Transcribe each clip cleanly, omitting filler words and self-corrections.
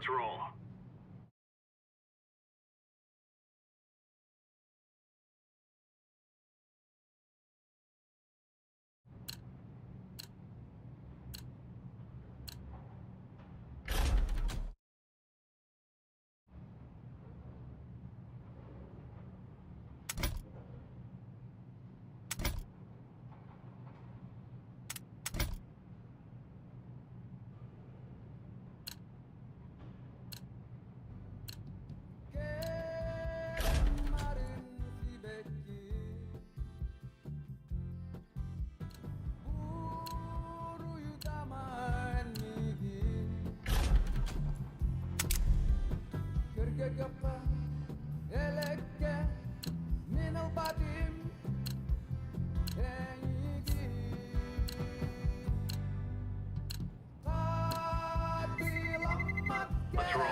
Let's roll. Let's roll.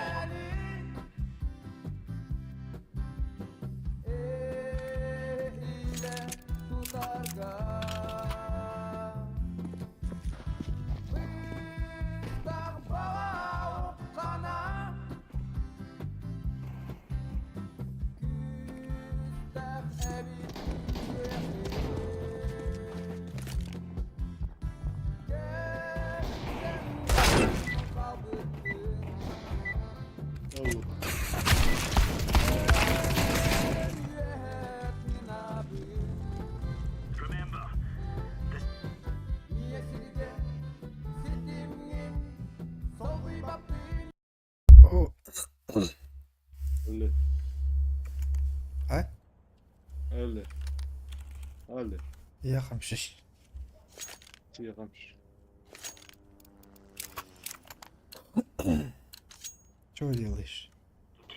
Remember, this Öyle. А? Öyle. Öyle. Я хамшиш. Тихо. Чего делаешь?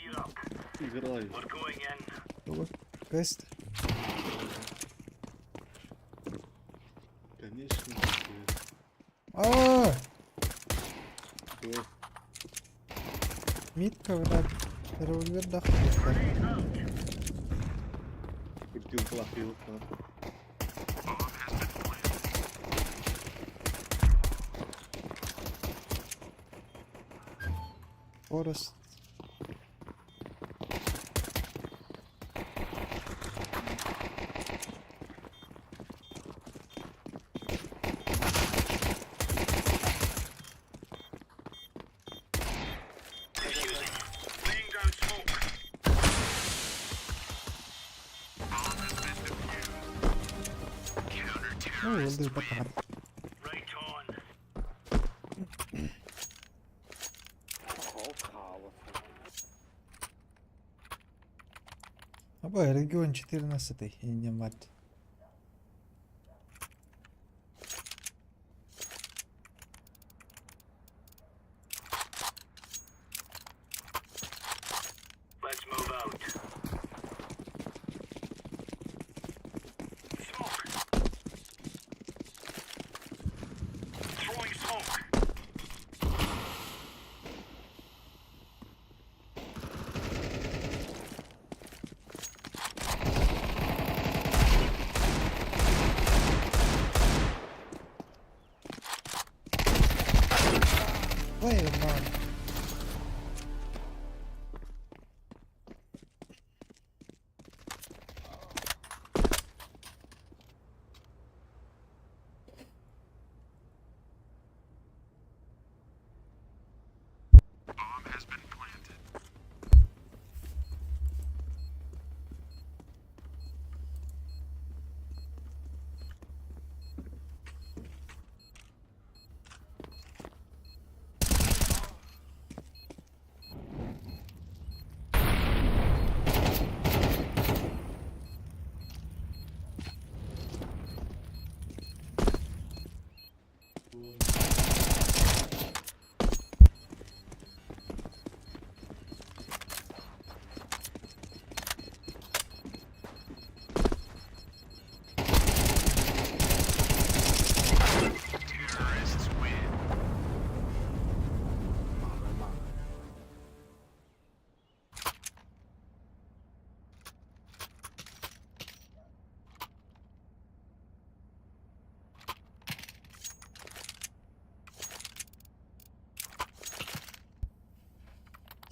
gear up. Играю. We're going in. Чего? Квест? Конечно. А, Что? Митка, враг. Револьвер да. Крутил плохил. Форест. Defusing. Laying down smoke. Ну, ылдыр батар. Right on. Аба, регион 14 и не мать. Let's move out. Smoke. Throwing smoke. Ой, мам.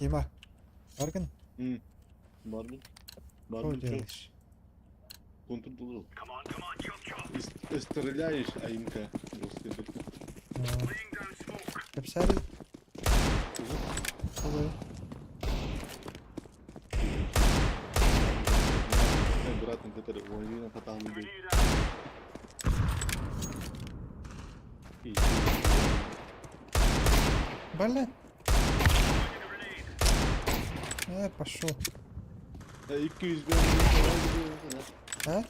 Дима, Баргын? Барбын. Что Барбын чё? делаешь? Контур должен. Come on, come on, chop chop. И стреляешь, а имка просто. А, Laying down smoke. Капсарий? Ой. Обратно, который лавина потом идет. Grenade out. Бля. Throwing a grenade. Пошел. 200 А?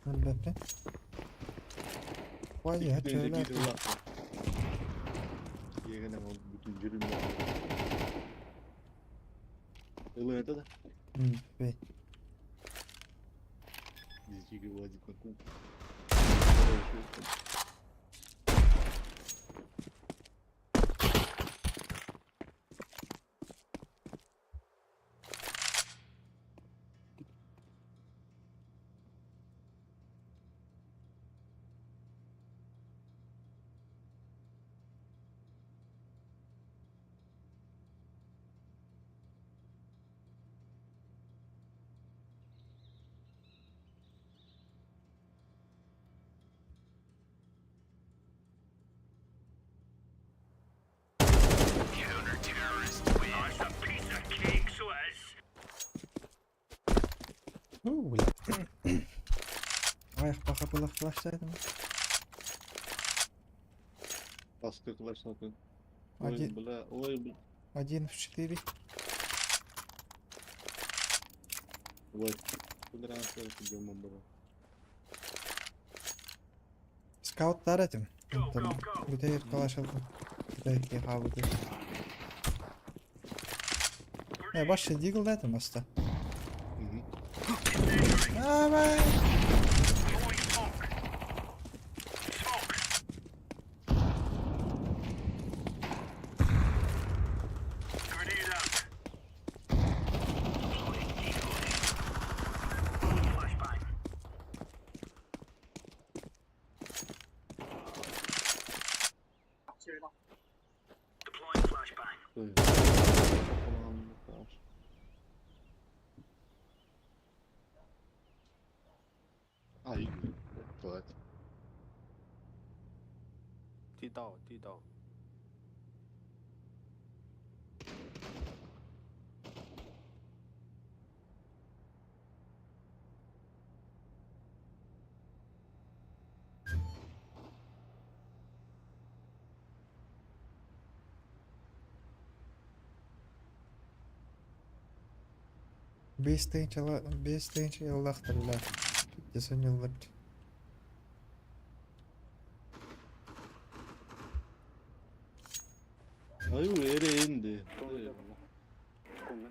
Бля. Ой, я чё, бля. Бей. That's a piece of cake, so it is. У, бля. Ай, паха была флаштайдым. Ой, Один, бля, ой, бля. 1 в 4. Ой, куда Скауттар этим. Go, go, go. Бүтәйер калашылды. Бүтәйер хабыды. Не, башы дигл дәтім аста. Давай! Throwing smoke. Smoke. Grenade out. Deploying decoy. Flashbang. Deploying flashbang. Ай, блядь. 地道，地道。 5 тыһынча ыллахтылар. Десен ыллар. Ай, эрэ инде. 拱门。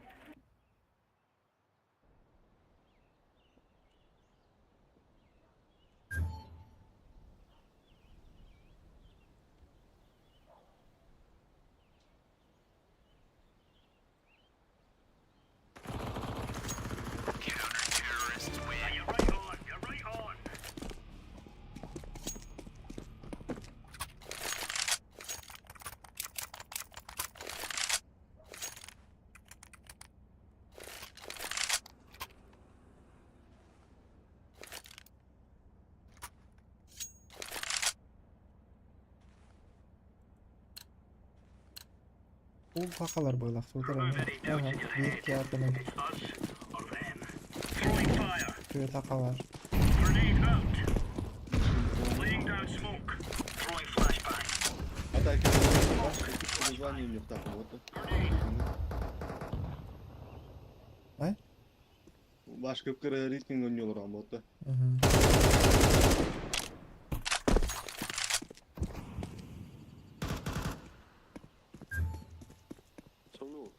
Ah, you're right on. You're right on. Бул пакалар бойлак тудыр. Remove any doubts in your Бир head. киятының It's us or them. Throwing fire. төт акалар. Grenade out. Laying down smoke. Throwing flashbang. А так, название у них так вот. Grenade. Ай? Башка рейтинг у работа. Мгм. 中路。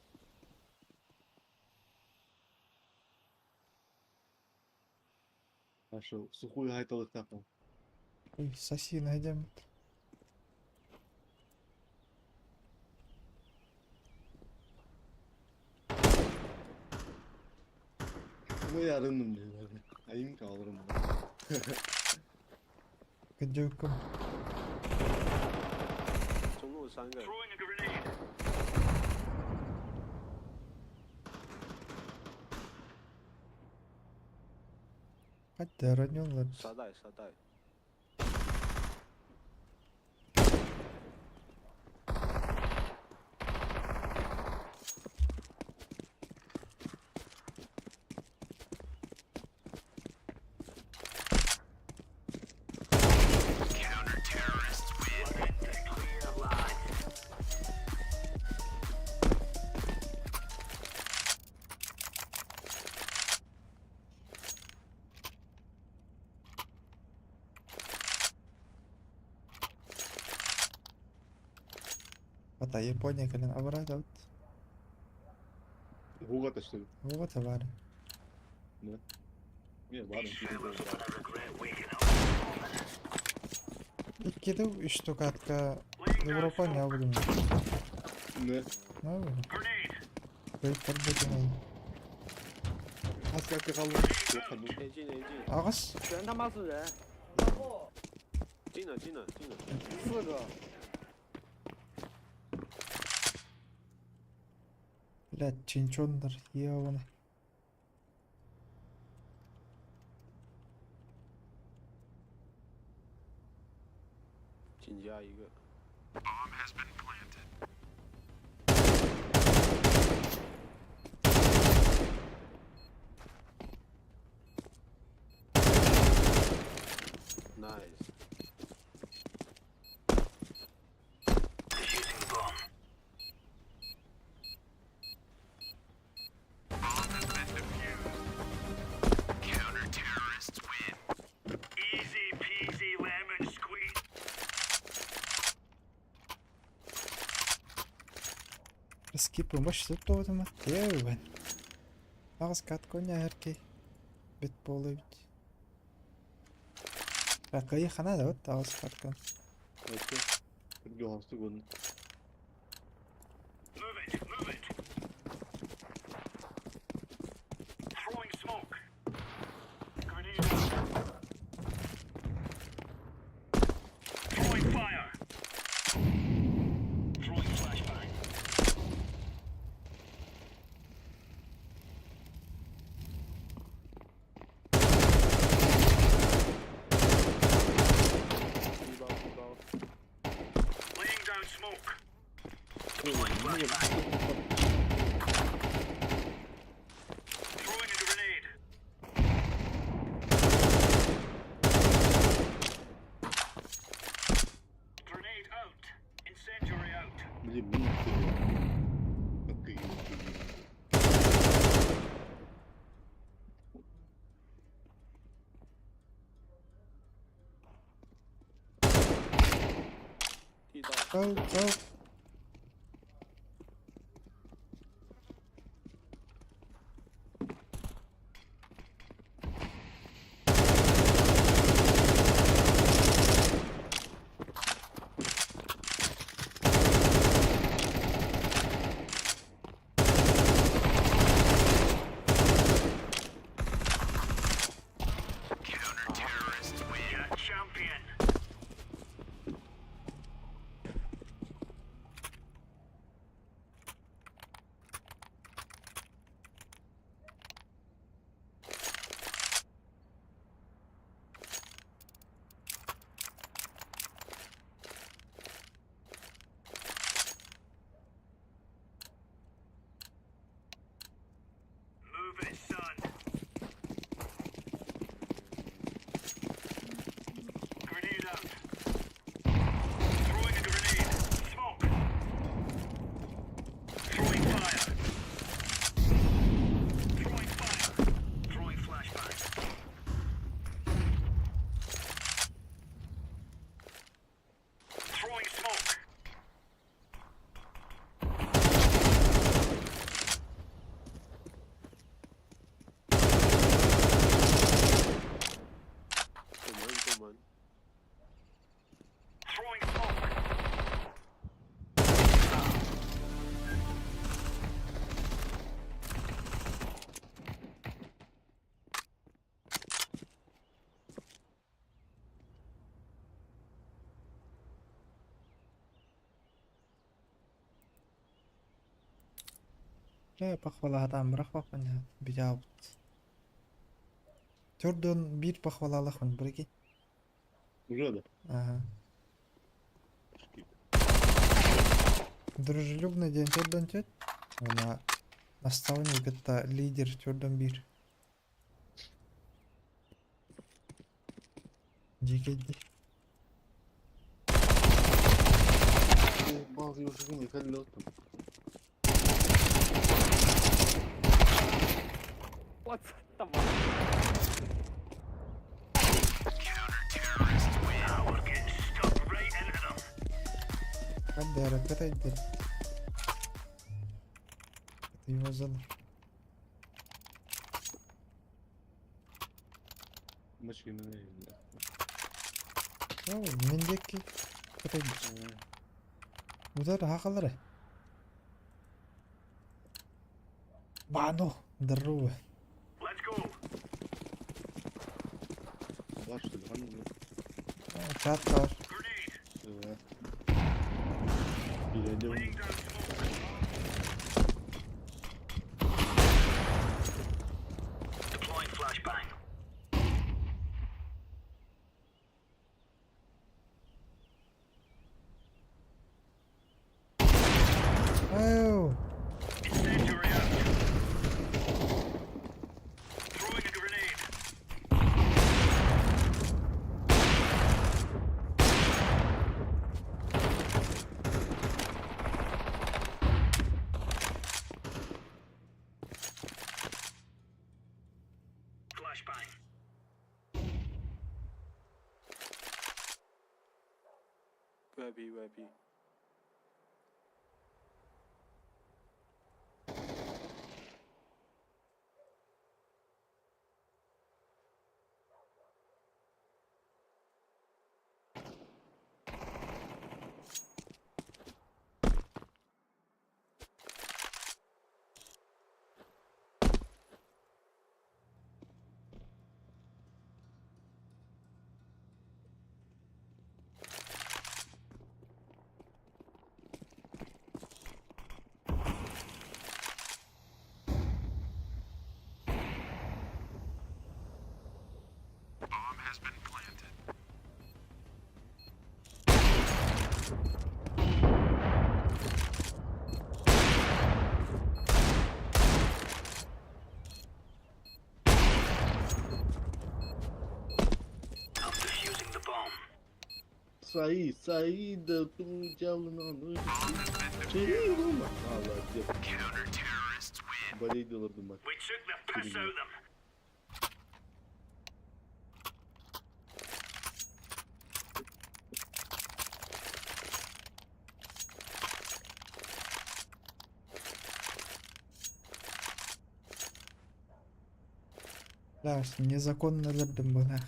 Хорошо, сухую гайталык так. Ой, соси найдем. Ну я рындым наверное. А им алырым. Кыдюком. 三个。 Throwing a grenade. Хатта оронньоллор. 沙袋沙袋， Хата Япония кэлэн абыраатабыт. Буга ташты. Оҕо табаары. Не, ладно. Regret waking up. Иккиде үч тукатка Laying down Европа smoke. не будем. Не. Ну, Grenade. бөйтөр бөтүнэй. Хас как қалды. Yok, A 进 A 进， Аҕыс. 全他妈是人，进了进了进了，四个。 Блядь, чинчоннар, ебаны. 紧加一个。Nice， Defusing the bomb. Easy peasy lemon squeeze. Скип умаш тоғытыма. Теуен. Ағыз катконя әркей. Бит болы бит. Рақайы хана да вот ағыз каткон. Okey. Бір алсты көрін. Move it, move it. Throwing smoke. Grenade out. Throwing fire. Throwing flashbang. 低包低包， Laying down smoke. Deploying flashbang. Throwing a grenade. Grenade out. Incendiary out. Блин, минут. Окей. 地道 Go, go. Yeah, champion. Бля, похвалаатаан бырахпаппын дьэ, битаабыт. Төрдөн биир похвалаалаахпын прикинь. Уже да? Ага. Дружелюбный диэн төрдөн түөт. Уонна наставник кытта лидер төрдөн биир. Дьиикэйдии. 我操他妈！ Now we're getting stuck right into them. Хаддара кытайдыр. Это его зал. Оо, мин диэки кытайдыр. Утары хахалары. Бано, здорово. Let's go. Чат бар. Grenade. Laying down smoke. Deploying flashbang. Оу, Incendiary out. Throwing a grenade. Flashbang. VIP VIP。 I'm defusing the bomb. Saí, saída, tu We took the piss out of them. Да, незаконно өлөрдүм быһыылаах.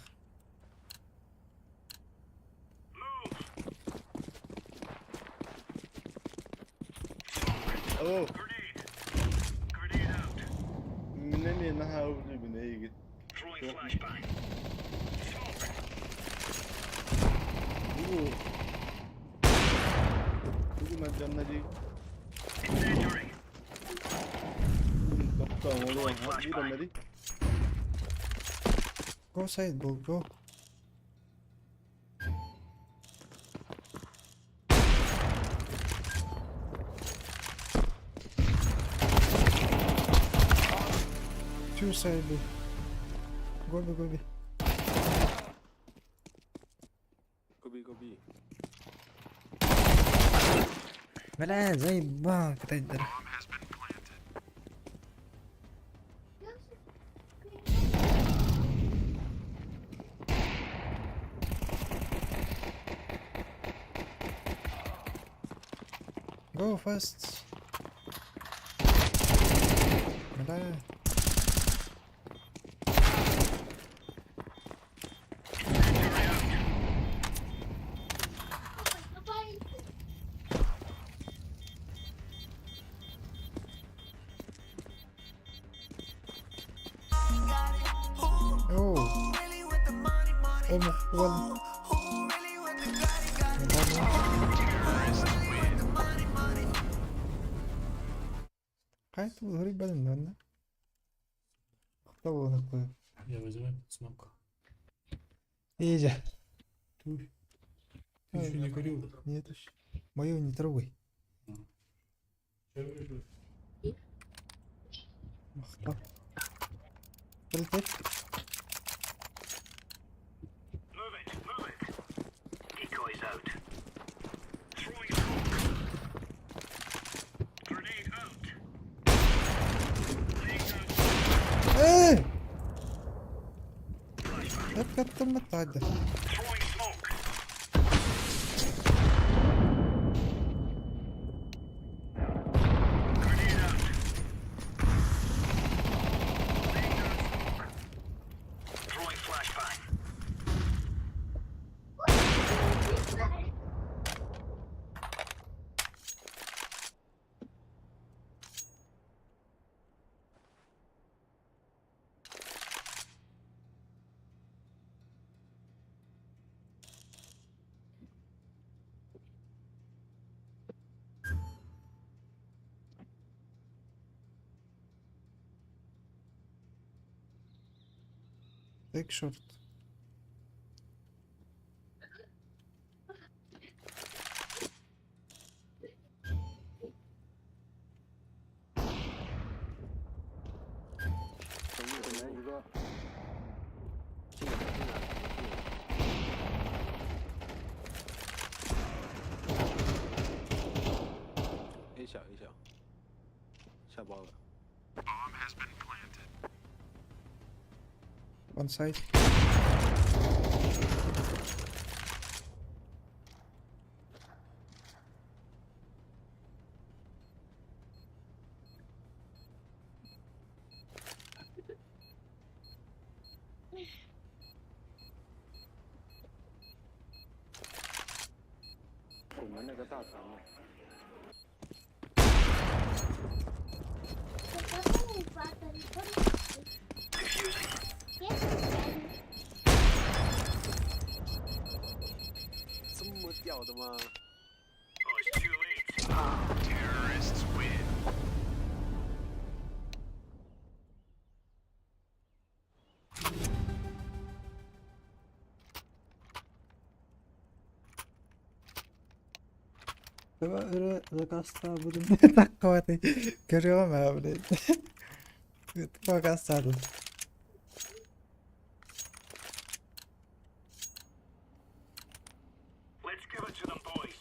Move. Oh, Grenade. Grenade out. Throwing flashbang. Smoke. Incendiary. Go side, bro, go. Two side B. Go B, go B. Go B go B。 Бля, заебал, кытайдар. Go fast. Бля. Incendiary out. Oh. Омук уол. Ебаный. Хайа суруйбатым да Кто был такой? Я вызываю смог. Ижа. Ты, ты еще не курил? Нет еще. Мою не трогай. Сейчас выжду. Махта. Прилететь. Move it, move it. Decoys out. Throwing smoke. Grenade out. Laying down Эй! Эп тады. Throwing smoke. Grenade out. Laying down smoke. Throwing flashbang. Take short. 等等一个，进来进来进来。A 小 A 小，下包了。 One side. 我们那个大船嘛，这么屌的吗？ Oh, it's too late. Terrorists win. Такой Көрөм блядь. Пока саду. Let's give it to them, boys.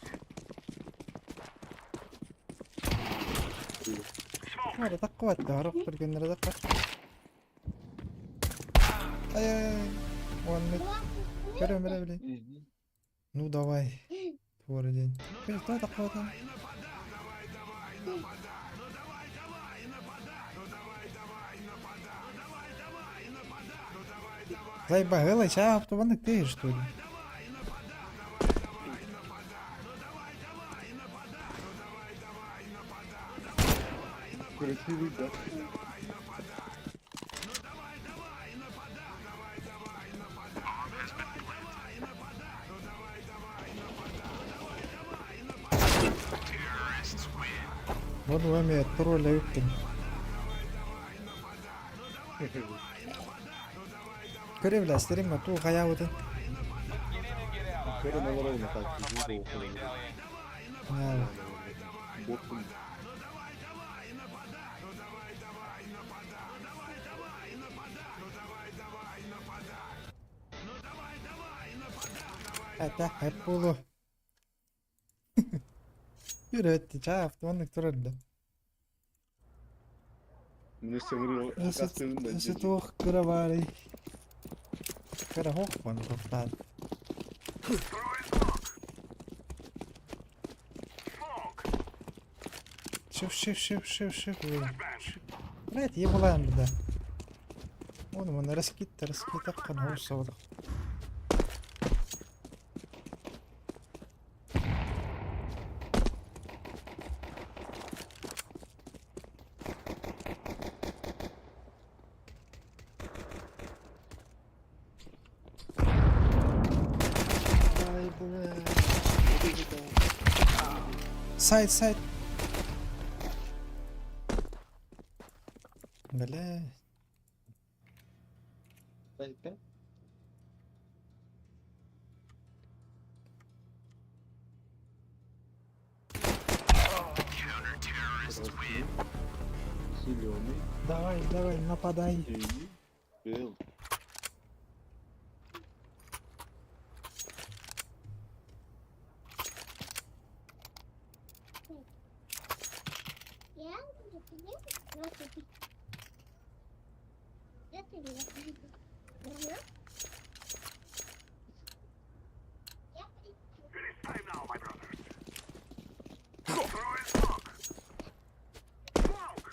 Smoke. Мара таккыбатты арап көргөннөр дакка. Ай ай ай. One mid. Көрөм бля блядь. Ну давай. Твой день. Кто такой там? Заебала, сейчас автобан ты что ли? Красивый, да? Вот вами тролля үттім. Көре бля, стерим ту хаябытын. Көрөн олоробун так. Боттум. Это хэппулу. Yürü чаа автоматник турар да. Міне сеңір кастемин да. Өсө туох кыра баарый. Кыра хохпан тоқтаад. Throwing smoke. Smoke. Шиф шиф шиф шиф шиф. Блять, ебалаем да. Оны мына раскит раскит аккан хоусабыдак. Ай, бля. Сайт, сайт. Пять-пять. Красный, зеленый, Давай, давай, нападай. синий, белый. Я It is time now, my brothers. Throwing smoke. Smoke.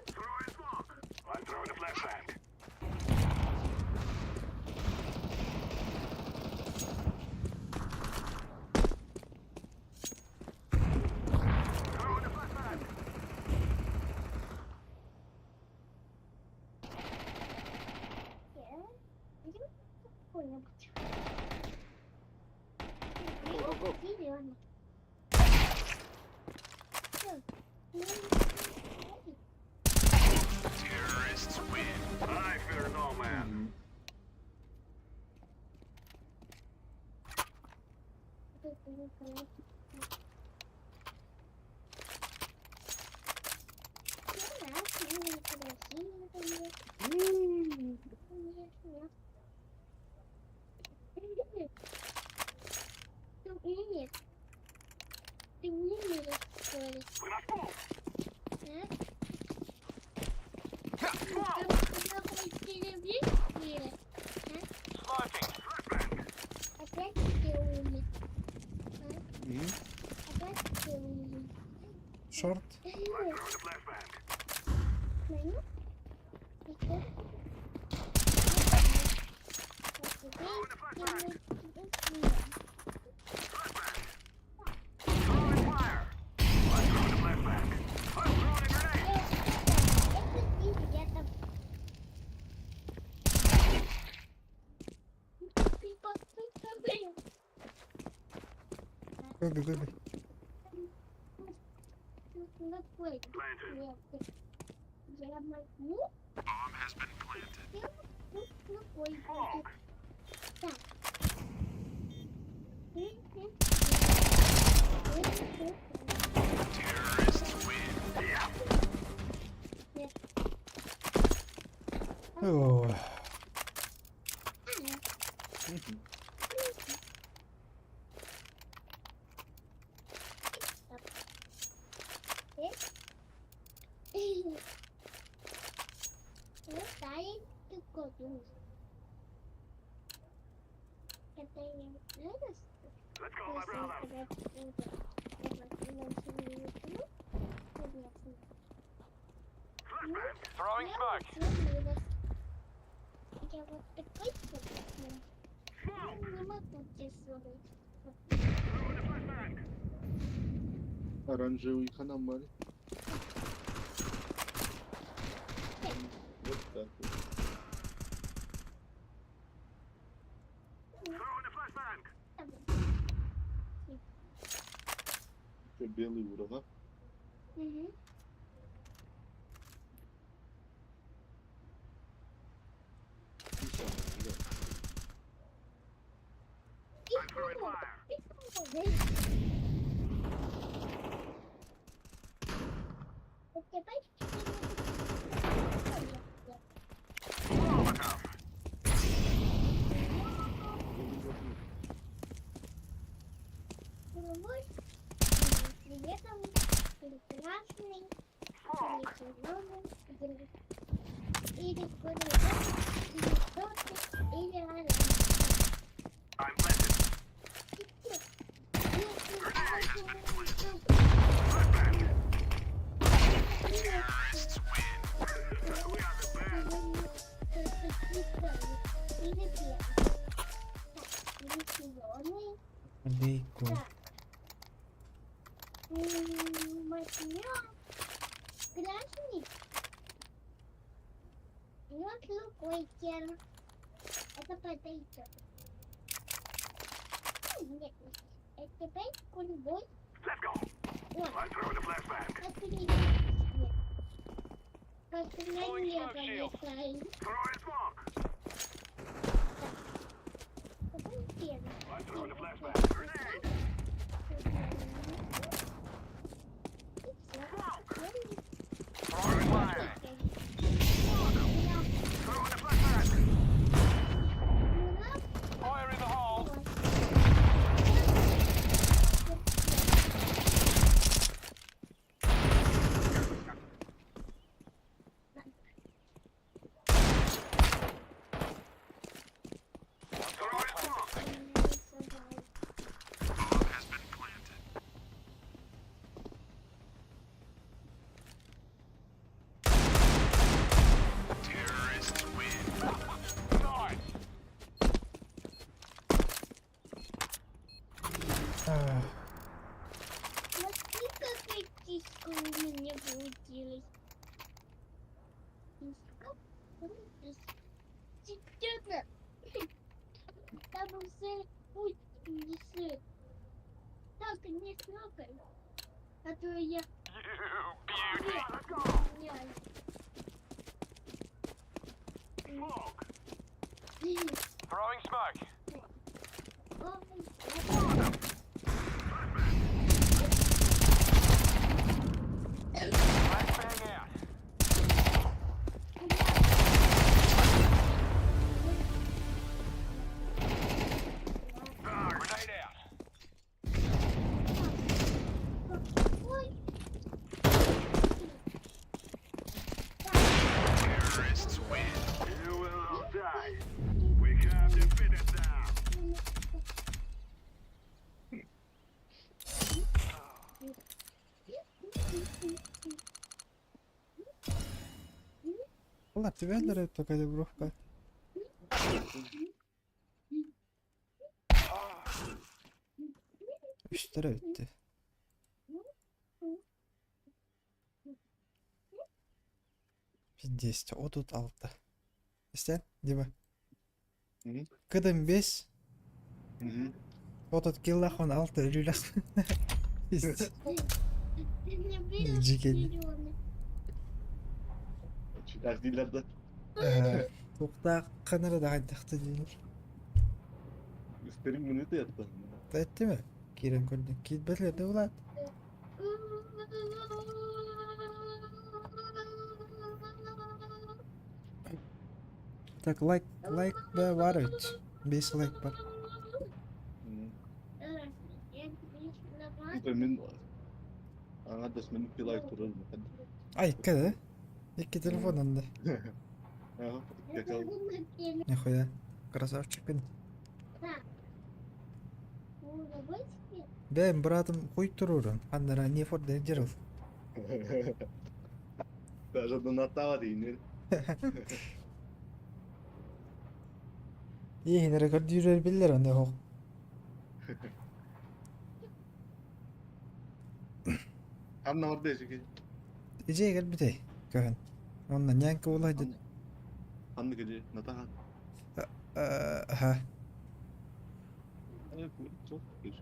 Throwing smoke. I'm throwing a flashbang. Throwing a flashbang. Зеленый. I fear no man. Нет. Ты мне не расстроишь. We must move. А? Smoking. Flashbang. Опять ты умер. М? Опять ты умер. Шорт. I'm throwing a flashbang. Ну, и что? А теперь ты умер. Throwing fire. I'm throwing a flashbang. I'm throwing a grenade. Это ты где-то. Ты Бегай, бегай. Planted. Я могу. Bomb has been planted. Тут какой Smoke. будет. Так. Terrorists win. Yeah. Ой. Ну, дай ты кодун. Это я вырос. Let's go, my brothers. Flashbang. Throwing smoke. Я вот такой вот. Smoke. Не могу тебе сунуть. Throwing a flashbang. Оранжевый ханамари. Вот так вот. Throwing a flashbang. Что, белый урага? Угу. И сам, да. I'm throwing fire. Molotov. Цветом или красный, Smoke. или зеленый, или голубой, или желтый, или оранжевый. I'm planted. Terrorists win. We are the best. Или зеленый. Лейку. Так. Возьмем красный. Вот другой тер. Это подойдет. Нет, это теперь голубой. Let's go. Ой, I'm throwing a flashbang. как не Как на небо летает. Throwing smoke. Ах. Смотри, какая киска у меня получилась. Киска получилась. Честно. Там все путь несет. Так, не трогай. А то я... Не, Smoke. не. Throwing smoke. Ой, Flashbang out. Grenade out. Ой. Terrorists win. You will all die. We have defeated them. Улар түбэллэр эбит калибровка. Үстэрэ бүттэ. Пиздец, 36. Истэн, Дима. Мгм. Кыдым 5, Мгм. 30 киллах он 6 өлүүлэх. Пиздец. Ты не видел Дьикин. зеленый? Читах да. Туохтаах ханара да хайдахта дииллэр. Үстерин минуты ятта. Эттиме? Киирэн көрдүм. Киирбэтилэр да булаат. Так, лайк, лайк да бар эбит. 5 лайк бар. Мин аңа мен лайк турар. Ай, икки да? Икки телефон анда. Ага, какал. Нихуя. Красавчик. Бэм, братым хуй турурун. Аннара не форда деров. Даже донаттава дейин. Иһин рекордюрер биллер онда хох. Анна орда эжеге. Ижей кэлбитэй. Көһөн. Онна нянка була дит. Анны кеже натаха. Ха. Çok bir.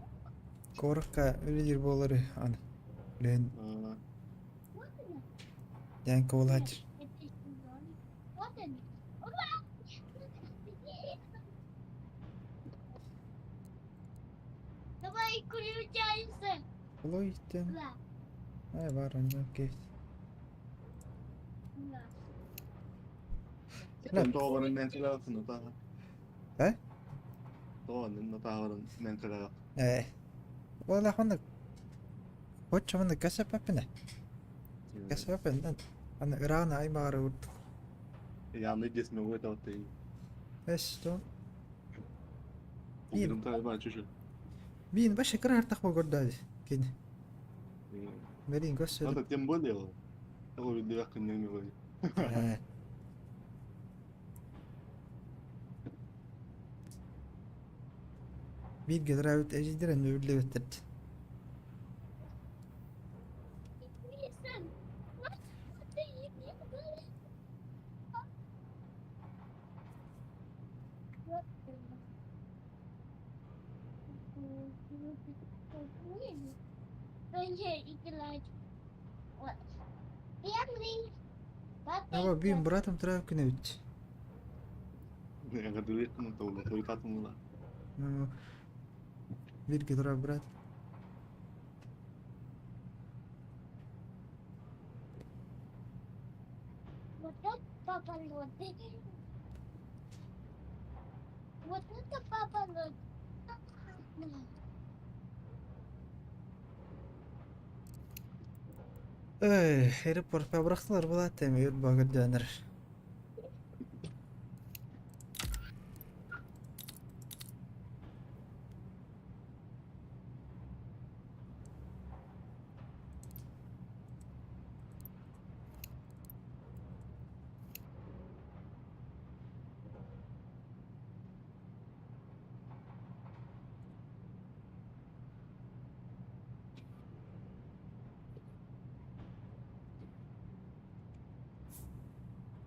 Корокка үлелер болары аны. Лен нянка була дир. Вот они. Ура! Давай включайся. Олойтен. Ура! Ай бар онда окей. Ура! Sen doğanın mentalasın nataha. Э? Doğanın natahaların mentalası. Э. Ола хонна. Хочо манна касапапына. Касапапын. Аны ырана аймагара урдук. Yanlı cesme bu etapta. Эсто. Bugün tabi çocuk. Бин баша кырар тахма көрдө. Кин. Мерин көссө. Ата тем более. Того видео кынны не ғой. Э. Биир генерал эжидерен өлүбөттер. Лисан, Аба бин братым турап күнө бүт. Ne kadar yakın da koytatım la. Бир генерал брат. Вот это папа лодырь. Вот это папа лодырь. Эй, аэропортка бырахтылар булат эми өр багырданыр.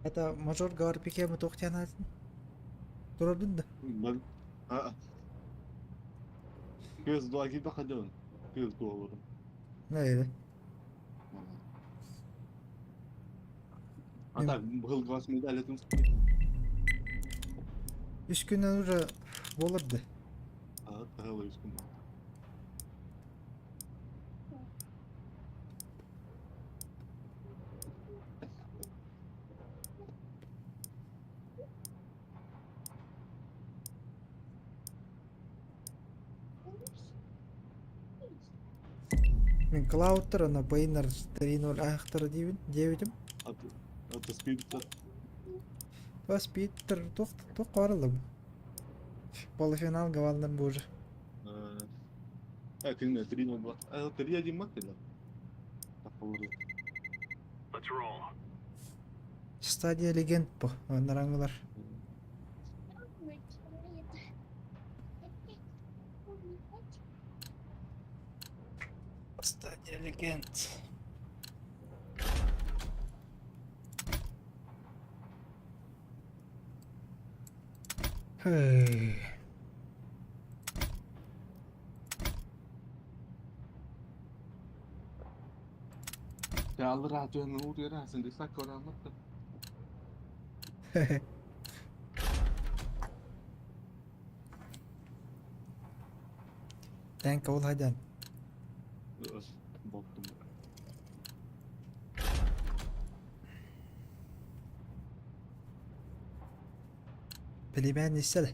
Это мажор говорпике мы тохтянаатын. Турардын да. Ben... Ha. Göz doğa gibi bakacağım. Göz doğa olurum. Нейdi? А так, был 20 медалей, Үс күннен уже болырды. А, тағалы үс күн. Мен Клаудтар, ана Бейнер 3.0 аяқтары дейбін, дейбітім. Аты спидтер. Бас Питер, тоқ, тоқ барылы. Полуфинал галандан бу уже. А, күніне 3-0. 3-1 ма келі? Тақылыр. Let's roll. Стадия легенд бу, нараңылар. Стадия легенд. Hey. Алыр радионы урерасың десак көре. Тәнк ол хайдан. Болттым. Племянник исселе.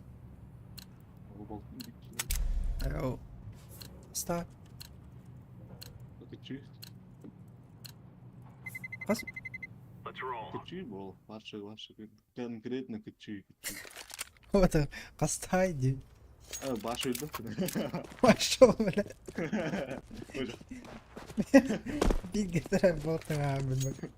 Болттым. Ау. Stop. Кычы. Қас? Let's roll. Кычы бол. Баршы, баршы. Конкретно кычы. Вот қастай деп. Башы өлді. Пошел, бля. Биг гитара болтың а білмек.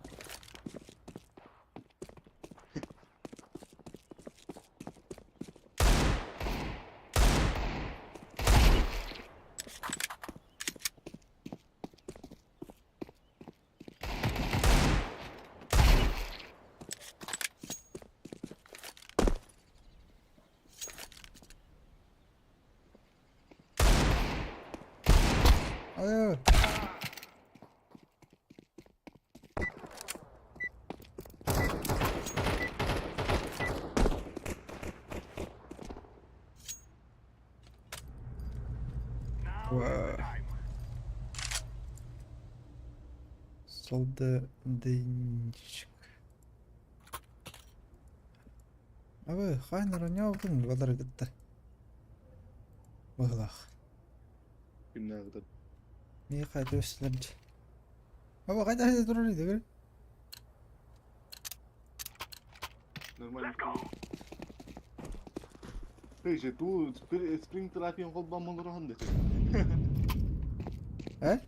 Ой. Now is the time. Солдатчик. Абы, хайнар оняудың балар гытта. Бұғылақ. Күннәгіді. Не қайда өсілімді. Абы, қайда қайда тұрыр еді, көр? Нормально. Let's go. Ты ту спринг терапиян қолданмалар оған десе. Ә?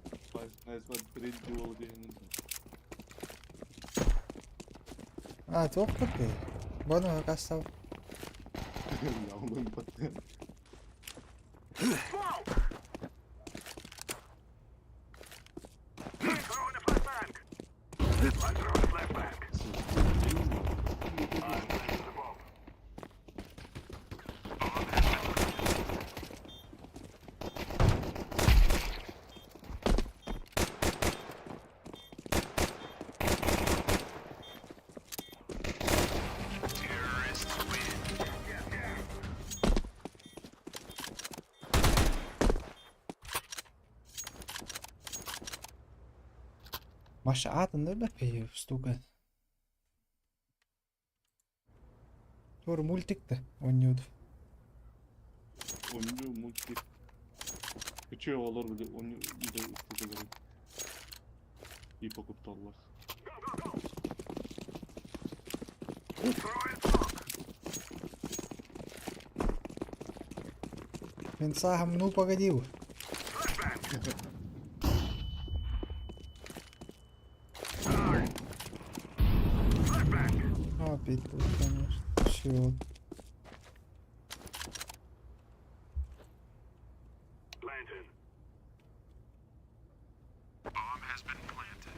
А, тоқ бітті. Бұны қастау. Ялмын бітті. Smoke. I'm throwing a flashbang. I'm throwing a flashbang. I'm planting the bomb. Terrorists win. Yeah, yeah. Маша атын да пей штука. Тур мультикті ойнауды. Oyuncu multi. Küçüğü olur bir de onu bir de istediler. İyi bakıp dallar. Go, go, go. Throwing smoke. Мен сағым ну погоди. Flashbang. Flashbang. Опять тут, конечно. Чего? Planting. Bomb has been planted.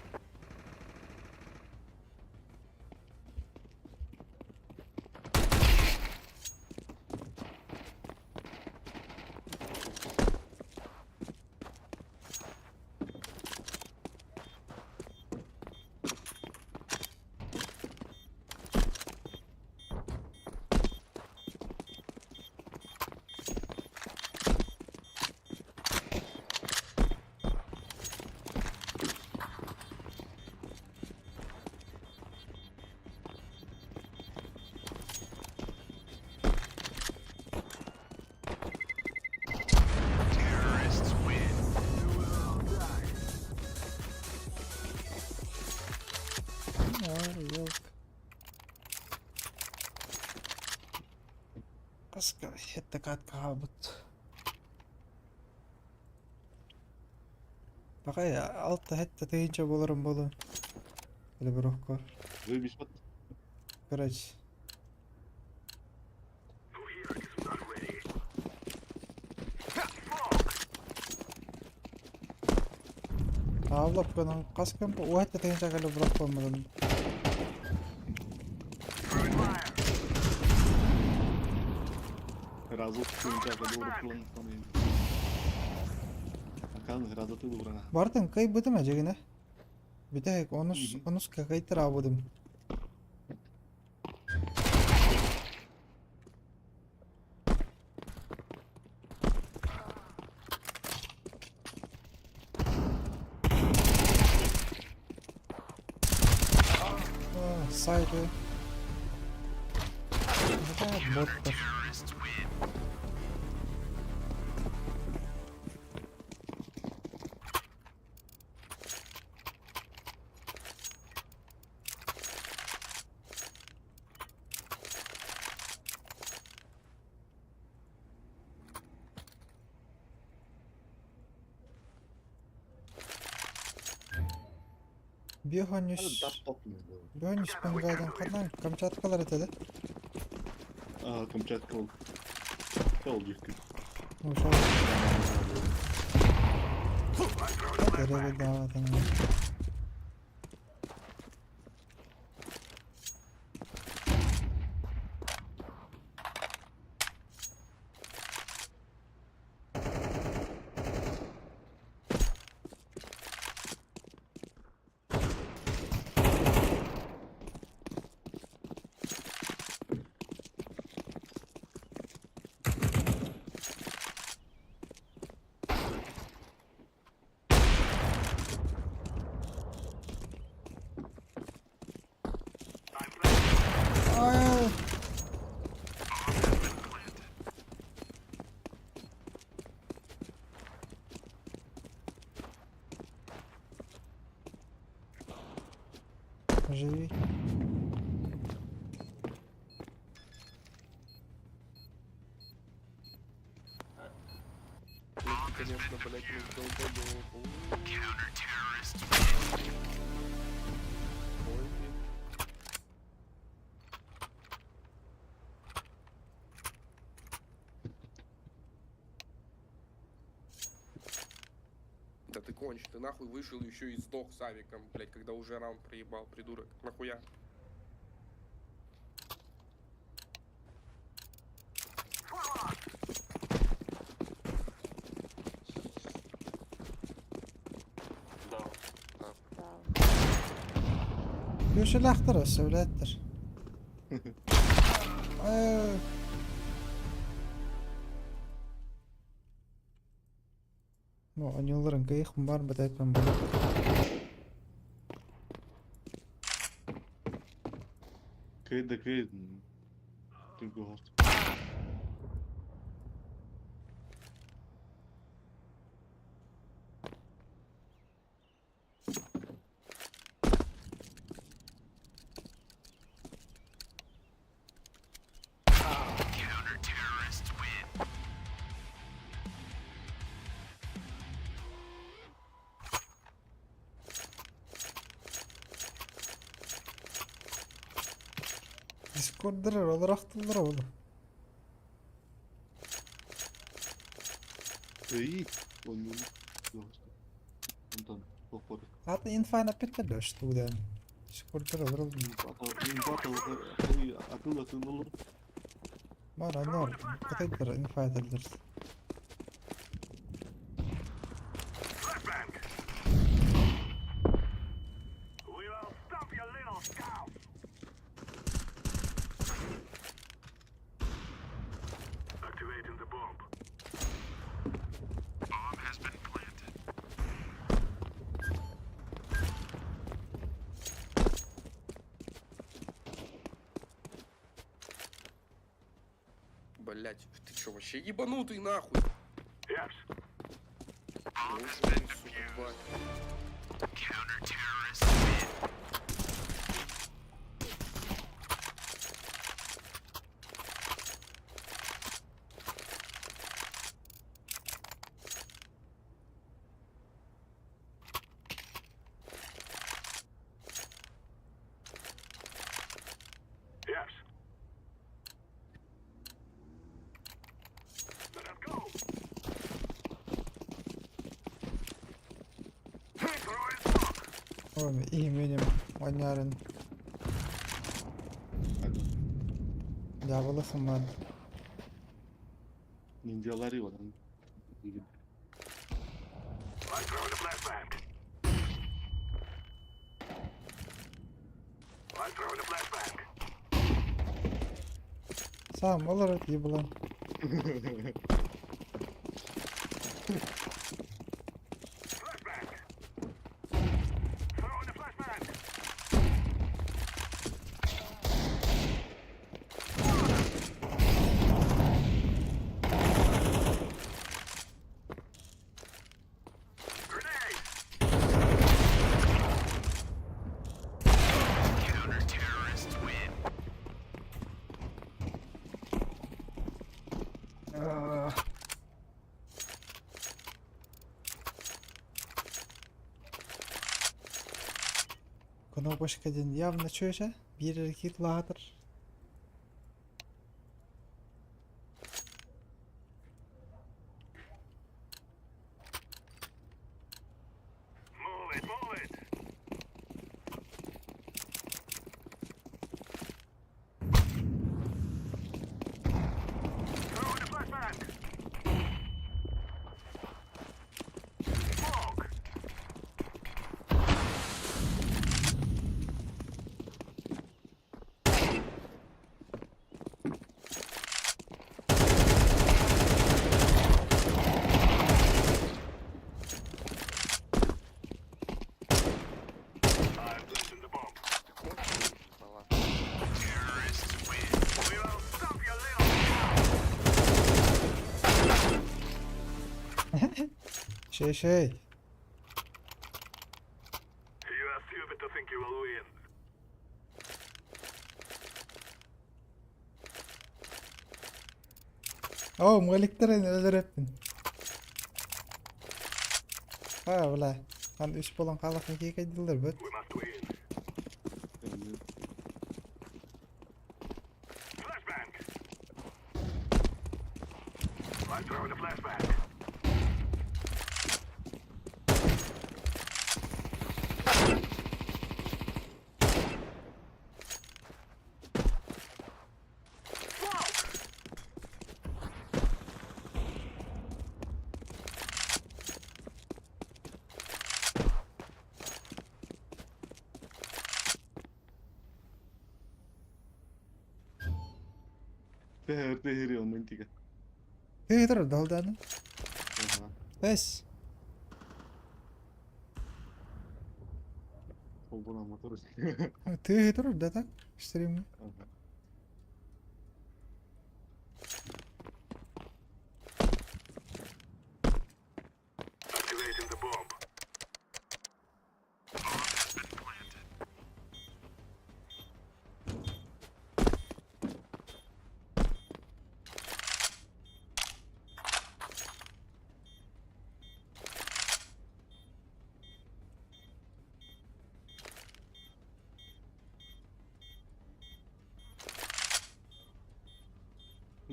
Хаска сэттэ катка хаалбыт. Баҕай алта сэттэ тыһыынча буоларым буолуо. Элбирокко. Выбить. Короче. Ааллаппынан хас күн уһат тыһыынча кэлэ буолмадым. Разок Бартын кыйбытым эдьигинэ. Бүтэһик онус онус кыайтараабытым. Сайты. Боттар. Биохонюс Биохонюс пангайдан ханан Камчаткалар этэ да? Аа, Камчатка ол. Ол дьүккү. Ну, шо. Эрэбэ дааватан. Ай! Живи. Ну ты, конечно, блядь, ну долбоёб. Ой, ты. Да ты конч, ты нахуй вышел еще и сдох с авиком, блядь, когда уже раунд проебал, придурок. Нахуя? Да. Köşelakdır o söylettir. Ay. Ну, аньыларын кыйых бар бытайпан була. Кыйд да кыйд. Түгү хорт. Discord'lar olarak oğlum. Ый, он Онтон тохпор. Ата инфайна питте дөш туден. Discord'lar olarak Атыл атыл olur. Бар анар. Кытайдыр инфайдерлер. We will stop your little scout. Activating the bomb. Bomb has been planted. Блять, ты чё, вообще ебанутый нахуй? Yes. Боже мой, сука, тварь. Иһиминим оонньоорун дьаабыла сыммаан. Ниндзялар иванан. Саам олорор дии булан. Кнопочка диэн явно чүөчэ, биир эрэ киир лаатыр. Şey şey. Оо, мугаликтар өлөрөппүн. Аа, бля. Ан үс болон хаалах киэкэйдилэр бөт. Тэһэр оннун тигэ. Тыытыр далданы. Эс. Холбонан мотор. Тыытыр да так. Стримҥэ.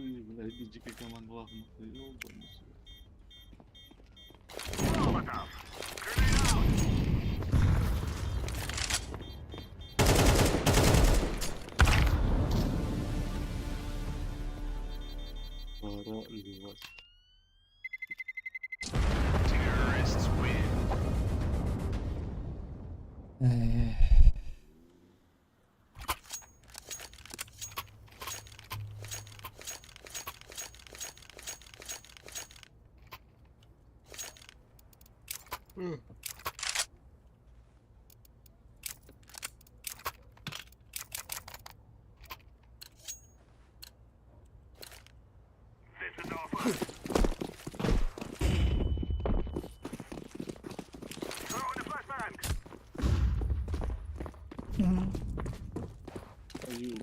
Бля, дикая команда лахмат. Ёбаный. Пора ливать. Э. Аю.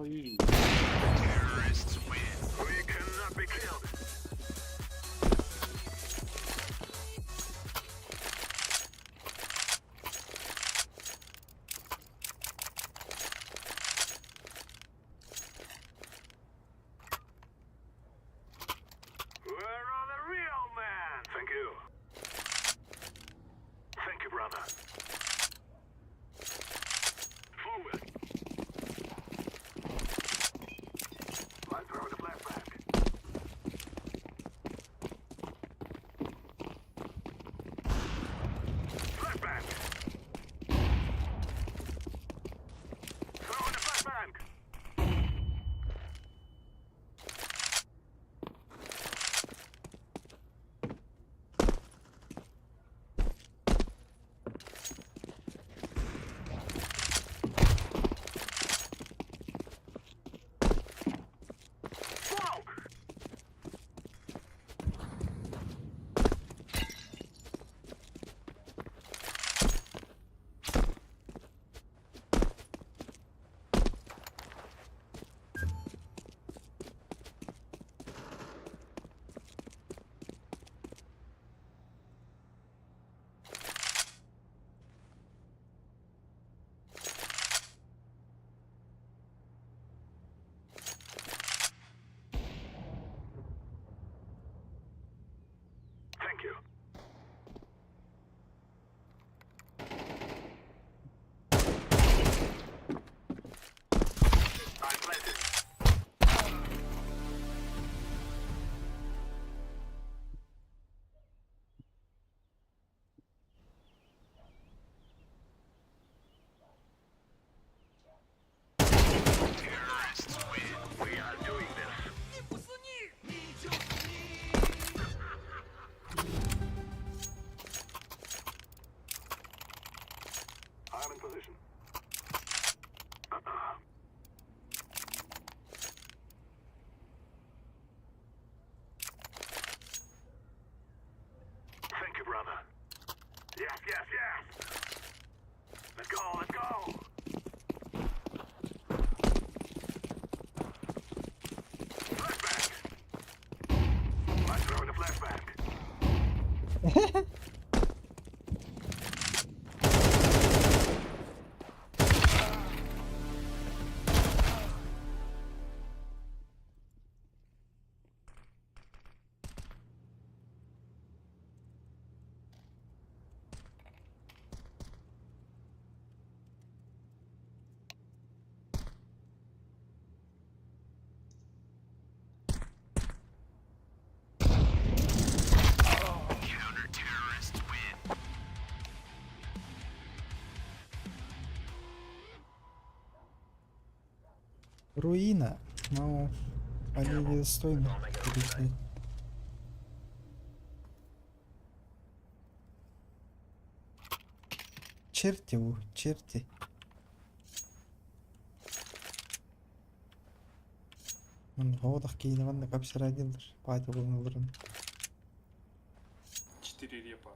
Ой, We cannot be killed. Where are the real men? Thank you. Thank you, brother. Forward. I'm throwing a flashbang. Flashbang. Throwing a flashbang. Smoke! Thank you. I'm planted. Terrorists win. We are doing this. I'm in position. Thank you, brother. Yes, yes, yes. Let's go, let's go. Flashback. I'm throwing a flashback. Руина. Ну, они недостойны победителей. Черти, у, черти. Мын хоодах киинэ манна капсыраадилар паати булуналарын. Четыре репа.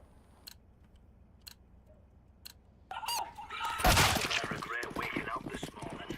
I regret waking up this morning.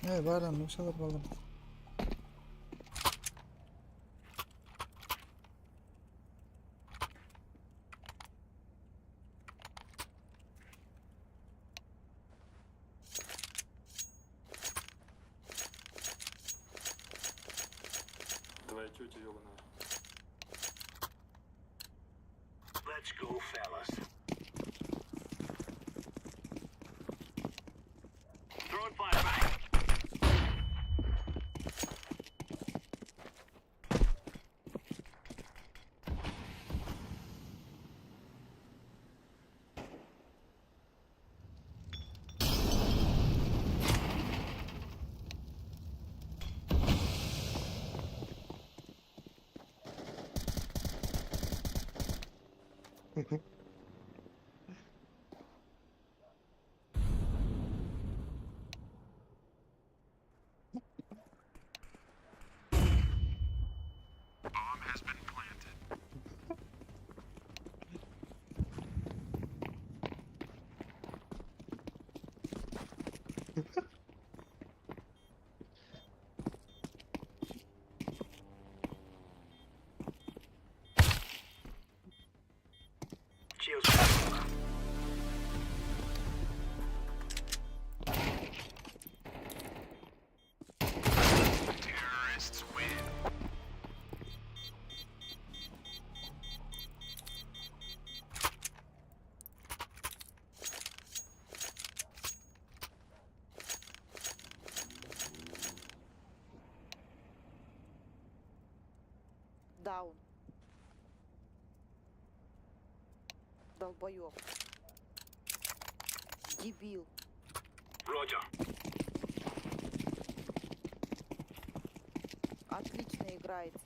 Ээ, баар нууччалар буоллар. Твоя тетя ебаная. Даун. Долбоёб. Дебил. Отлично играете.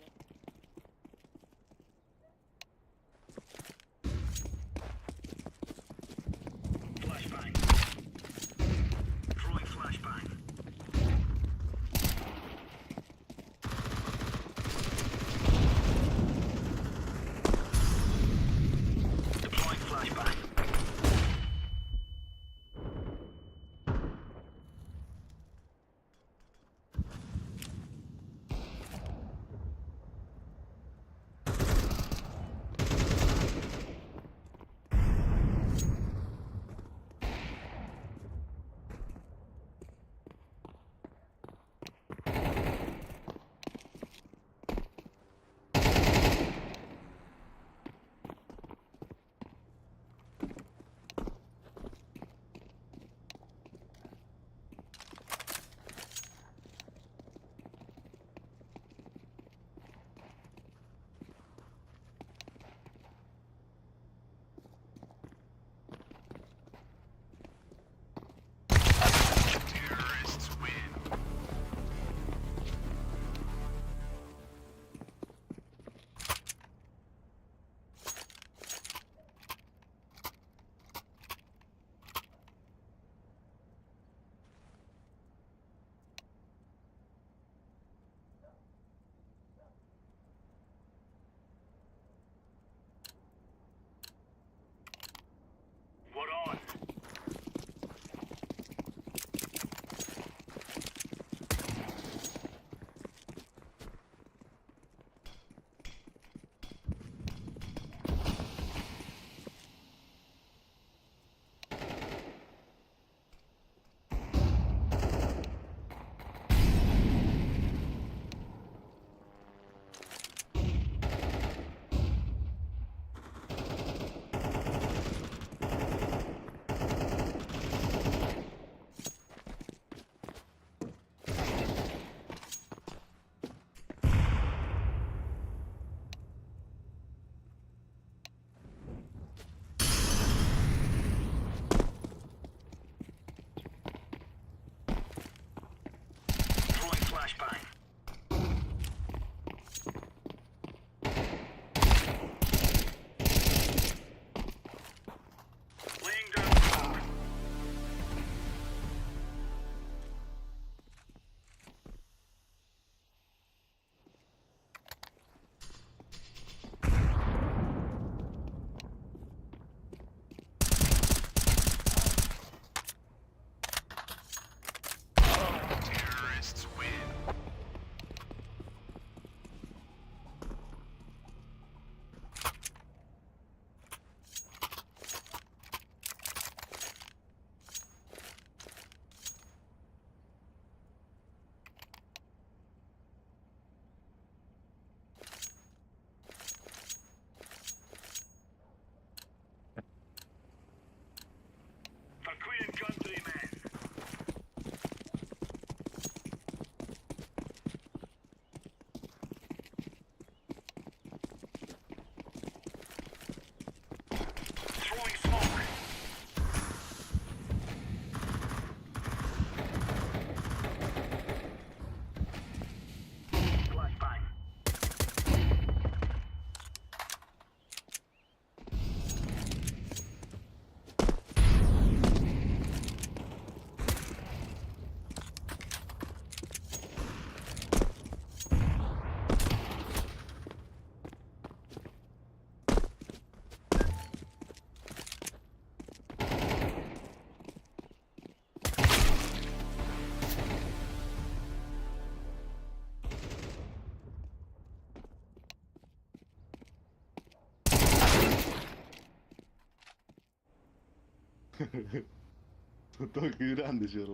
Тоҕо кыыраан да дьиэ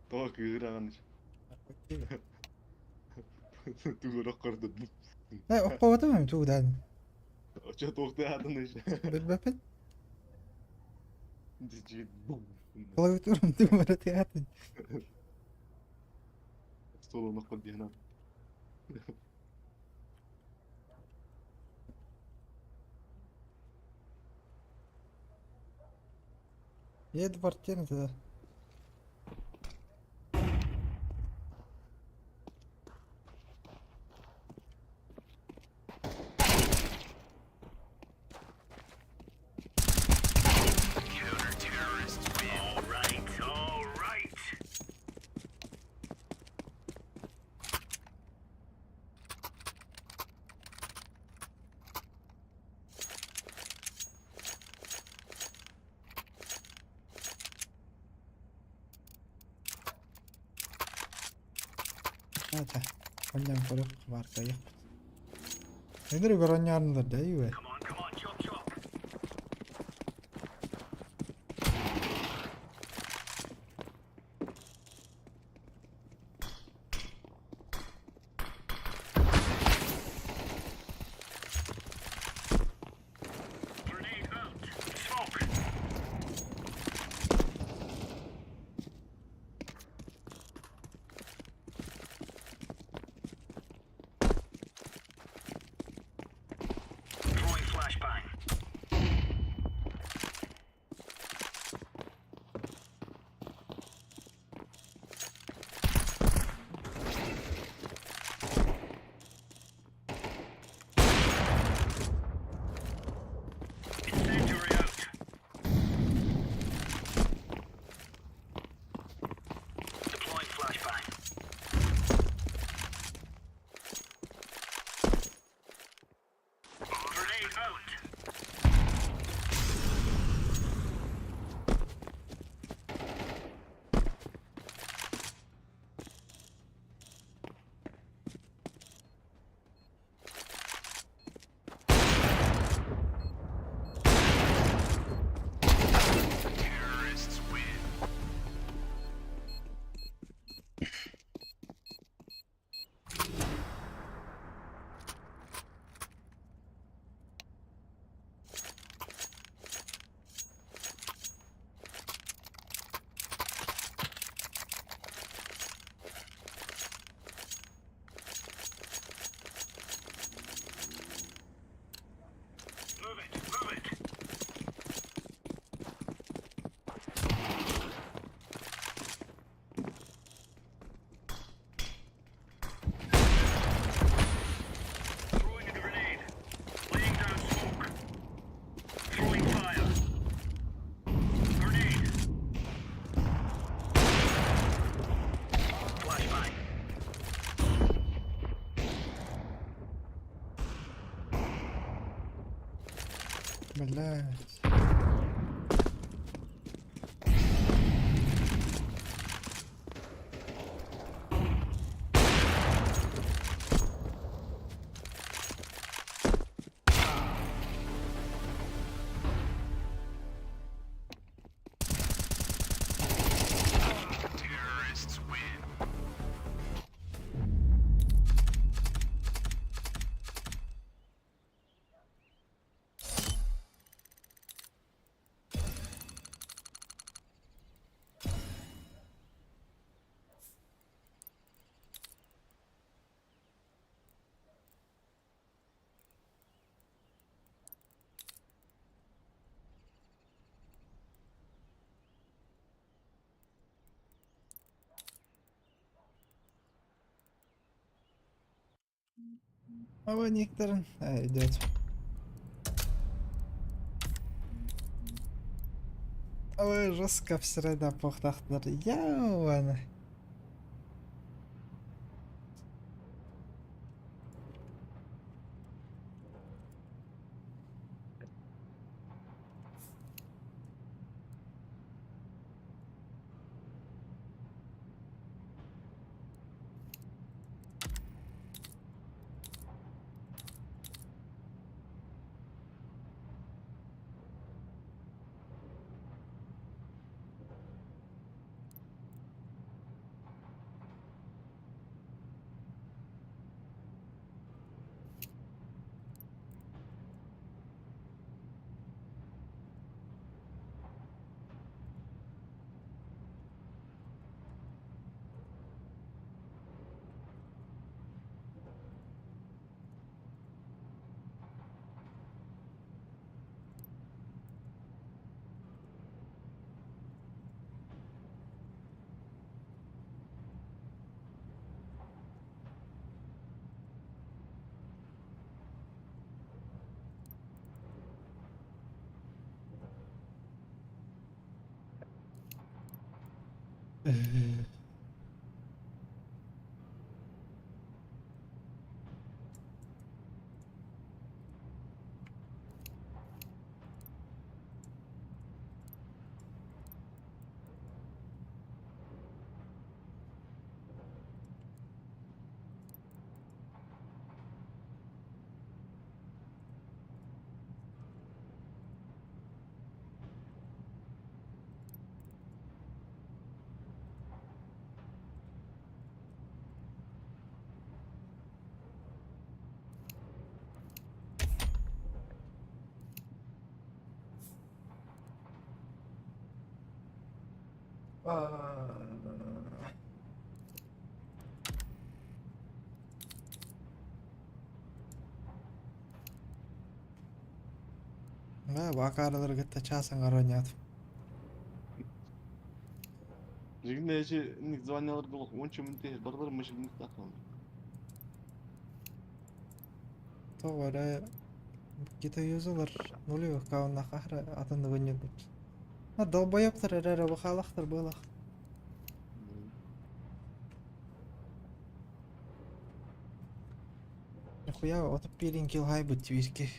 Тоҕо кыыраан Тугу эрэ көрдө. Э, оккоботум эми тугу даҕаны. Оччо туохтаатын Билбэппин. Бум. Клавиатурам тугу эрэ тыаһаатын. Стол оноххо диэн. Эдвард диэн этэ. Этэ, онньоон көрүөх баар кыайыахпыт. Өнөр оонньооннор да үгүй. Блядь. А некоторым идет. Ой, жестко всегда похтахтар. Я Да, бакааралары кытта чаас аҥара оонньоотум. Дьиҥнээчи инник званияларга олох уонча мүнүүтэ барылар мышылыныктаах. Тоҕо эрэ китаюзалар нулевых аккауннаах аһара атыннык оонньуурбут. А долбоебтар эрэ эрэ бухаалахтар быалах. Нихуя 31 килл хайбыт твирки.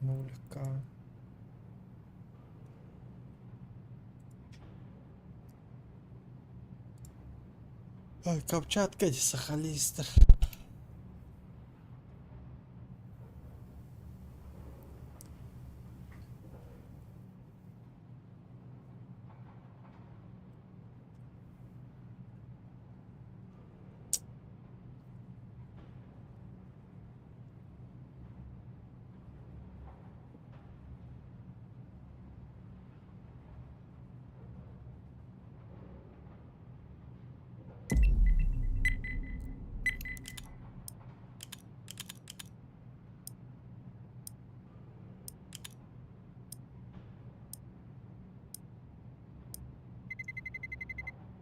Нуль аккаунт. Ой, Камчатка, Сахалинстар.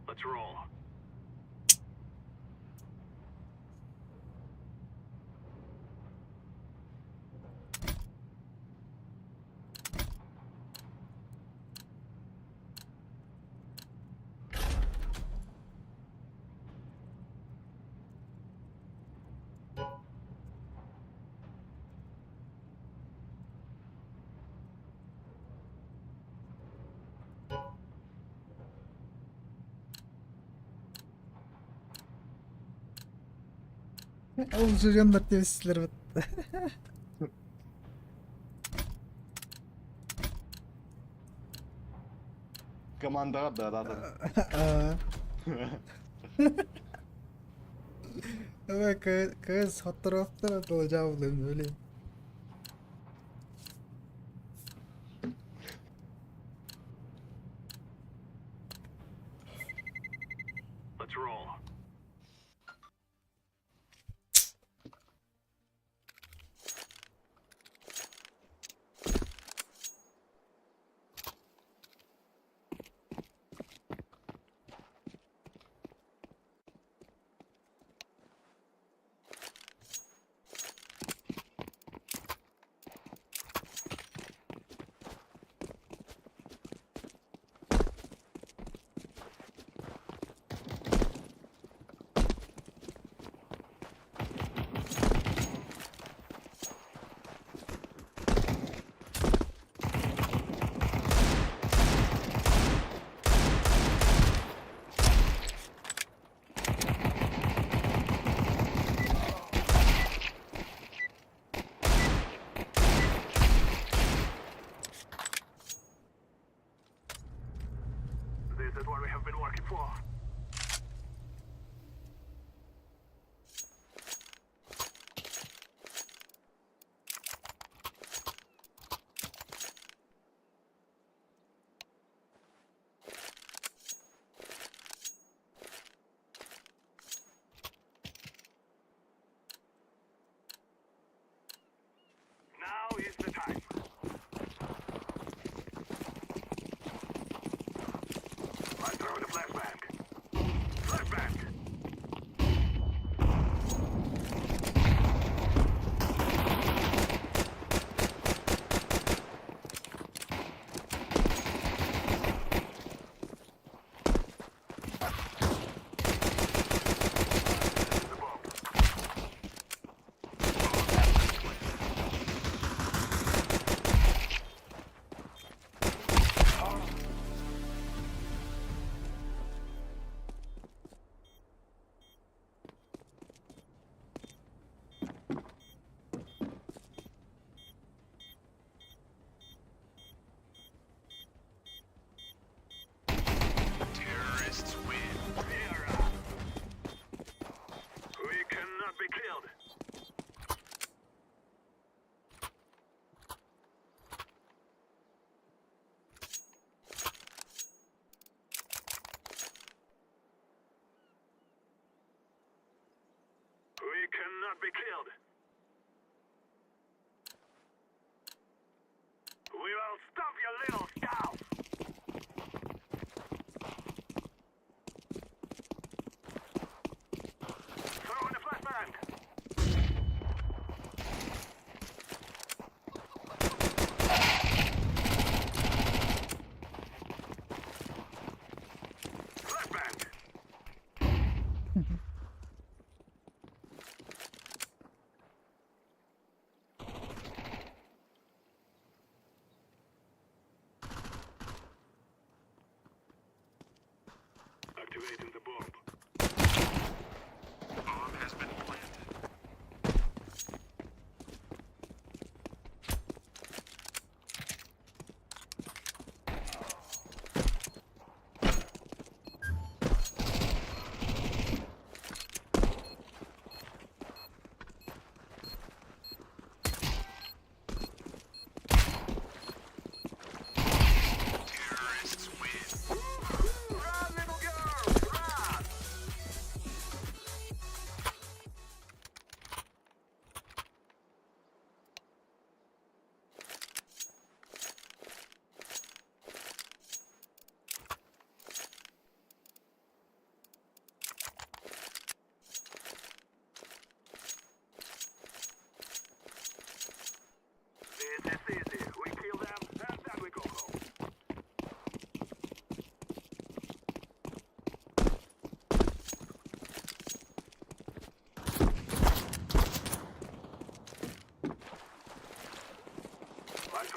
Let's roll. Ол журеннар тиэсилэр бит. Командаҕа да араатар. Ама кыыс хотторуохтара должаабылын өлейм. Let's roll.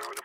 Throwing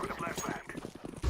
a flashbang.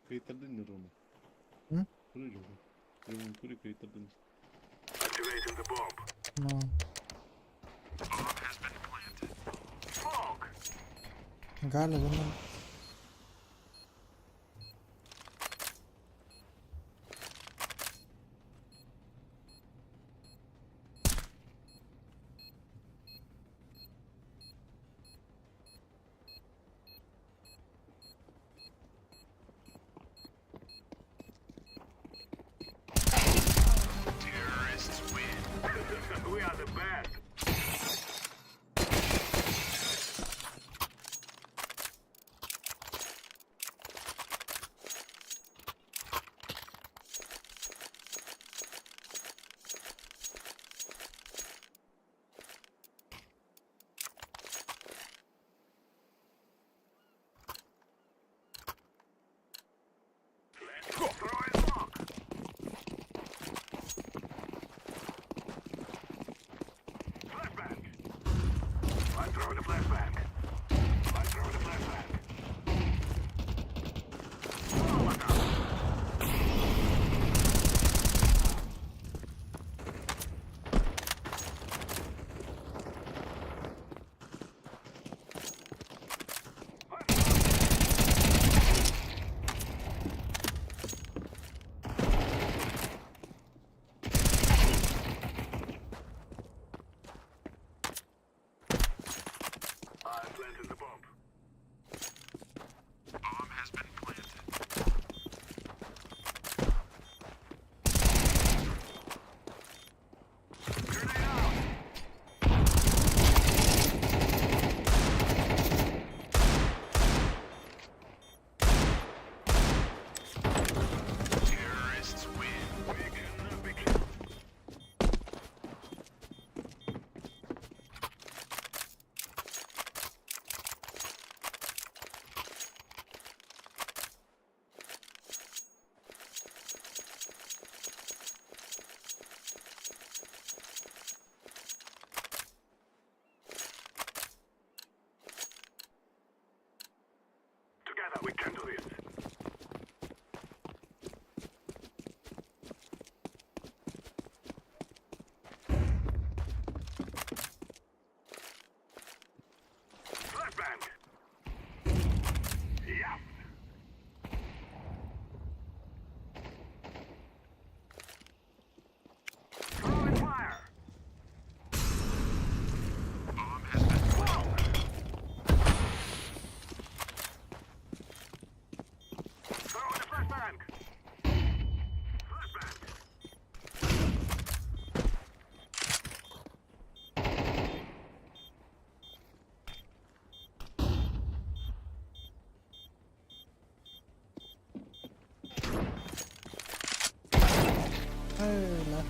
Кыйтардын Рома. М? Куры Рома. Рома, куры кыйтардын. Ну. Галя, да ну. Öyle.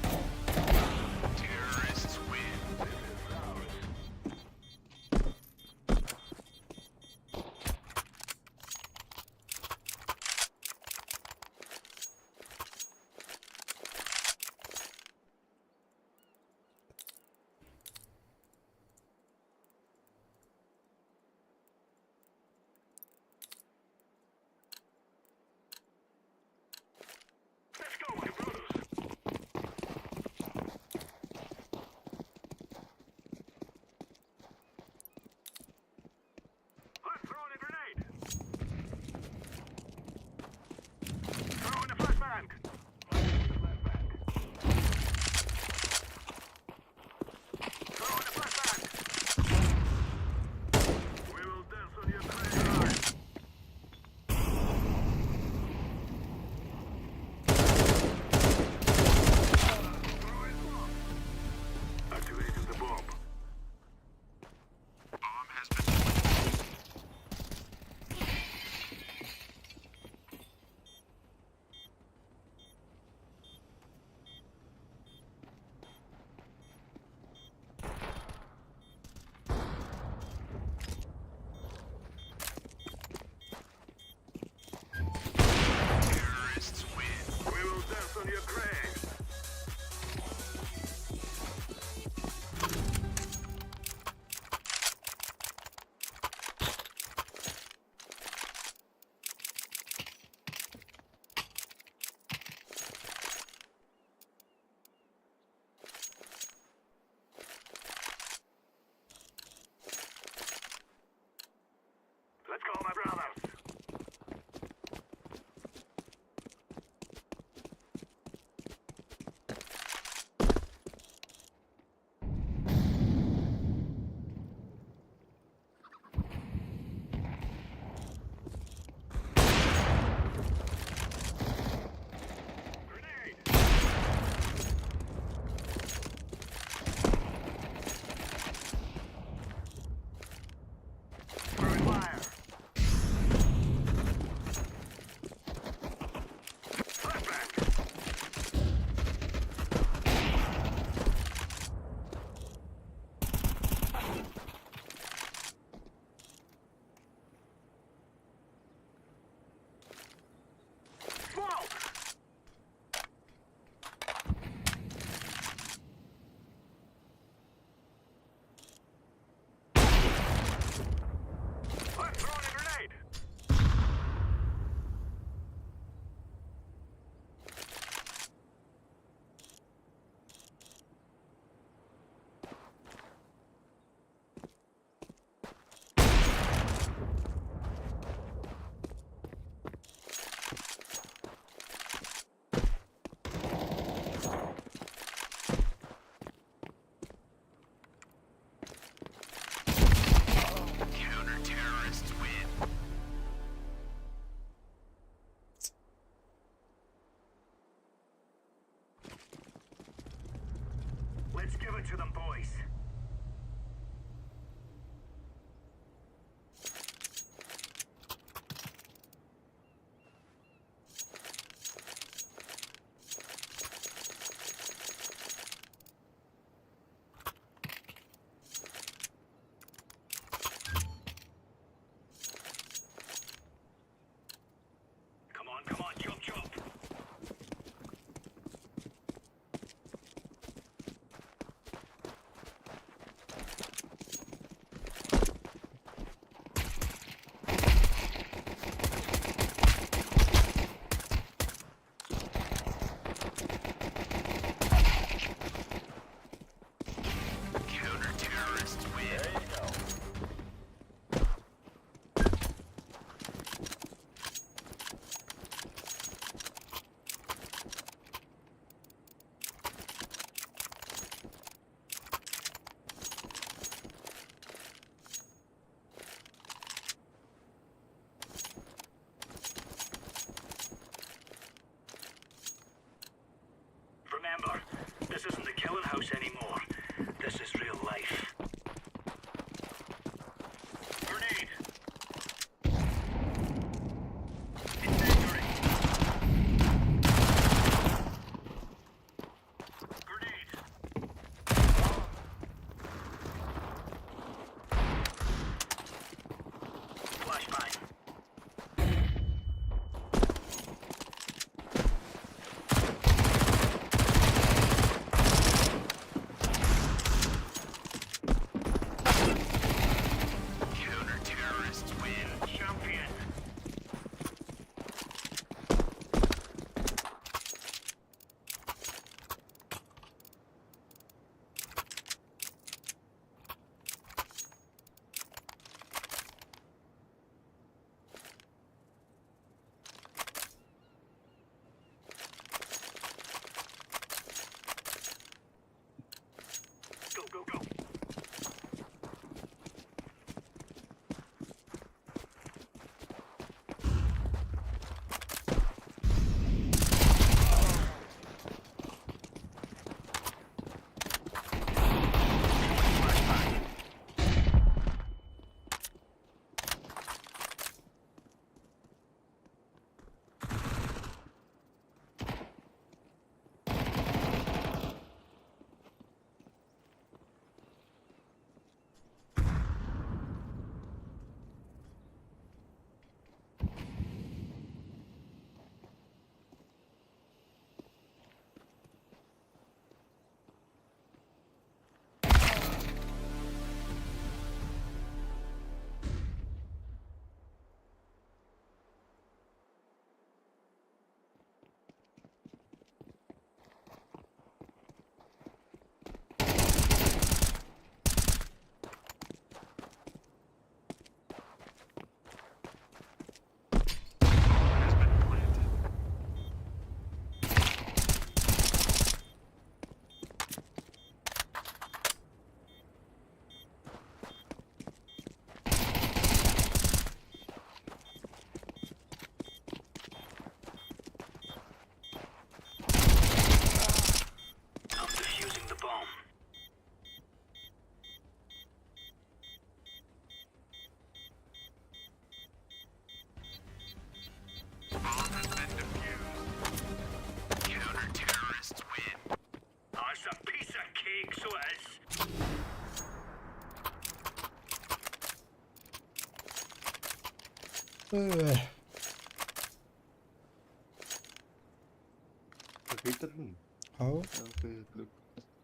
Кыйтардын. Хау.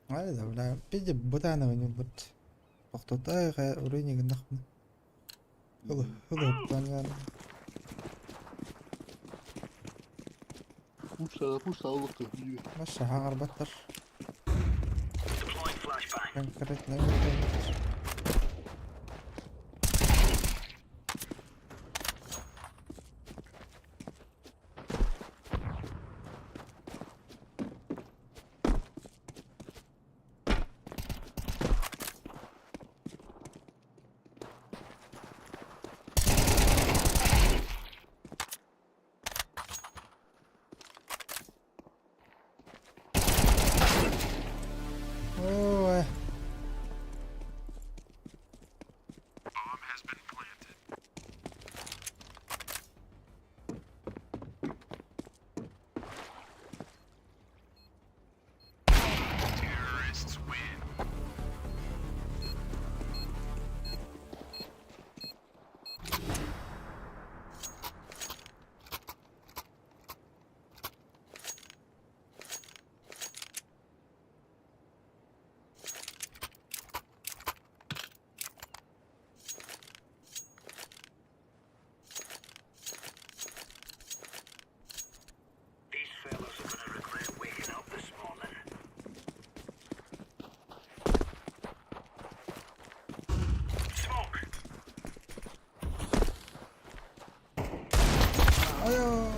Ай да, бля, пиди бытаана ньылбыт. Тохтотой уруйни гыннахпына. Хылы, хылы ыптан Пушта, пушта, улыбка. Маша хаҥарбаттар. Конкретно өлөрөллөр. Ой. These fellas are gonna regret waking up this morning. Smoke! Айо.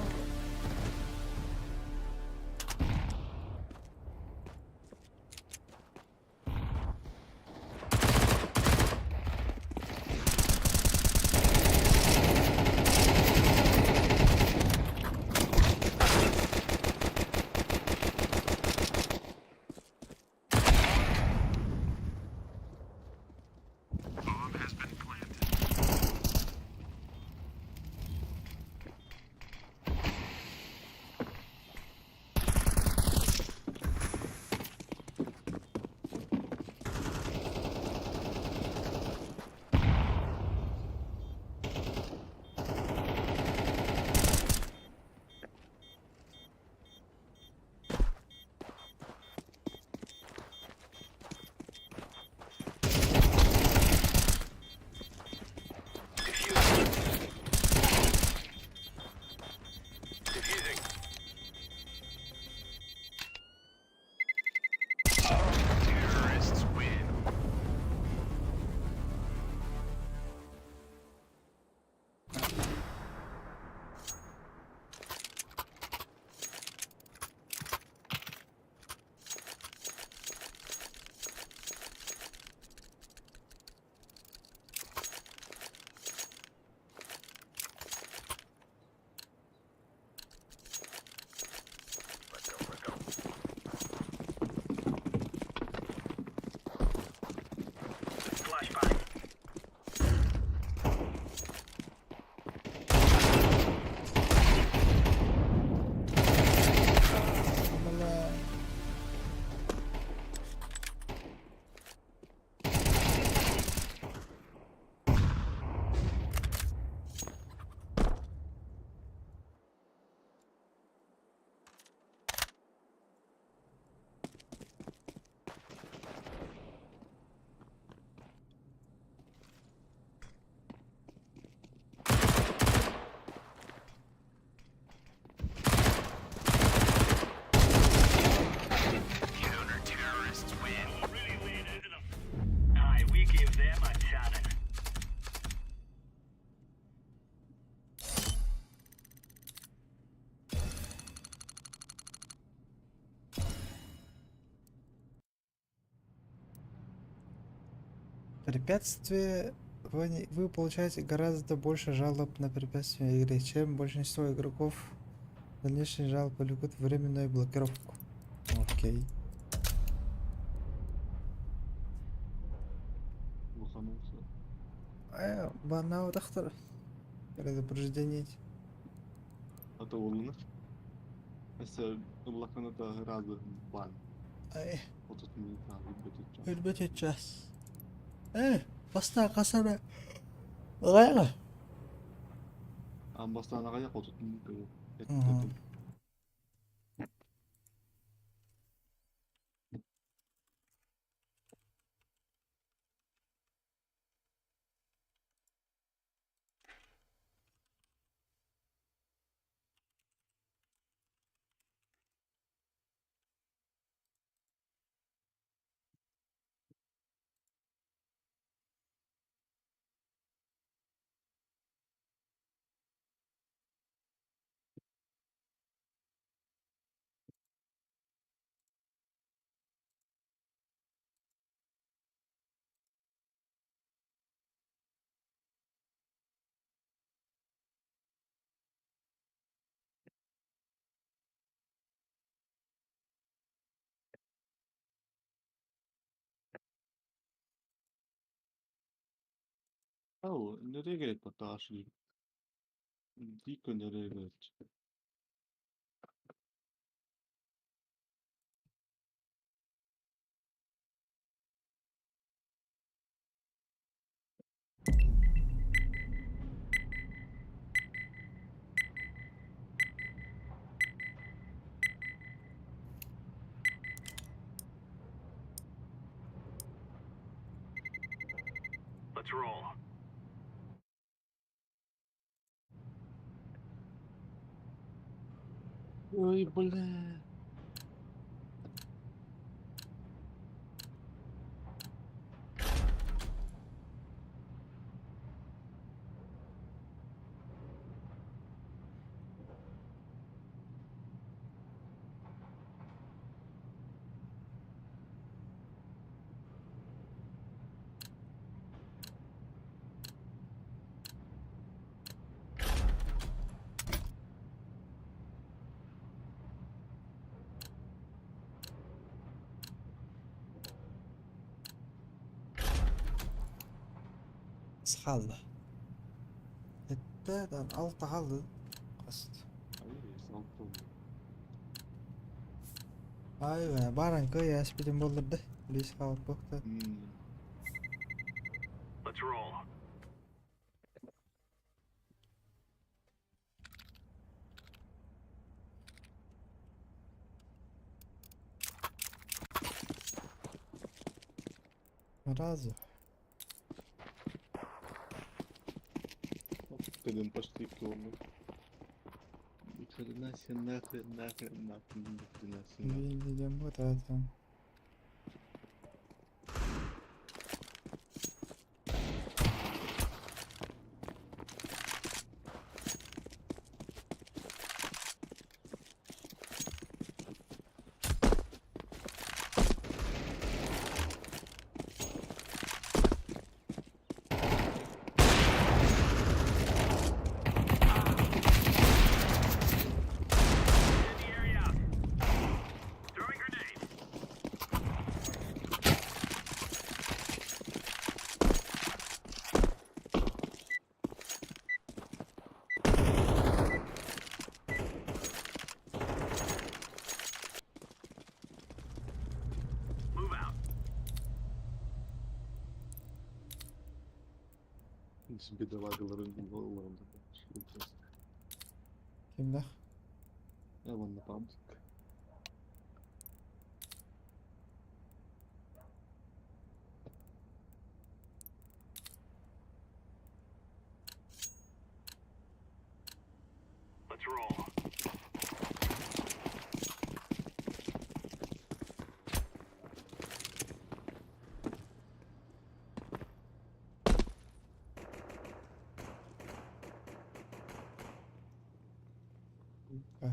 Defusing. Let's go, let's go. Flashbang. Бля. Counter-terrorists win. Really laying into them. Aye, we gave them a tanning. Препятствие вы, вы получаете гораздо больше жалоб на препятствия в игре, чем большинство игроков. Дальнейшие жалобы влекут временную блокировку. Окей. Лоханулся. Банау тахтар. Предупреждение. А то улыныр. Mesela блокнота разы бан. Ай, 30 минут надо будет. Өлбөт час. Баста касара. Гайга. А бастан аяк 30 минут. Мгм. Oh, nereye gerek var daha şimdi? Diko nereye gerek? Let's roll. Ой, бля. Схалла. Сэттэ, алта хаалла. Хаст. Hayır, salak oldu. Ай, баран кый аспитин болларды. Лис хаалып бохта. Let's roll. Разу. Dedim почти километр. Ни хрена себе, нахрен, нахрен, нахрен, ни хрена себе. Видим вот это. Incendiary out. Throwing grenade. Move out. Бедолагаларын головында. Кимде? Я вон на паблик. Let's roll. А.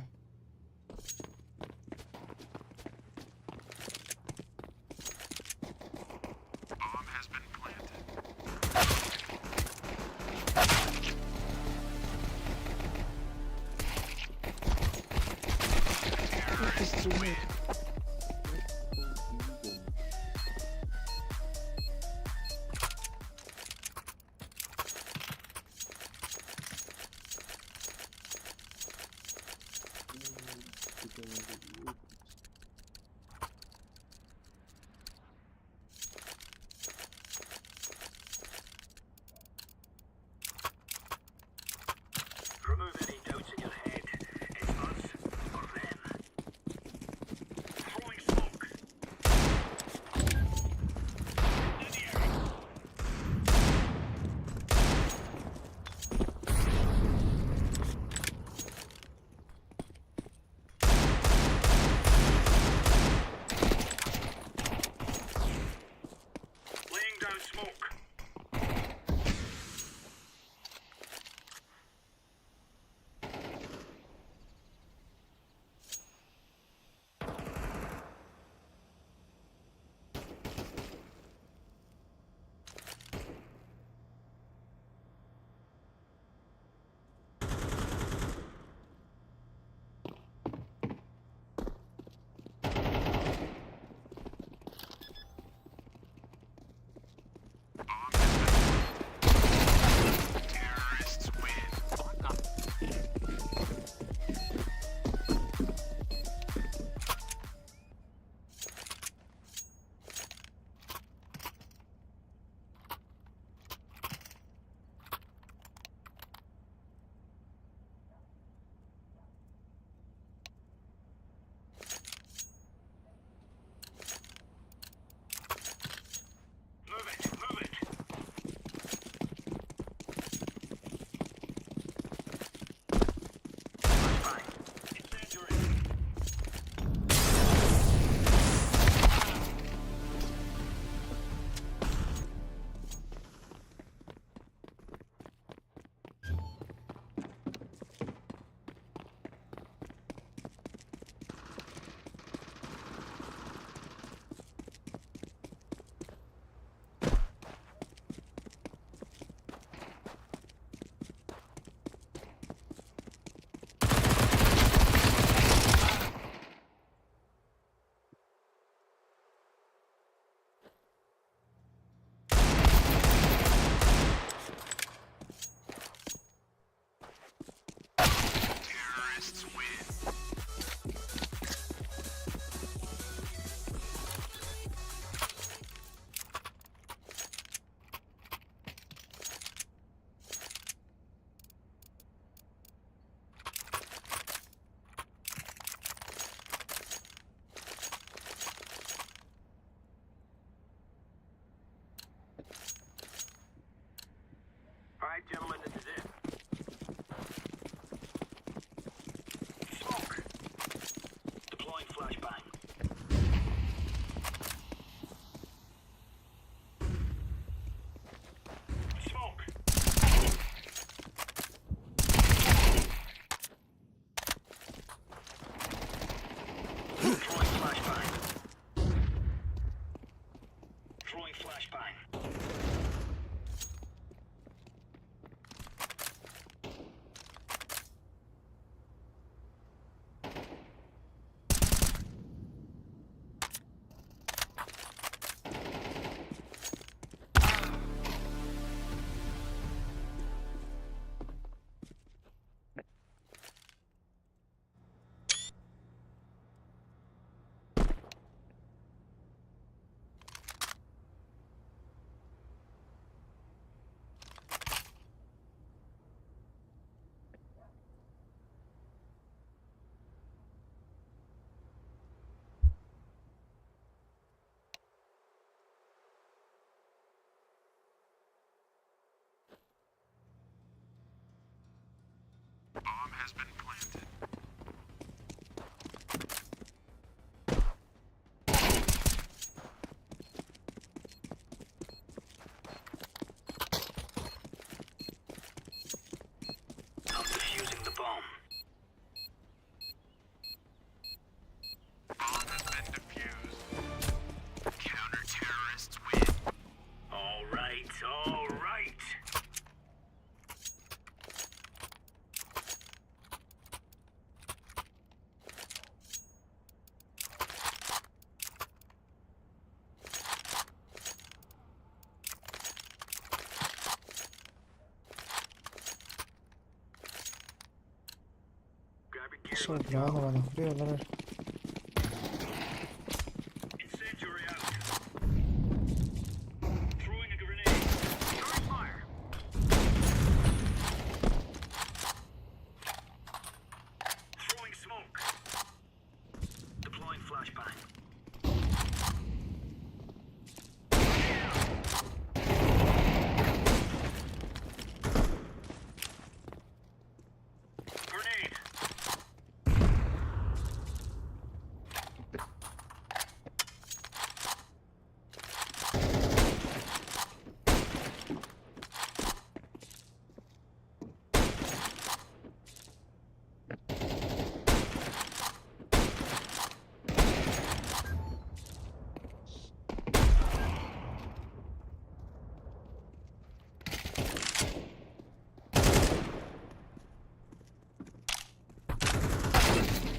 Шо, Дранова, нахуй олорор.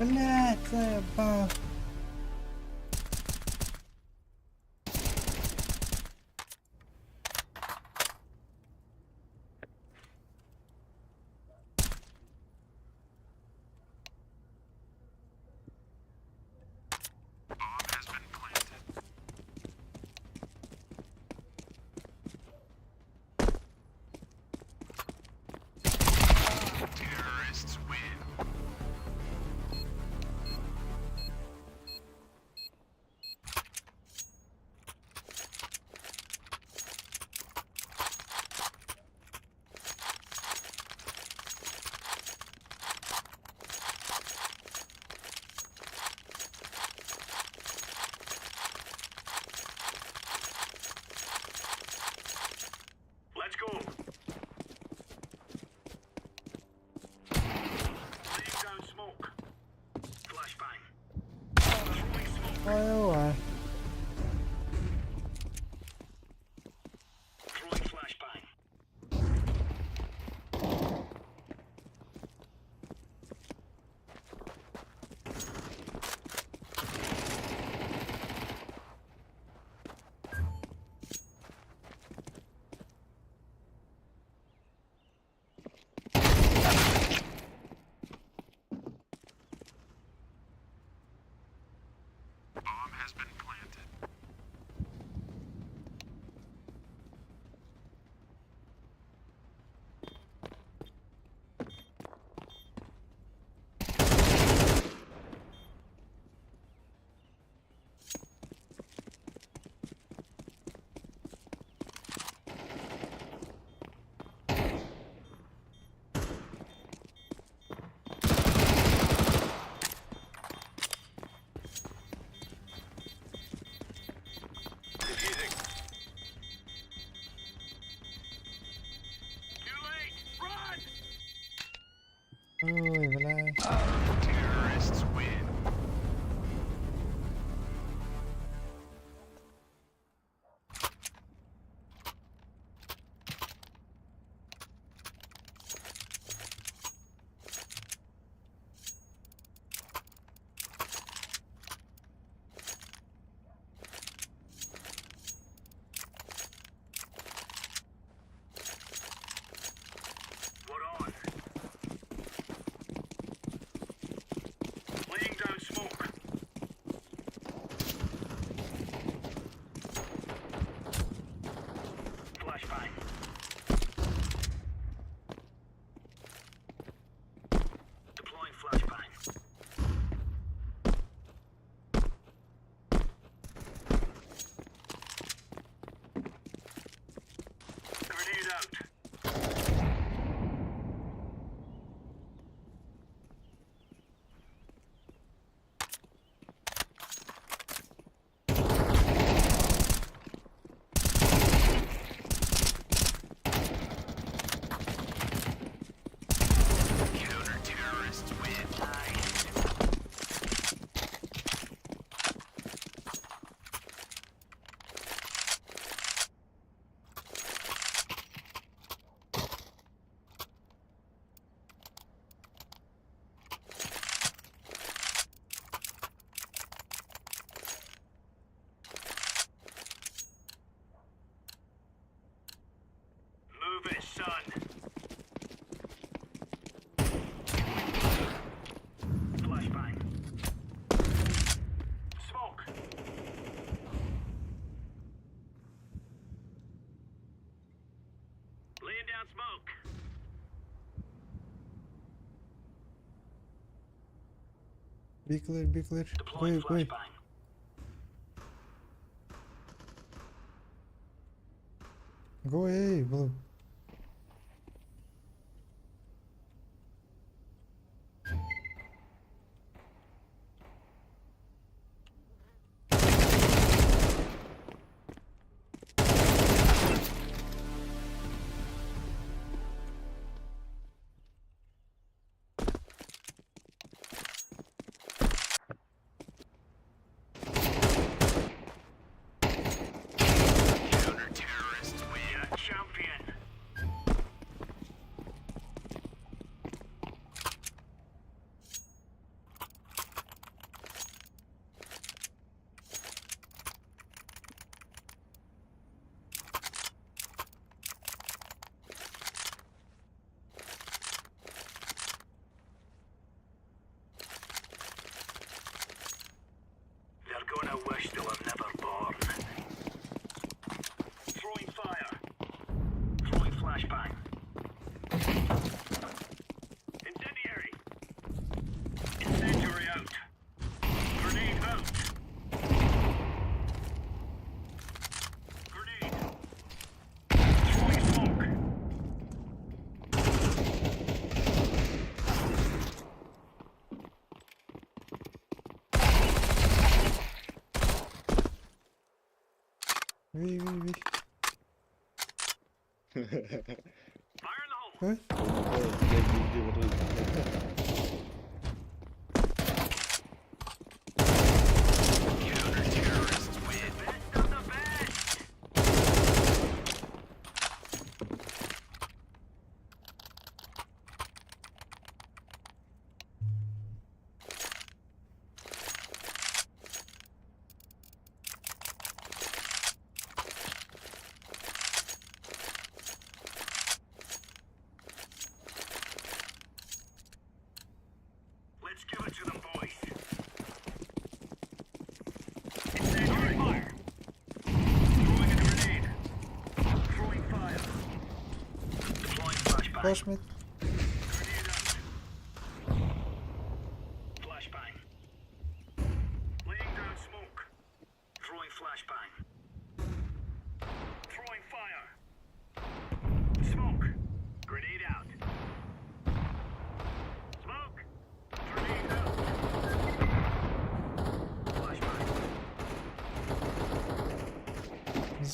Блять, заебал. Ой-ой. Ой, бля. Be clear, be clear. Go, go. Go A, blue. Ви, ви, ви. Э? Flash mid.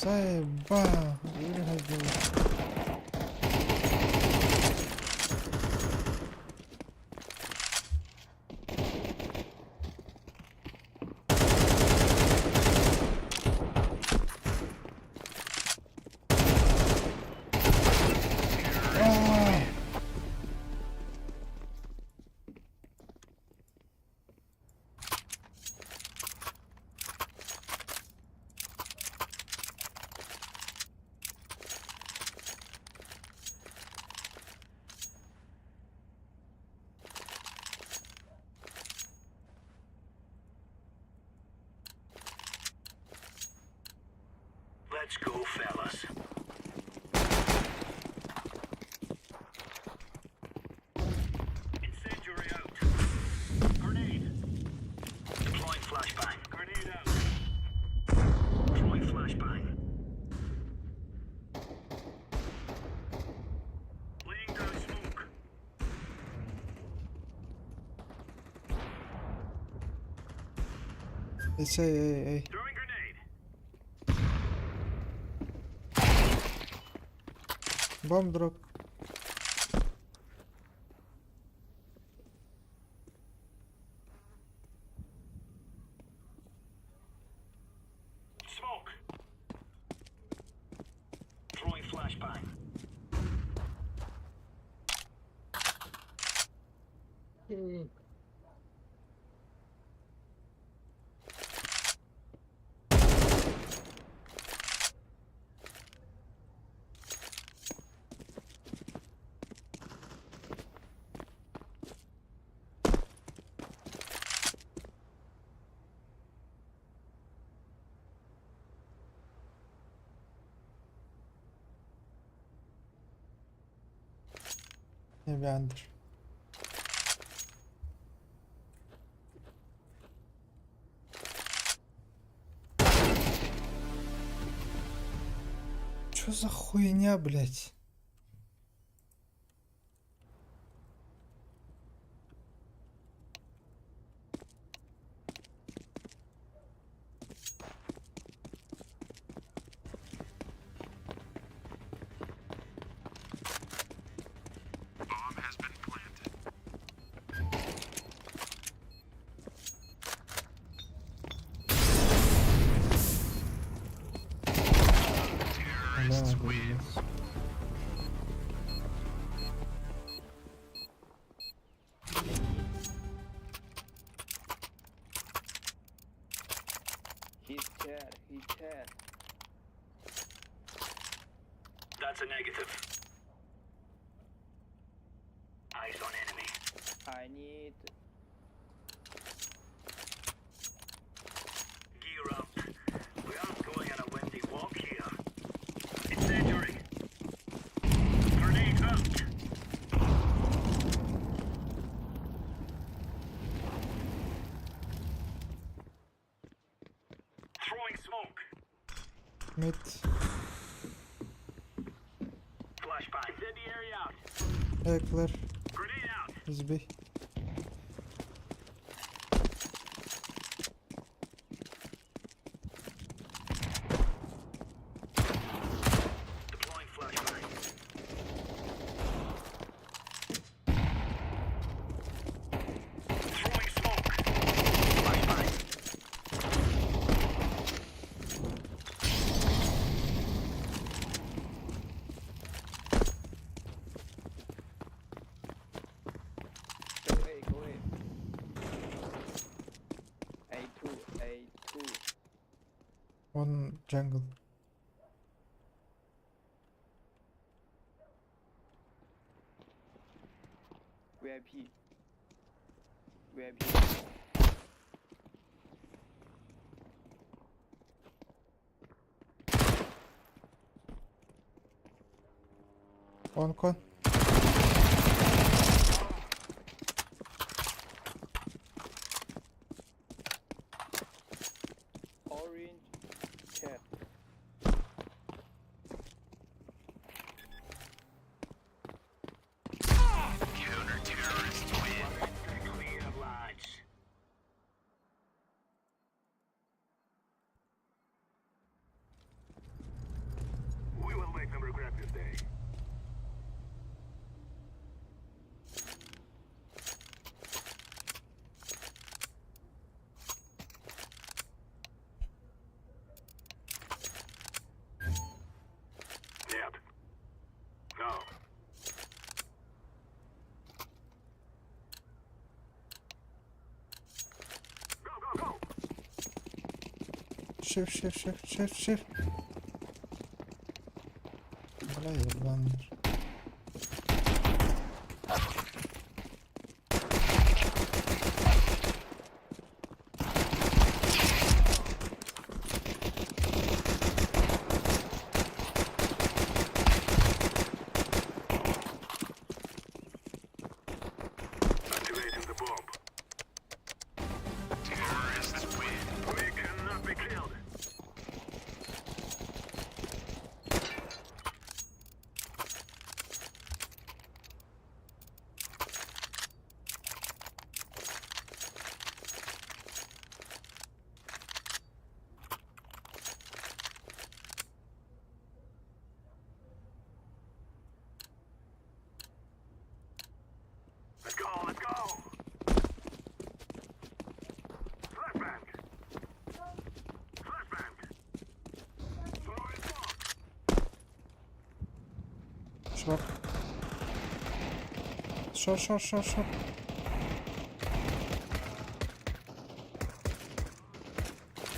Заеба! Выходил. А! It's A, A, A. Bomb drop. Maybe under. Чё за хуйня, блядь? Бля, пиздец. He's dead, he's dead. That's a negative. Eyes on enemy. I need Gear up. We aren't going on a windy walk here. Incendiary. Grenade out. Throwing smoke. Mid. Flashbang. Incendiary out. A clear. Grenade out. Is B. Deploying flashbang. Throwing smoke. Flashbang. Go A, go A. A2, A2. One jungle. VIP. VIP. One con. Orange cat. Clear, lads. We will make them regret this day. Yep. No. Go, go, go! Shift, shift, shift, shift, shift. Бля, ебаный. Activating the bomb. Terrorists win. We cannot be killed. Let's go, let's go! Flashbang! Flashbang! Throwing smoke! Short. Short, short, short, short.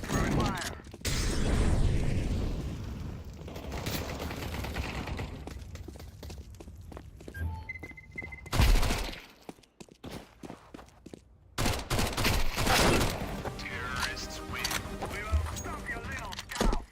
Throwing fire! Terrorists win. We will stop your little scout!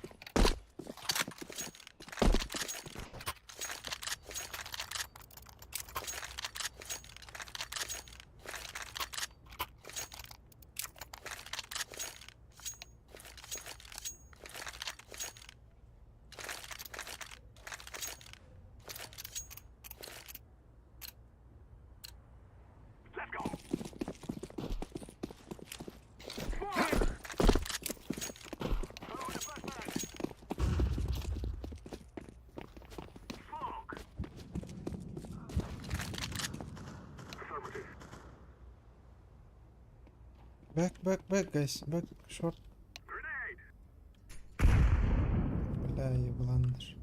Back, back, back, guys. Back, short. Бля, ебландыр.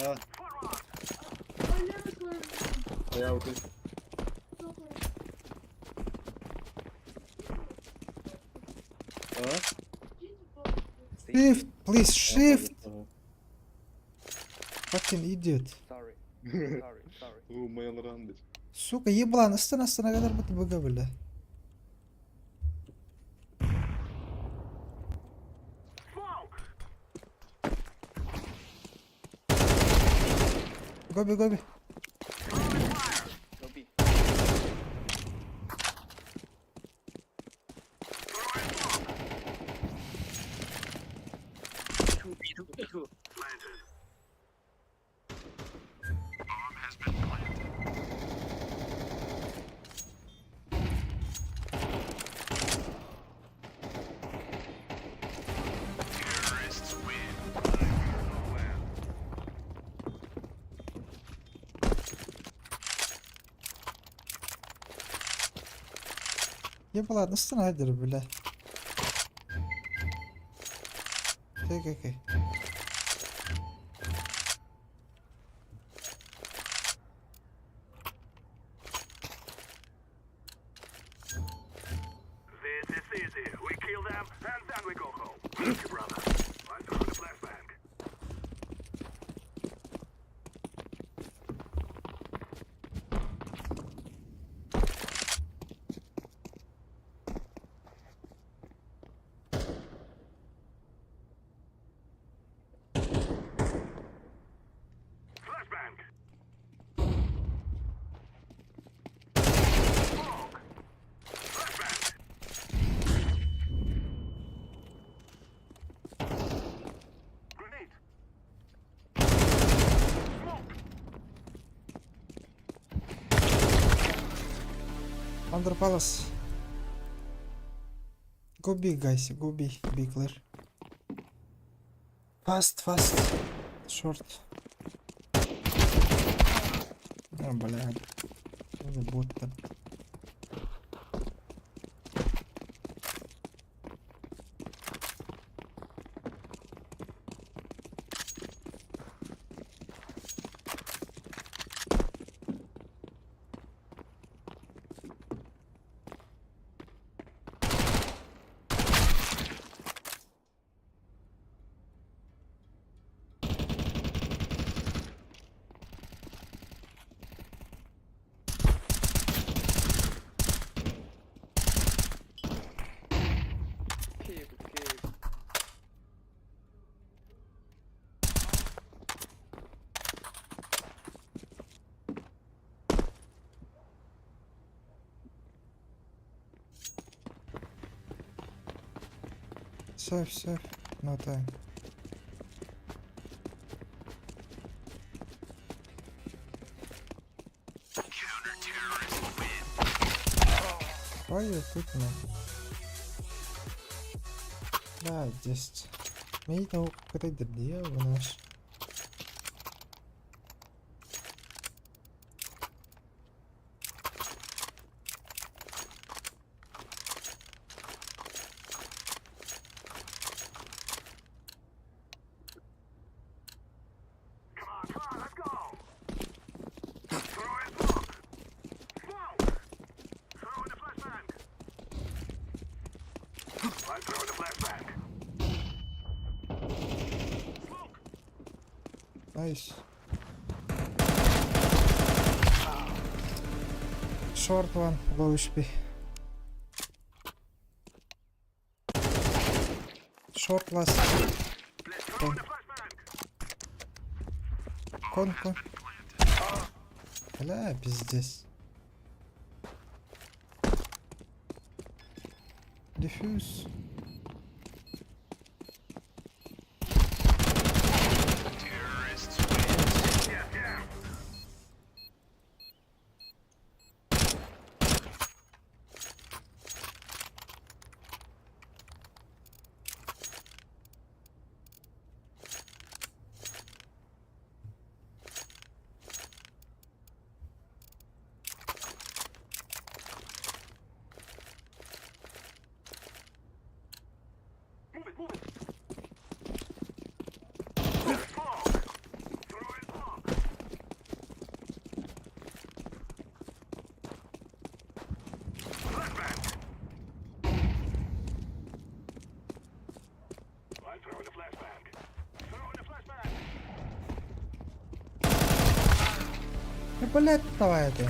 А, я вот А? Shift, please, shift! Ага. Fucking idiot. Sorry. Sorry, sorry. О, моя рандыч. Сука, еблан, ыстан астына кадar бу БГ бля. Гоби, гоби. Go B. Two, B, two, B, two. Еблан, ыстан хадыр бля. Окей, окей. This is easy. We kill them and then we go home. Thank you, brother. I'm throwing the flashbang. Flashbang. Smoke. Flashbang. Grenade. Smoke. Under palace. Go B, guys. Go B. Be clear. Fast, fast. Short. А, блядь. Что за бот там? Cave, cave. Safe, safe. No time. Why you quick man? Да, 10. Мей того, когда наш. Come on, come on, let's go! Throw in smoke! Smoke! Throw in the flashbang! Nice. Short one, low HP. Short last. Con. Con, con. Бля, пиздец. Defuse. Move it, move it. Smoke. Throwing smoke. Flashbang. I'm throwing a flashbang. Throwing a flashbang. Ну, блядь, давай это.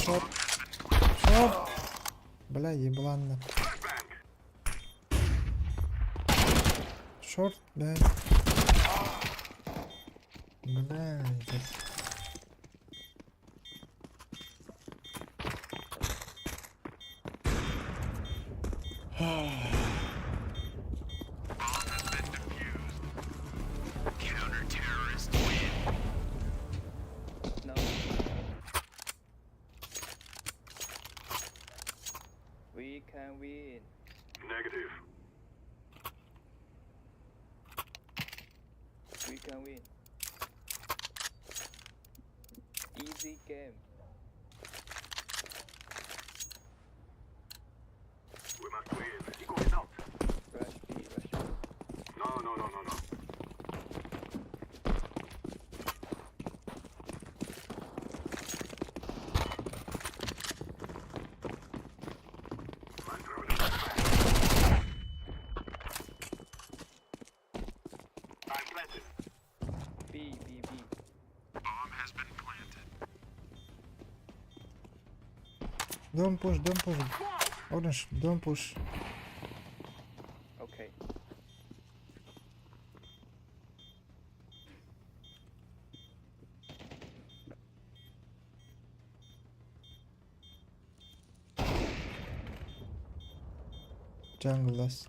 Short. Short. Бля, еблан. Short, бля. Бля, это- No. We can win. Negative. We can win. Easy game. We must win. Igor is out. Rush B, rush B. No, no, no, no, no. I'm throwing a flashbang. I'm planted. B, B, B. Don't push, don't push. Orange, don't push. Okay. Jungle last.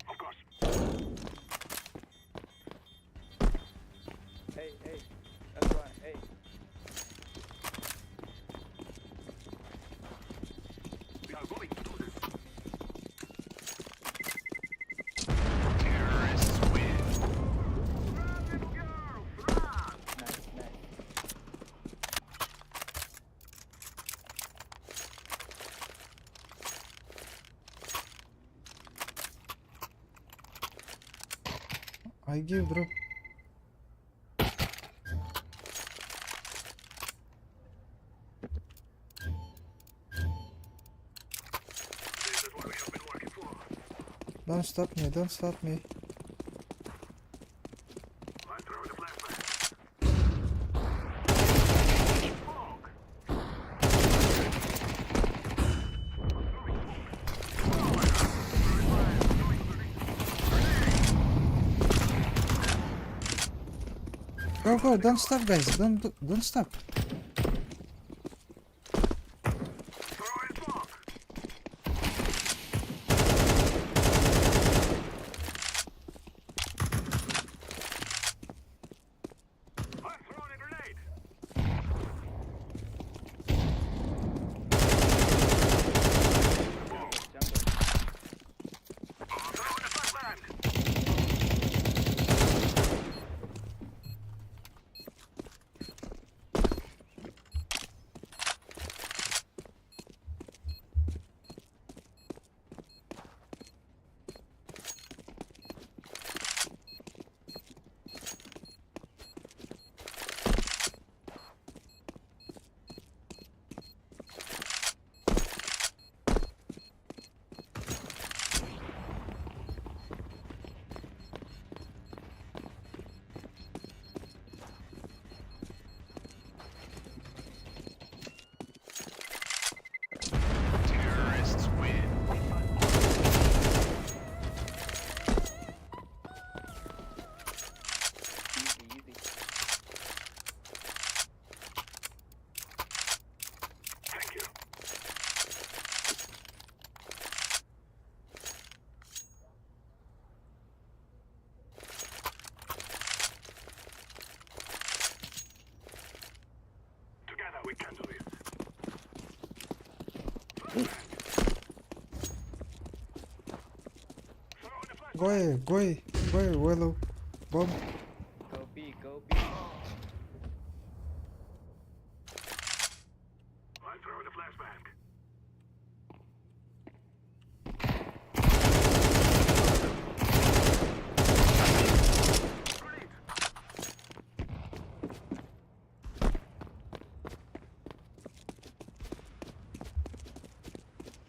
Of course. Hey, hey. That's one. Hey. We are going to do this. Run, little girls, run! Nice, nice. I give drop. This is what we have been working for. Don't stop me, don't stop me. I'm throwing a flashbang. Smoke! I'm throwing smoke. Oh my God. Throwing fire. Throwing grenade. Go, go, don't stop, guys. Don't stop. Throwing smoke. I'm throwing a grenade. Jungle. Throwing a flashbang. Go A, go A, go A, Willow. Bomb. Go B, go B. I'm throwing a flashbang.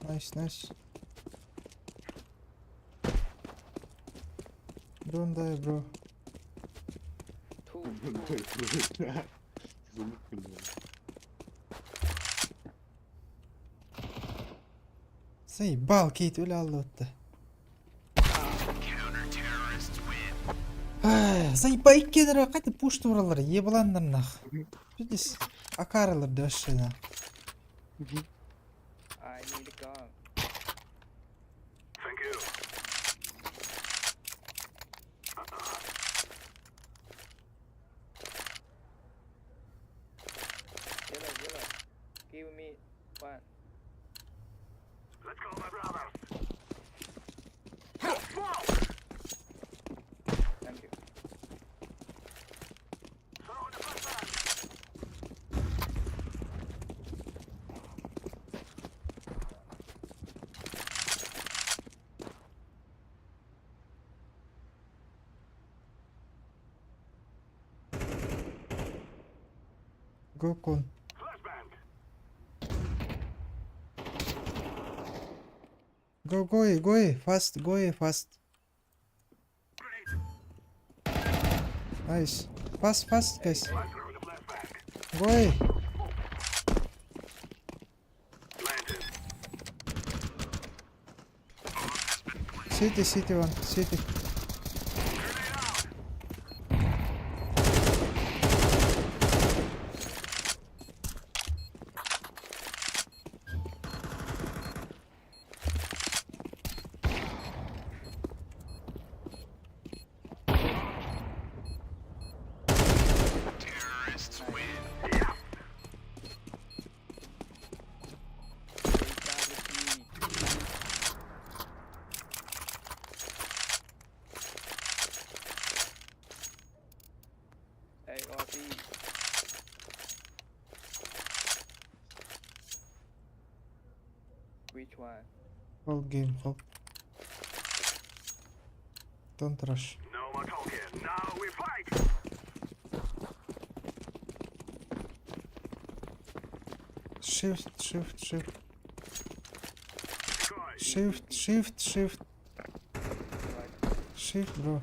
Nice, nice. Don't die, bro. Two, two. Zombi kırdı. Заебал, Кейт, уля лотта. Заебал, кедр, қайта пуш туралар, ебаландар нах. Видишь, акаралар вообще нах. I need a gun. Thank you. Yellow, yellow. Give me one. Let's go, my brothers. Smoke! Thank you. Throwing a flashbang. Go con. Flashbang. Go, go A, go A, fast, go A, fast. Nice. Fast, fast, guys. I'm throwing a flashbang. Go A. Planted. City, city one, city. Grenade out. They got B. A or B. Which one? Hold game, hold. Don't rush. No more talking. Now we fight. Shift, shift, shift. Decoy. Shift, shift, shift. Right. Shift, bro.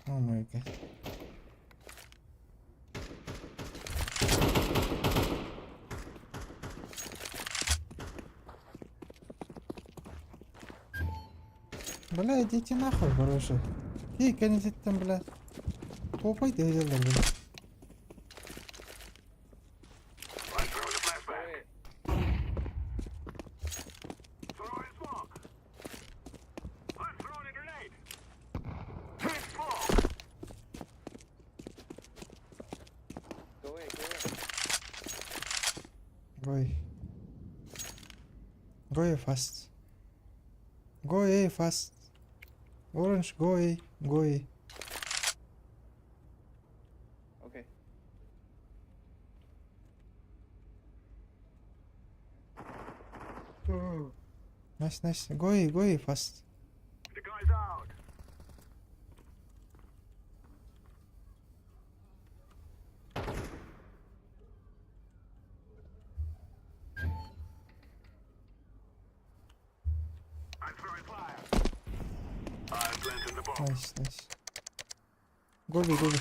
Oh my god. Бля, идите нахуй, короче. Ей, там, бля. Попай ты бля. I'm throwing a flashbang. Go away. Throwing smoke. I'm throwing a grenade. Smoke. Go away, go away. Go away. Go away fast. Go away fast. Orange, go away, go away. Okay. Nice, nice. Go away fast. The guy's out. I'm throwing fire. I'm planting the bomb. Nice, nice. Go B, go B.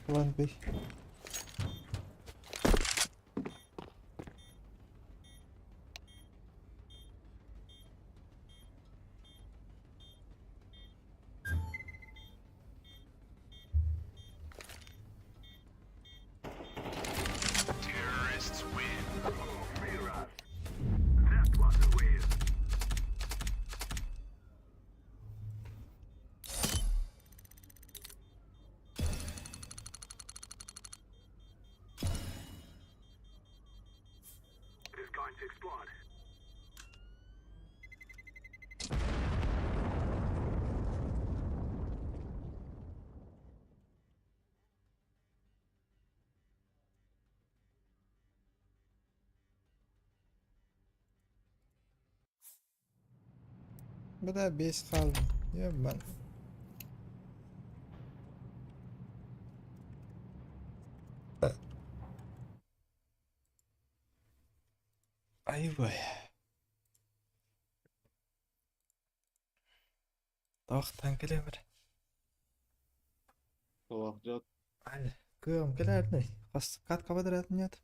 Plan B. Mira. That was a win. Бля, бес қалды. Ебан. Айбай. Тоқтан келемір. Салахжат. Ай, кым келерни? Қас кат кабадыратын нет?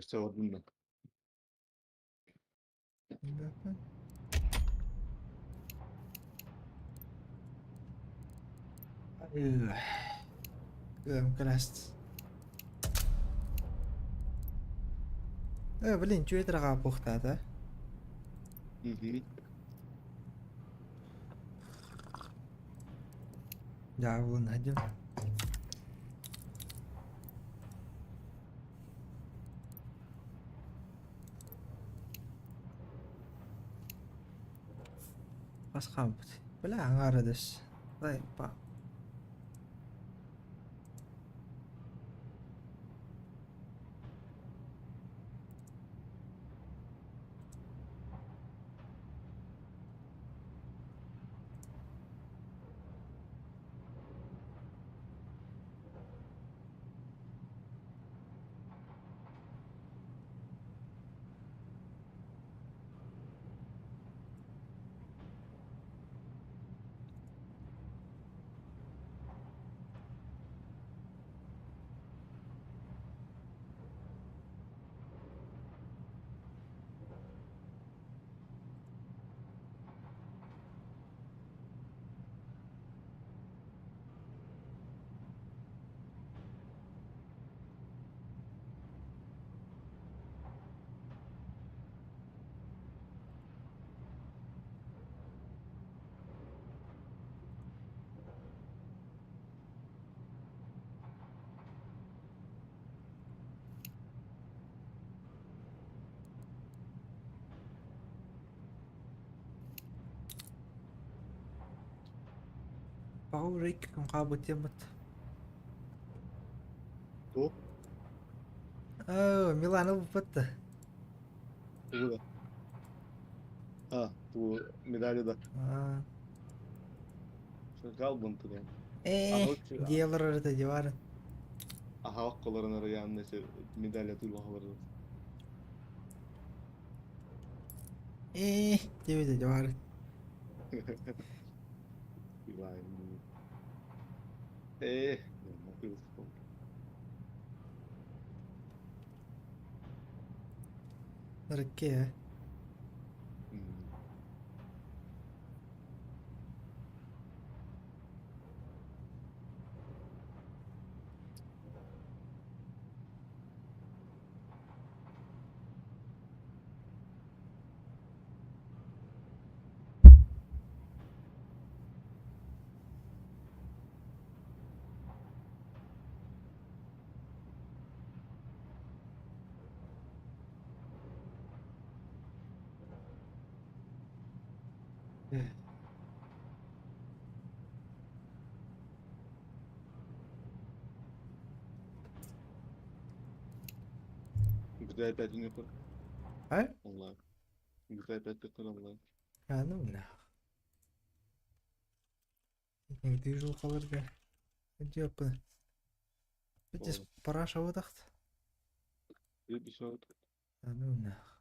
Все одно. Кым келест. Блин, Твиттерға бұқтады. Угу. Я вон один. Басқа бля, аңарыдыс. Дай, па. Баҕа уже икки күн хаалбыт диэммит. Туох? Оо, Миланы ылбыппыт да. Тугу да? А, ту медали да. Аа. Шакал бунту. Э, дьиэлэр эрэ диварын. Аһаҕах колорун арыйаанна медаль атыылаһалар. Э, диэбитэ диварын. Э, Рыкке. GTA 5 ойнуохха. А? Онлайн. GTA 5 тыккын онлайн. А, ну нах. Движухаларга. Дьиэппин. Здесь параша выдохт. А ну нах.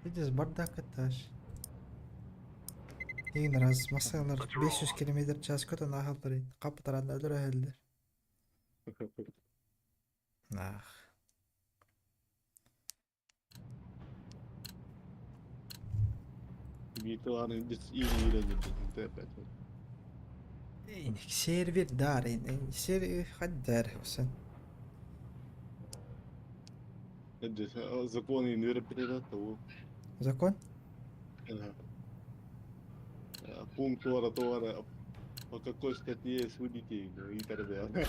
Здесь бардак этаж. Ең раз масалар 500 километр час көтөн ахалдар каптаран өлөрө. Нах. GTA-ны biz iyi öğrenirdik GTA 5. Сервер дар, сервер хаддар sen. Закон того. Закон? Пункт тора тора по какой статье судите и так далее.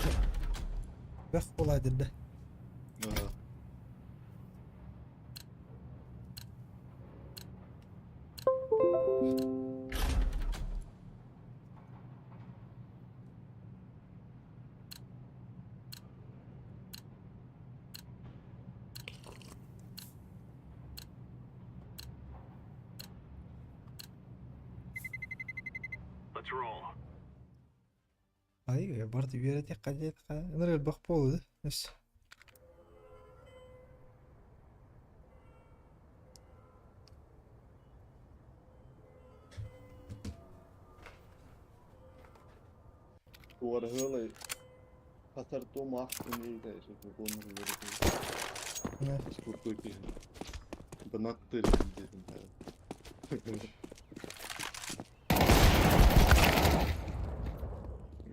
Бэх буладыр да. Ага. Let's roll. Ай, барды үйрәтек қажет. Ныр бах болду. Өс. Туара хылай хасар то махтын дейді, законы говорит. Крутой песня. Донаттыр дедим.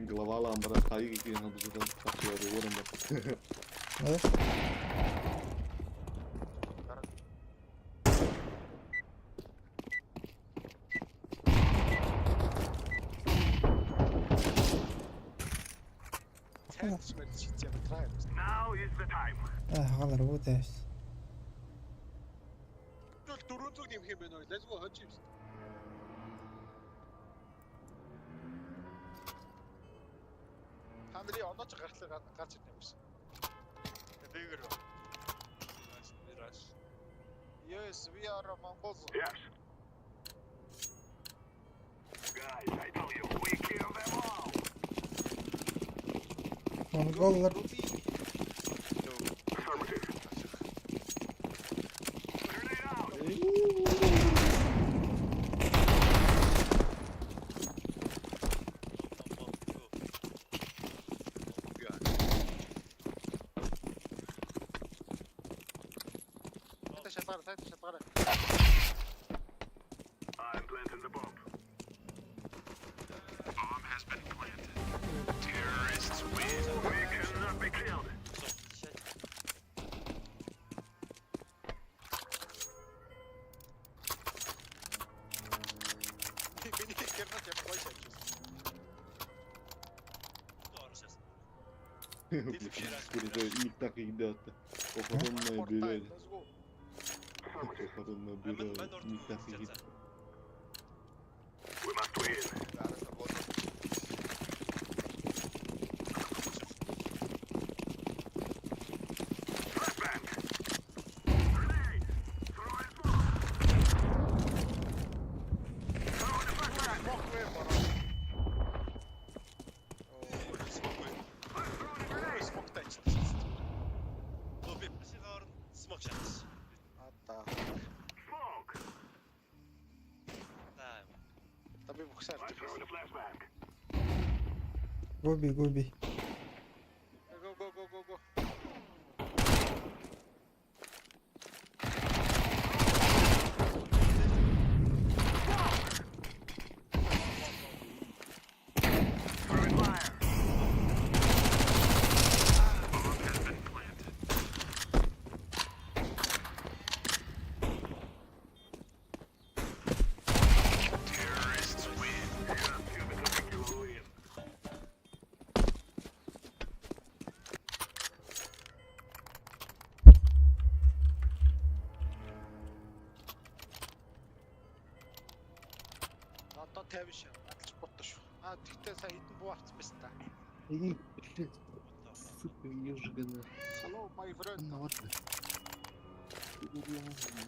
Голова ламбара хайы киген бузудан тапшыры орын. Now is the time. А, работает. 400 нэмэх юм байна уу? Let's go хожим. Та нарын оноо ч гартлаа гарч ирнэ юм шиг. Бэгэр. Rush. Yes, we are Mongols. Yes. Guys, I tell you, we kill them all. Монголлар Affirmative. Grenade out. Сайта шатгаар, сайта шатгаар. I'm planting the bomb. Bomb has been planted. Terrorists win. We cannot be killed. Миний герман ямар гоё шатчихсан. Курда и так идет. Похоронное One more бюро. time, let's go. Похоронное Мань бюро мань орд не үзэж офигеть. за. We must win. Араасаа бод. Flashbang. Grenade. Throw in smoke. Throw in the flashbang. Smoke way бороо. Smoke вэ. I'm throwing a grenade. Smoke тайчсан. Өө би пасигаа орно smoke шатсан. Ата. Smoke. За. Та би бүхсээр. I'm throwing a flashbang. Гоби, гоби. Go go go go go. Throwing fire. Bomb has been planted. Terrorists win. You win. Одоо 50 шээ. Адалж ботто шүү. Аа тэгтээ сая хэдэн буу авсан байсан та. Эй, блядь, сука, ежигана. Hello my friend.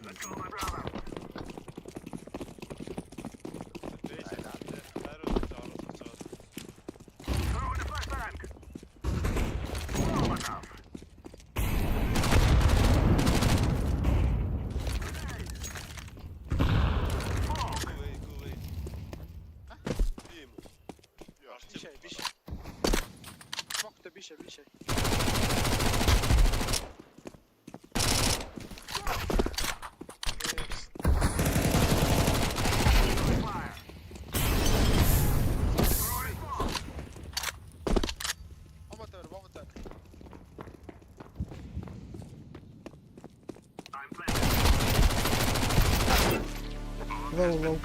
Let's go, my brother. Бэж. Хариу оруулах жоо. Throw in the flashbang. Molotov. Grenade. Smoke. Гүвэ гүвэ. Тийм үү. Орчих. Биш ээ, биш. Smoke та биш ээ, биш ээ. Fire. Throw in smoke. Бомба тавир, бомба тавир. I'm planted. Low, low.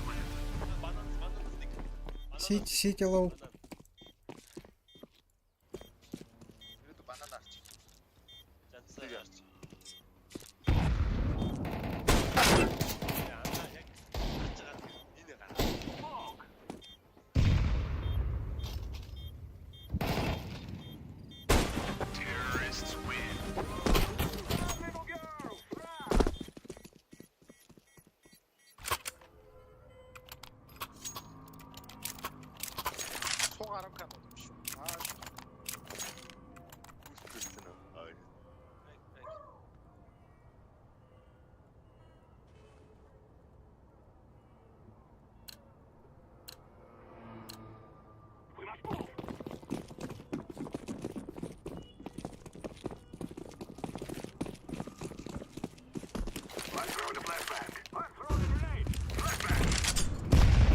Банан банан нэг. Сити, сити, low. Ерөөдөө банан арч. Жанцаа гарч. Яа, яг гарч байгаа энэ гараа. Smoke. Terrorists win. Run, little girl, run. Суу 10 к юм шүү. Аа Үстэйсэн үү? Аа. We must move. I'm throwing a flashbang. I'm throwing a grenade. Flashbang.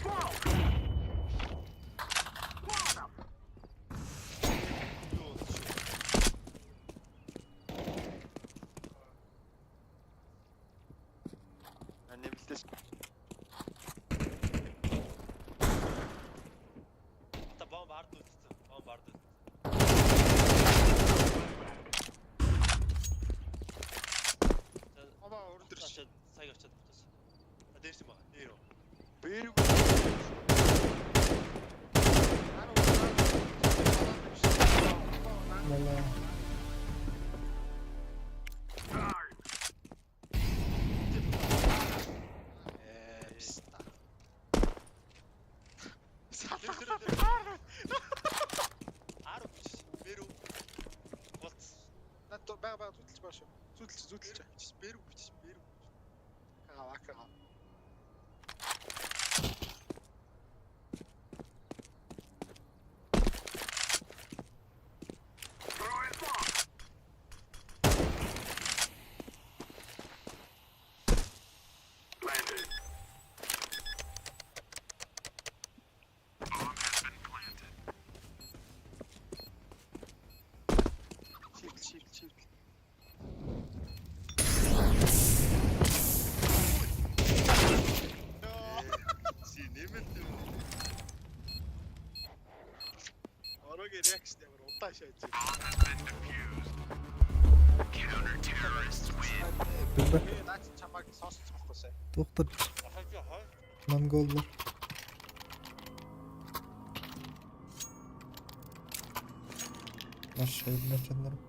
Smoke. Molotov. Юу шүү. нэмэлтээс Та бомб ард үлдсэн. Бомб ард үлдсэн. бомба өрн дэр. Очоод сая очоод буцаас. А дээрс юм аа. Дээр үү. Бэрэг. Бля. Э, пста. Тэр тэр тэр. Ар бүч. Бэр үү. Болц. Над бага бага зүтэлж баа шүү. Зүтэлж зүтэлж. Бэр үү бүч. Бэр үү. Гаа гаа. Throw in smoke. Planted. Bomb has been planted. Shift shift shift. Реакшн ямар удаан шааж. Билбэт Би наач чамайг сонссон байхгүй сая. Доктор монголлар. Машина чаннарым.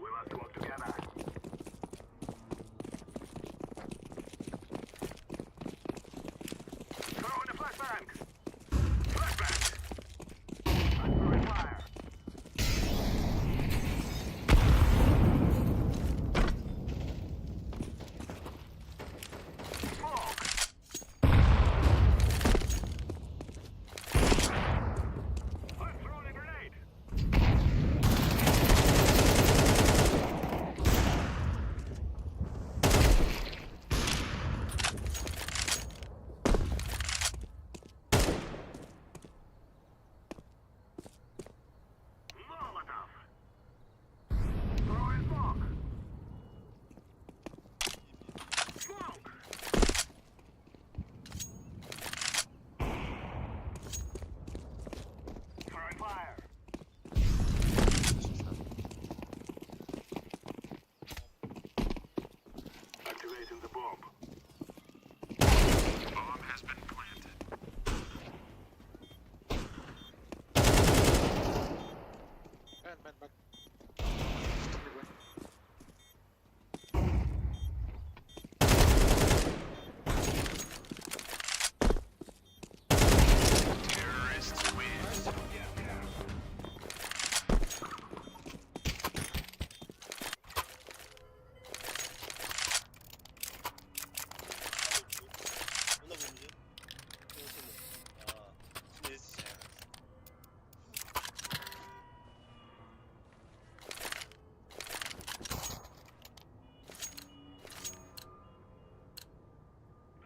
We must work together. Throw in the flashbang! Flashbang! I'm throwing fire! Smoke! I'm throwing a grenade! Molotov! Throwing smoke! Smoke! Throwing fire! Activating the bomb. Bomb has been planted. Бэн бэн бэн.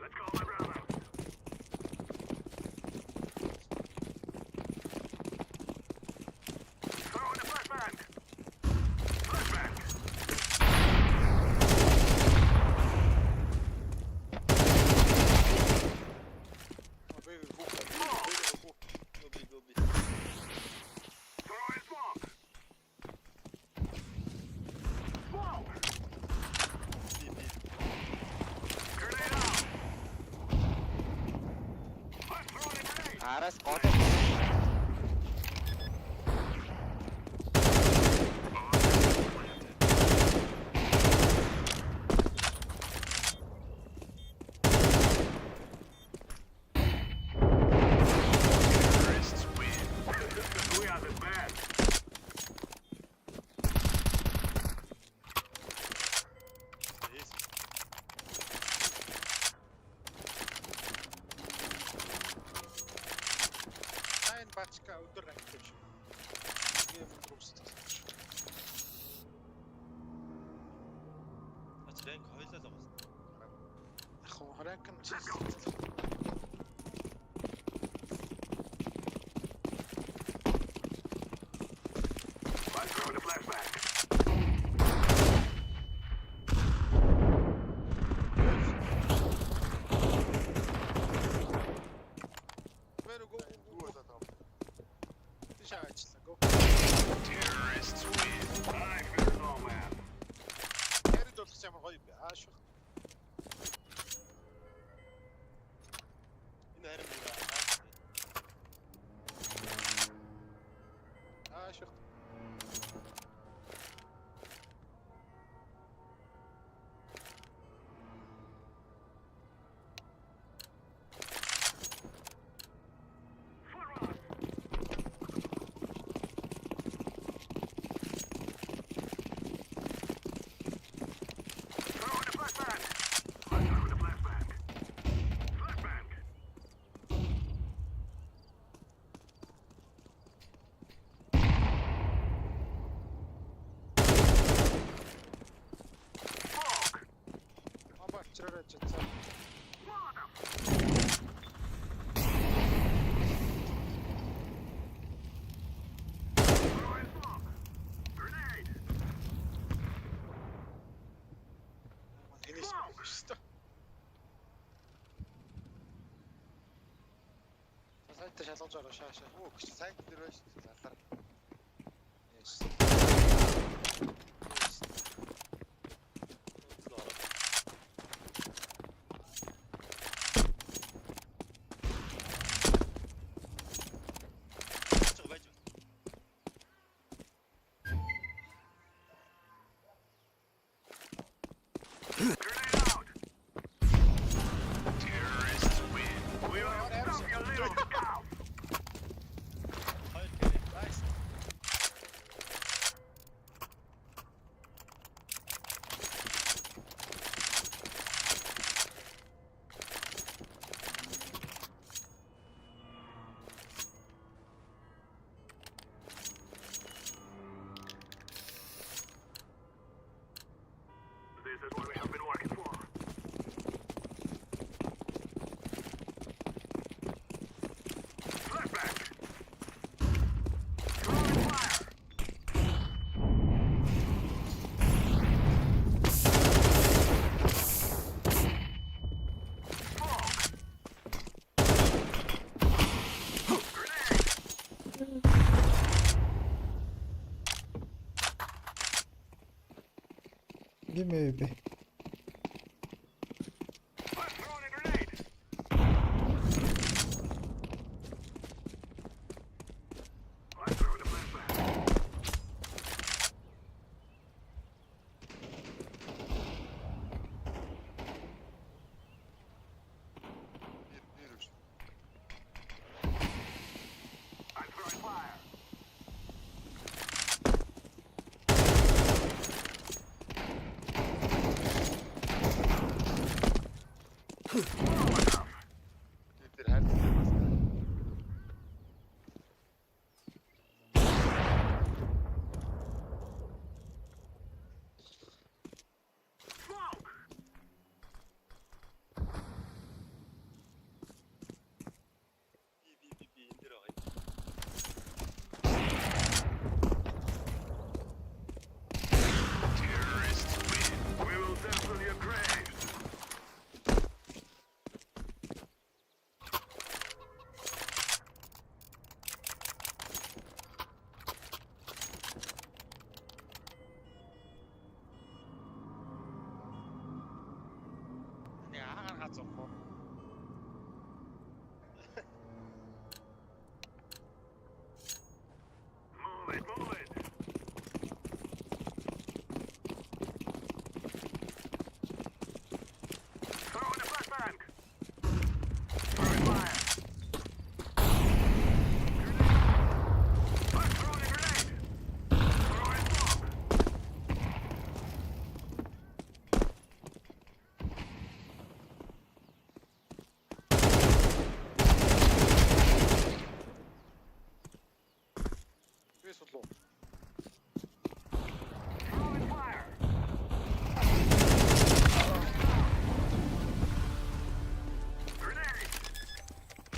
Let's go, my brother. Throw in the flashbang. Flashbang. Би хүү. Throw in smoke. Smoke. Grenade out. I'm throwing a grenade. Араас гол. Өндөр ранг юм шиг. Тэгээ өндөр өссөн шүү. Ач ранг хоёлаа л байгаа. Яг хоо ранг нь чиглэл. I'm throwing a flashbang. Мэр go go Юу болоод байгаа юм? Тийш аваачлаа. Go. Terrorists win. I feel no man. Карид болох ямар гоё юм бэ? Аа шүү. Энэ харин бүр аа. Аа шүү. Throwing a flashbang. I'm throwing a flashbang. Flashbang. Smoke. Бомба авчраарай чацаа. Molotov. Throwing smoke. Grenade. Энэс шүү. Сайтаа шалгаж ороо шаашаа. Оо, гэж сайт дээр байна шүү дээ. Залаар. Яс. Байж байж. Grenade out. Terrorists win. We will stop your little cow. Хоёр carry. Nice. This is what we have been working for. Flashback. Throwing fire. Smoke. Grenade. Give me AWP. I'm throwing a grenade. I'm throwing a flashbang. Нэр нэр биш. I'm throwing fire.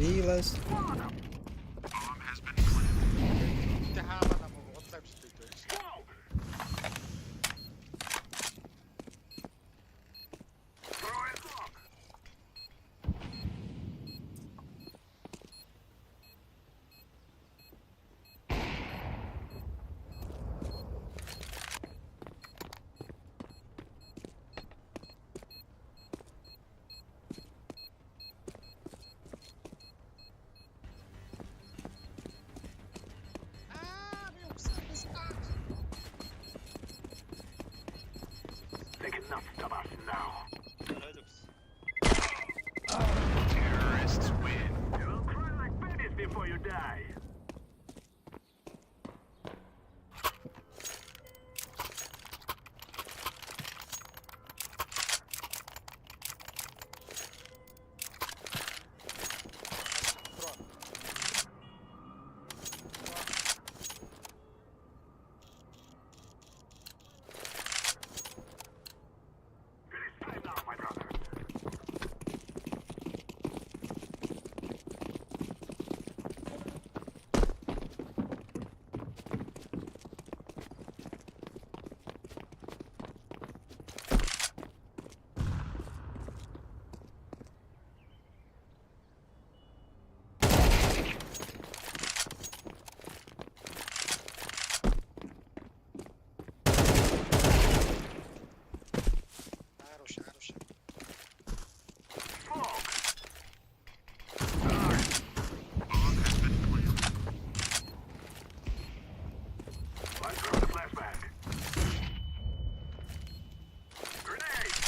Повторилось. Тэ хаамаа намайг удлаа биш үү? Аа би үсэн биш. They cannot stop us now. Хойл өгсөн. Terrorists win. You will cry like babies before you die. It is time now, my brother. Ааруш ааруш. I'm throwing a flashbang. Grenade!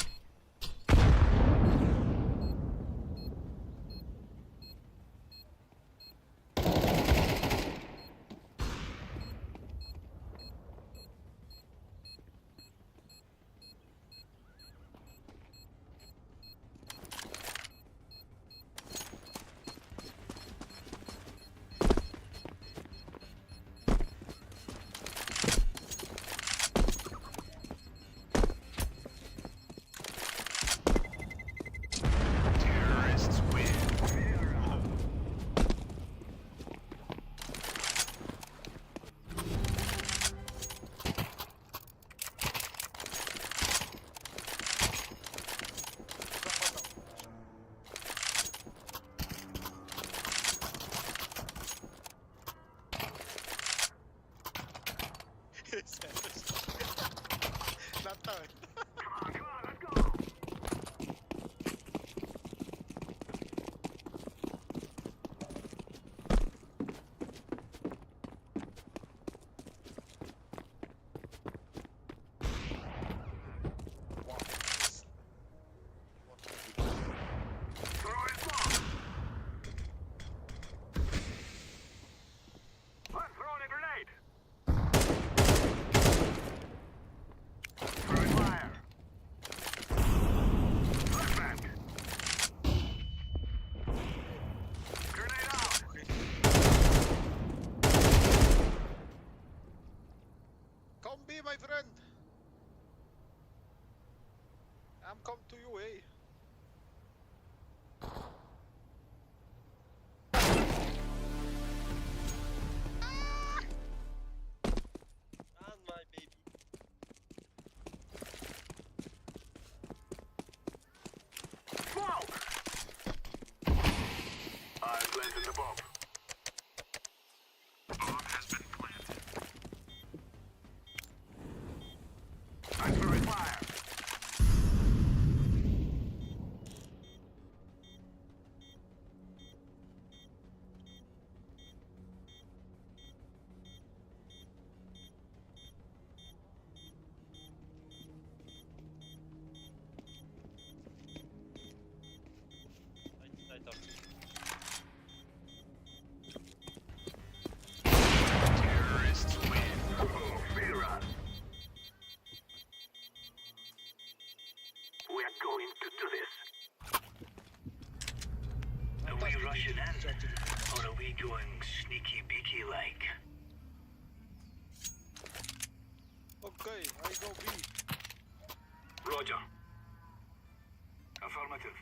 Terrorists win. Надаа байна. Come on, come on, let's go! Throw it bomb! I'm throwing a grenade! Throwing fire! Flashbang! Grenade out! Come be my friend. I'm come to you, hey. Run my baby. Smoke! I planted the bomb. Bomb has been planted. I'm throwing fire. Сайт сайт орсон. Terrorists win. Oh, fear us. We are going to do this. Are we rushing in, or are we going sneaky beaky like? Okay, I go B. Roger. Affirmative.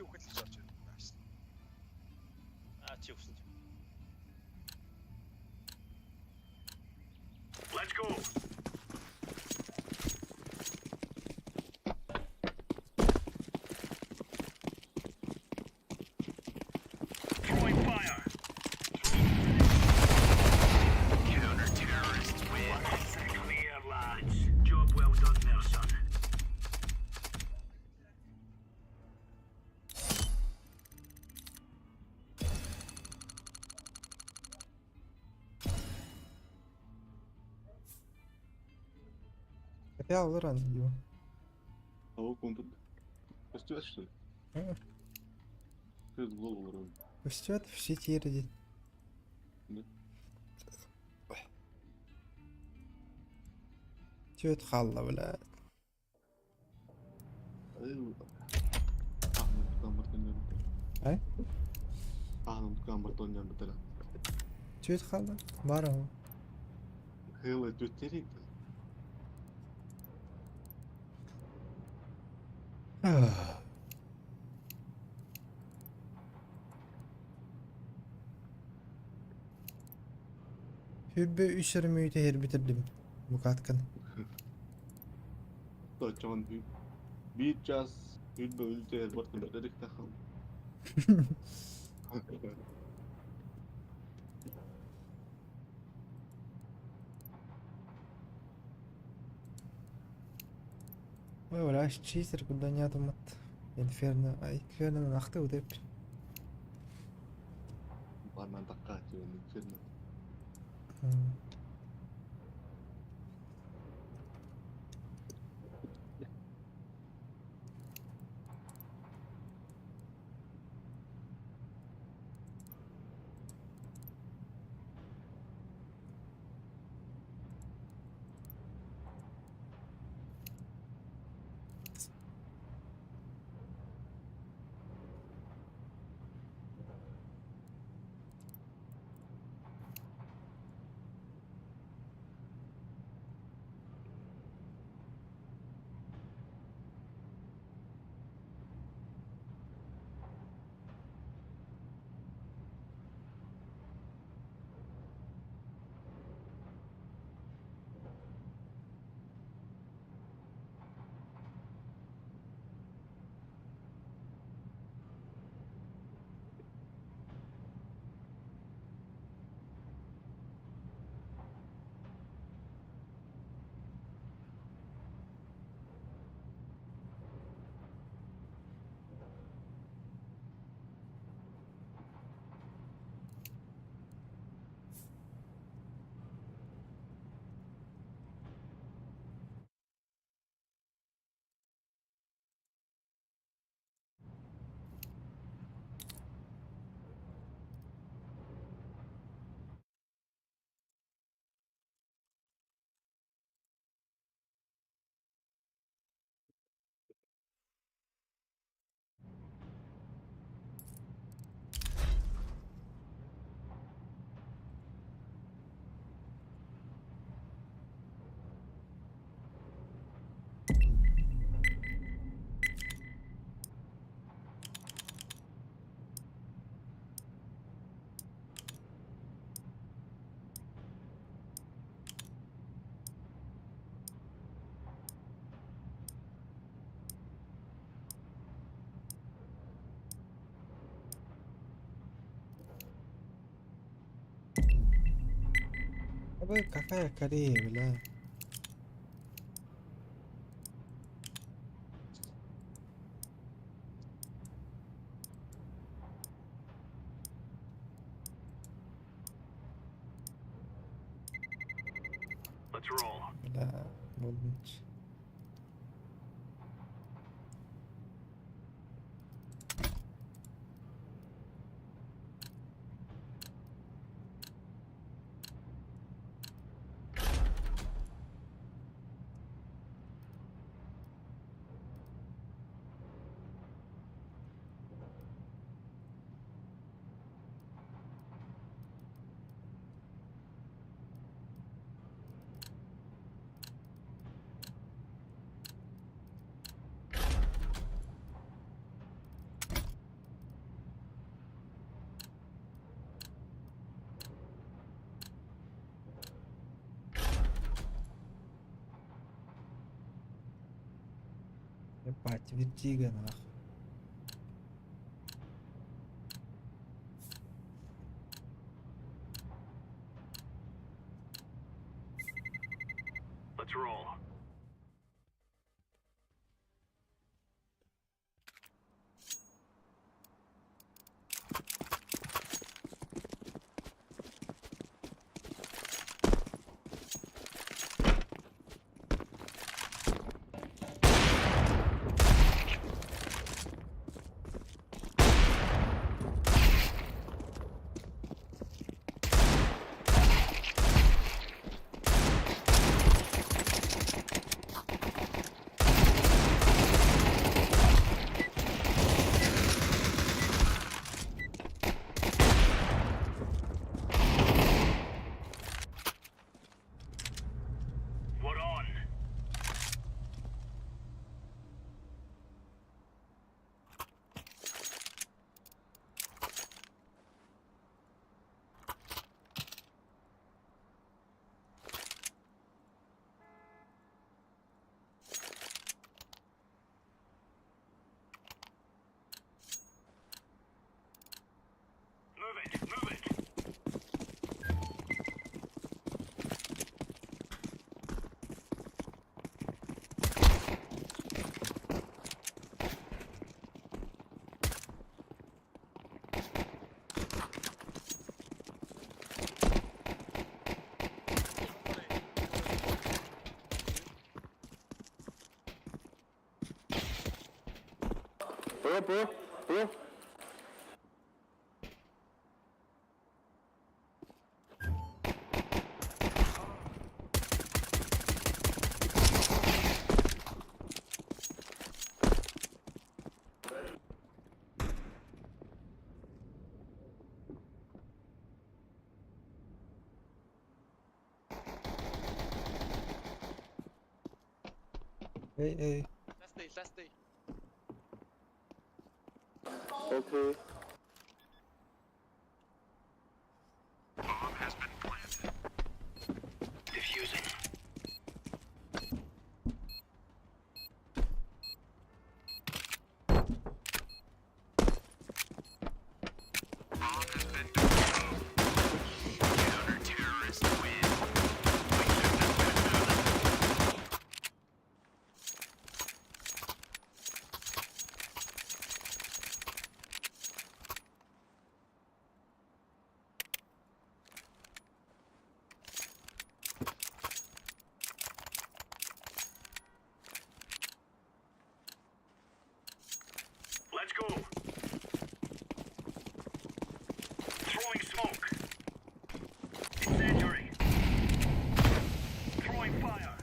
Би үхэн л гэж орж ирсэн. Nice. Аа чи өгсөн чи. Let's go. Throwing fire. Counter-terrorists win. Clear, lads. Job well done there, son. Хотя Алыран его. А вот он тут. Растет, что ли? А. Ты в голову вроде. Растет в сети родит. Да. Чё это халла, бля? Э? Чё это халла? Барова. Хела тютерит. Хүрбе үс өрмүйті хер бітірдім. Бұқаткын. Точон bir час хүрбе үлтер бартын бітірік тахал. Ой, бля, читер, куда не атомат. Инферно, а инферно нахты удеп. Барман таққа түйен инферно. Абы какая Корея, бля. Let's roll. Бля, болмыч. Ебать, вертига нахуй. Let's roll. We're on. Move it, move it. Bro, bro, bro. Эй, эй. Last day, last day. Okay. Bomb has been planted. Diffusing. Bomb has been defused. Counter-terrorists win. We took the best out of them. Let's go. Throwing smoke. Incendiary. Throwing fire.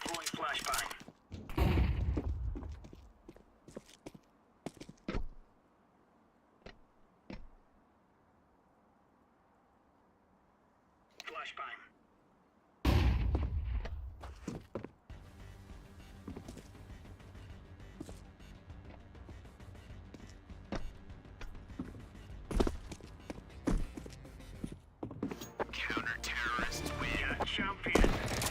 Throwing flashbang. Flashbang. Counter-terrorists win. Champion.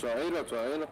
转 A 了，转 A 了。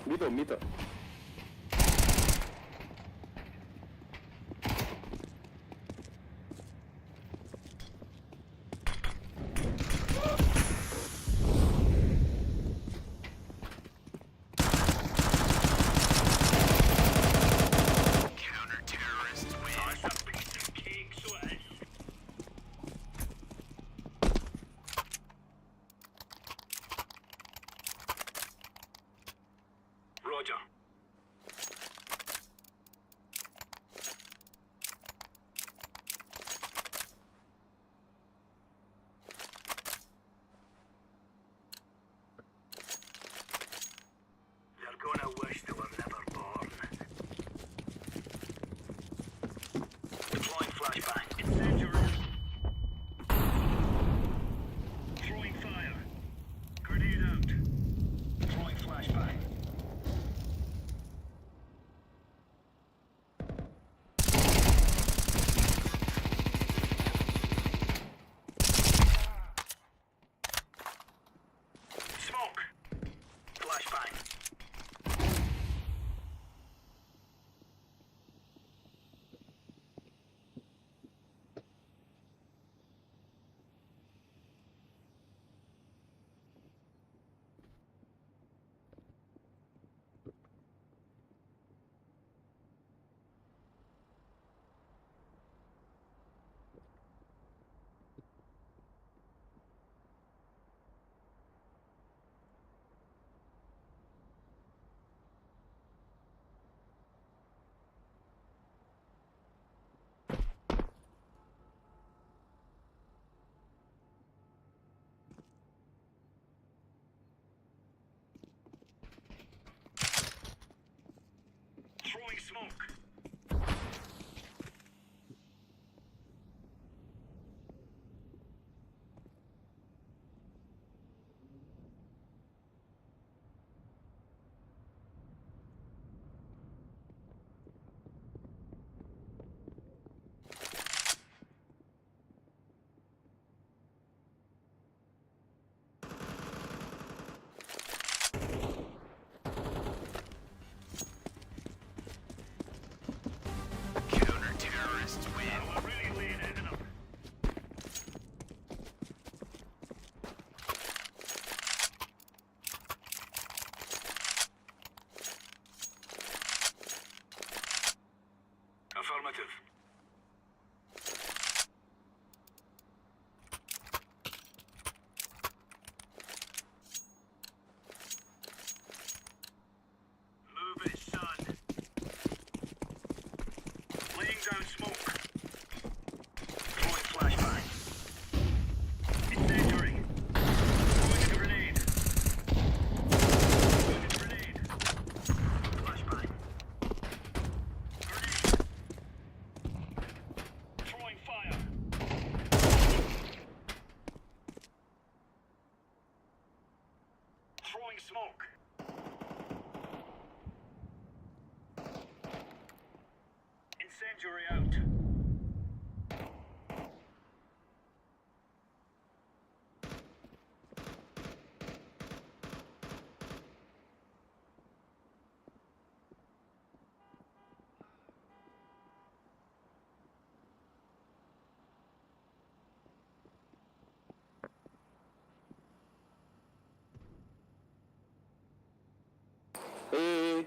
Middle middle。A A A。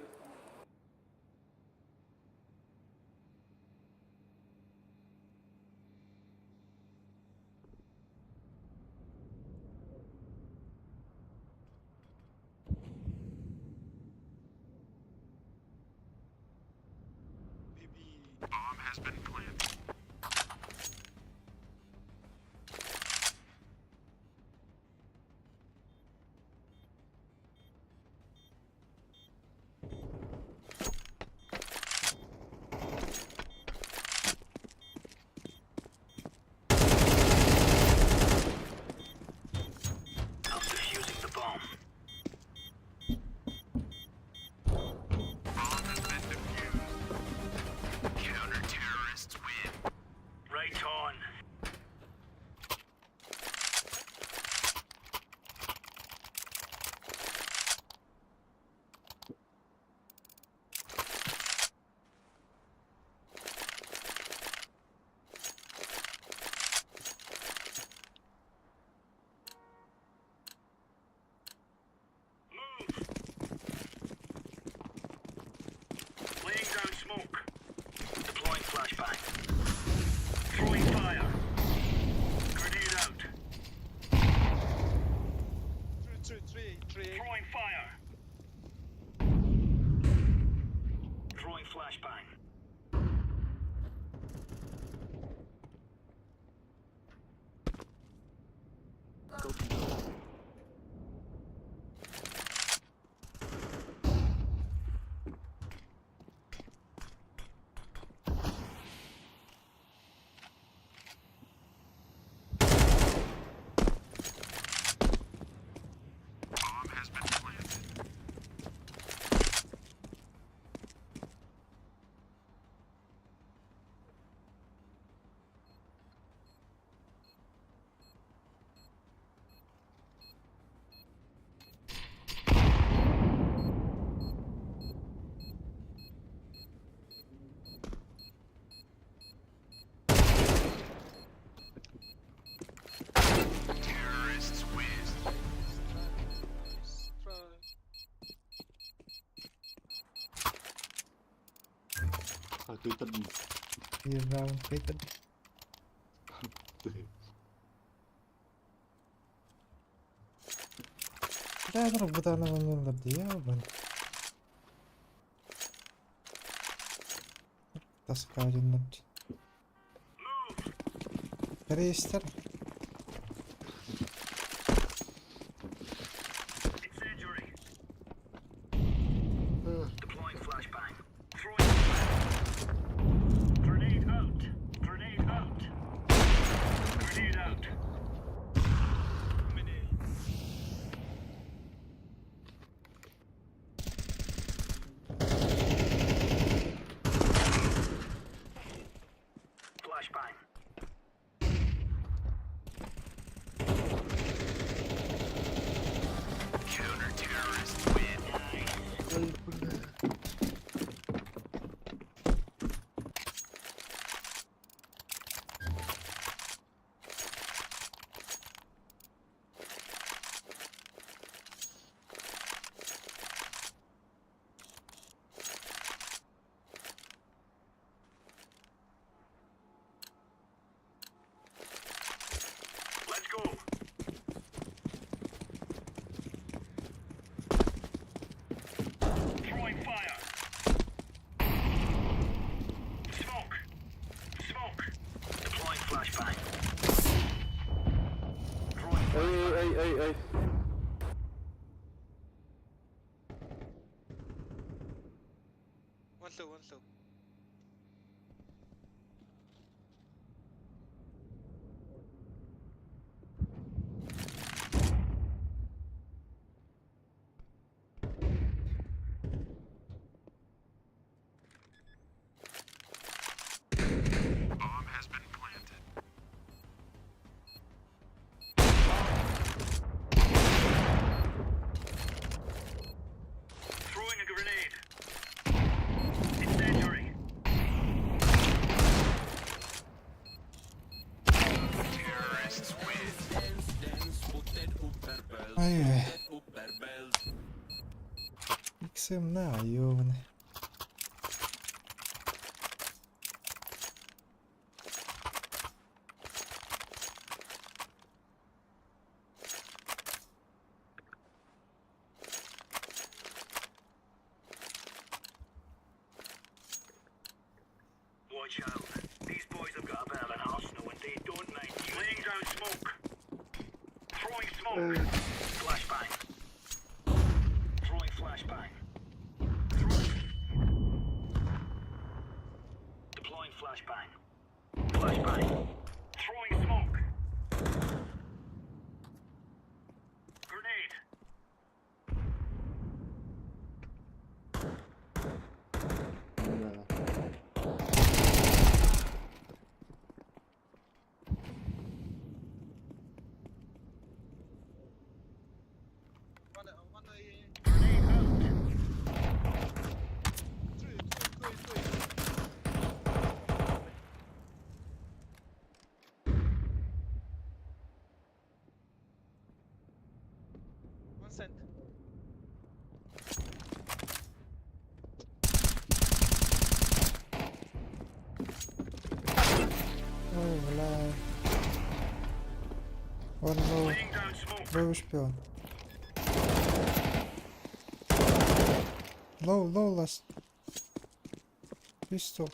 Three, three, three. Throwing fire. Throwing flashbang. Go B, go B. Nice try. Хакыйтардым. Биир раунд кыайтар. Да, бутаны ойнуулар дии, ебан. Таска одиннадцать. Рейстер. Incendiary. Deploying flashbang. Throwing flashbang. Grenade out. Grenade out. Grenade out. Many. Flashbang. Let's go. Throwing fire. Smoke. Smoke. Deploying flashbang. Throwing Эй, эй, эй, эй. One low, one low. Throwing a grenade. Incendiary. Ай-ай. Иксем на, ёбаный. Watch out. These boys have got a bit of an arsenal and they don't mind you. Laying down smoke. Throwing smoke. Flashbang. Throwing flashbang. Throwing. Deploying flashbang. Flashbang. Throwing smoke. Grenade. Да. One, one A. Grenade out. Three, two, two, three. One cent. Ой, бля. One low. Laying down smoke. Левый шпион. Low, low last. Pistol.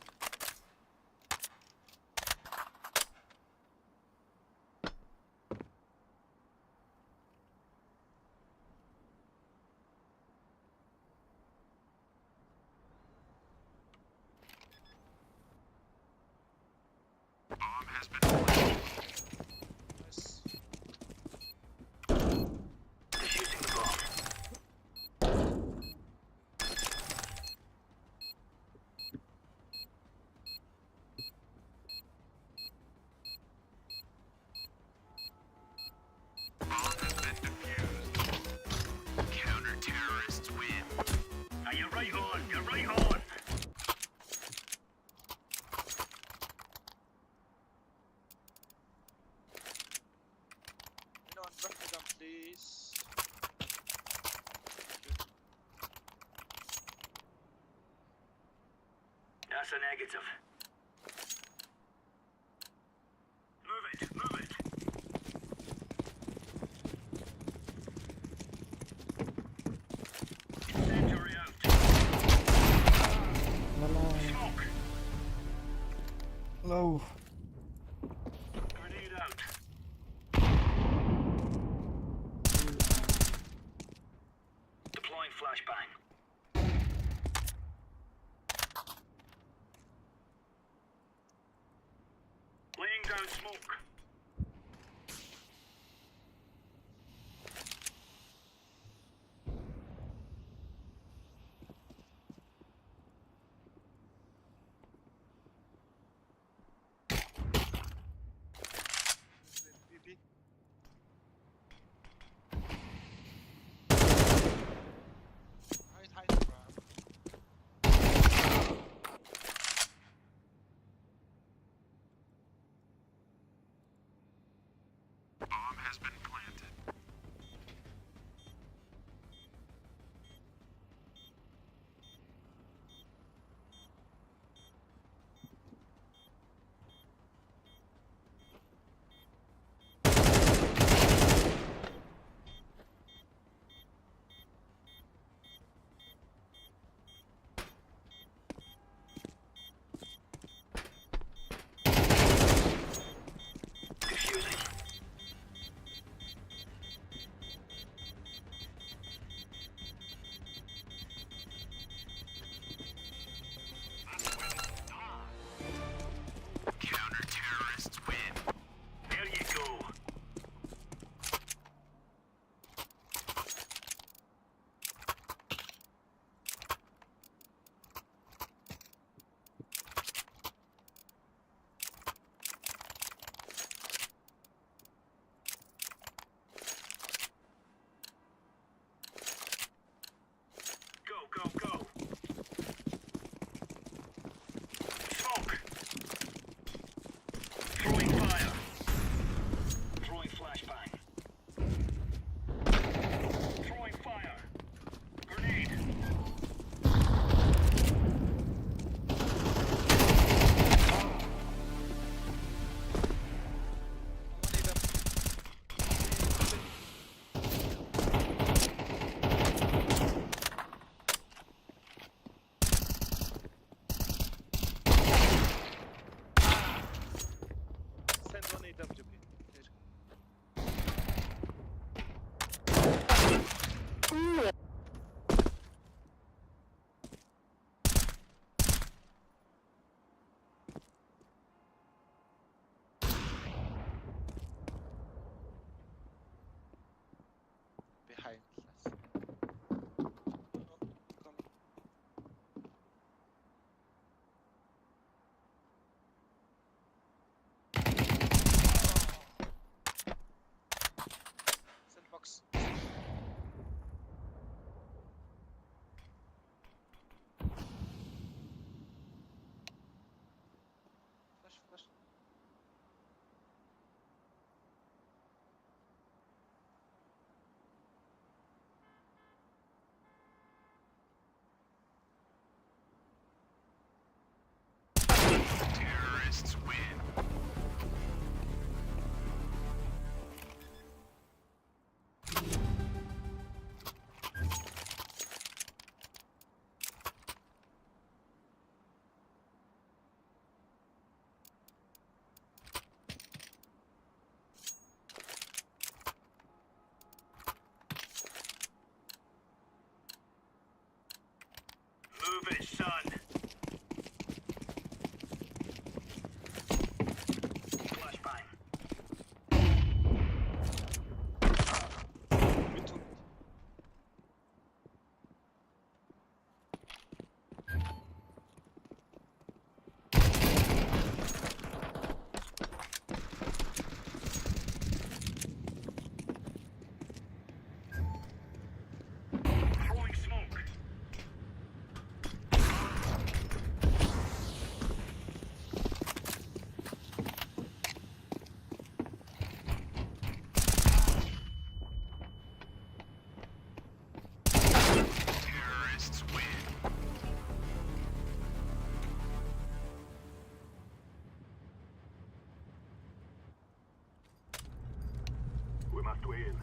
Nice. Defusing the bomb. Now you're right on, you're right on. Anyone drop the gun, please? Thank you. That's a negative. Move it, move it. Incendiary out. Smoke. Low. Grenade out. Deploying flashbang. Laying down smoke. B, B. Hide, hide, bro. Move it, son. Flashbang. Mid two. Throwing smoke. Terrorists win. We must win.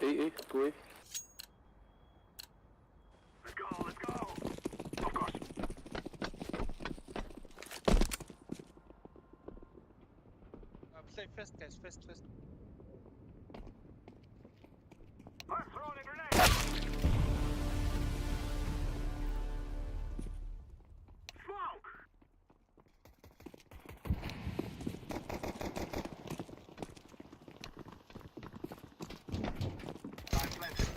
A, A, go A. Let's go, let's go. Of course. Play fast guys, fast fast. I'm throwing a grenade. Smoke. I'm planted.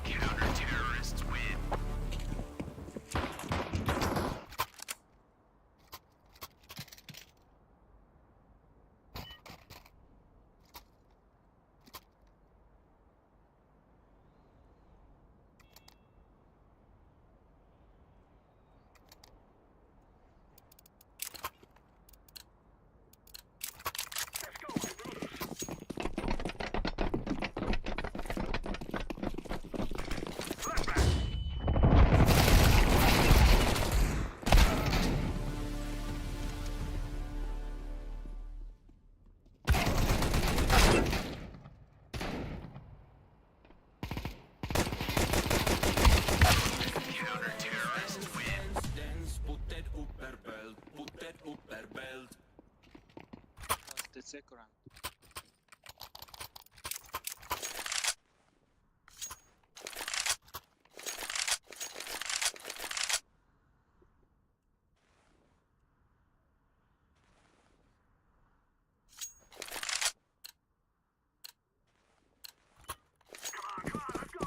Counter-terrorists win. Let's go, my brothers. Flashbang. Counter-terrorists win. The second round. Come on, come on, let's go.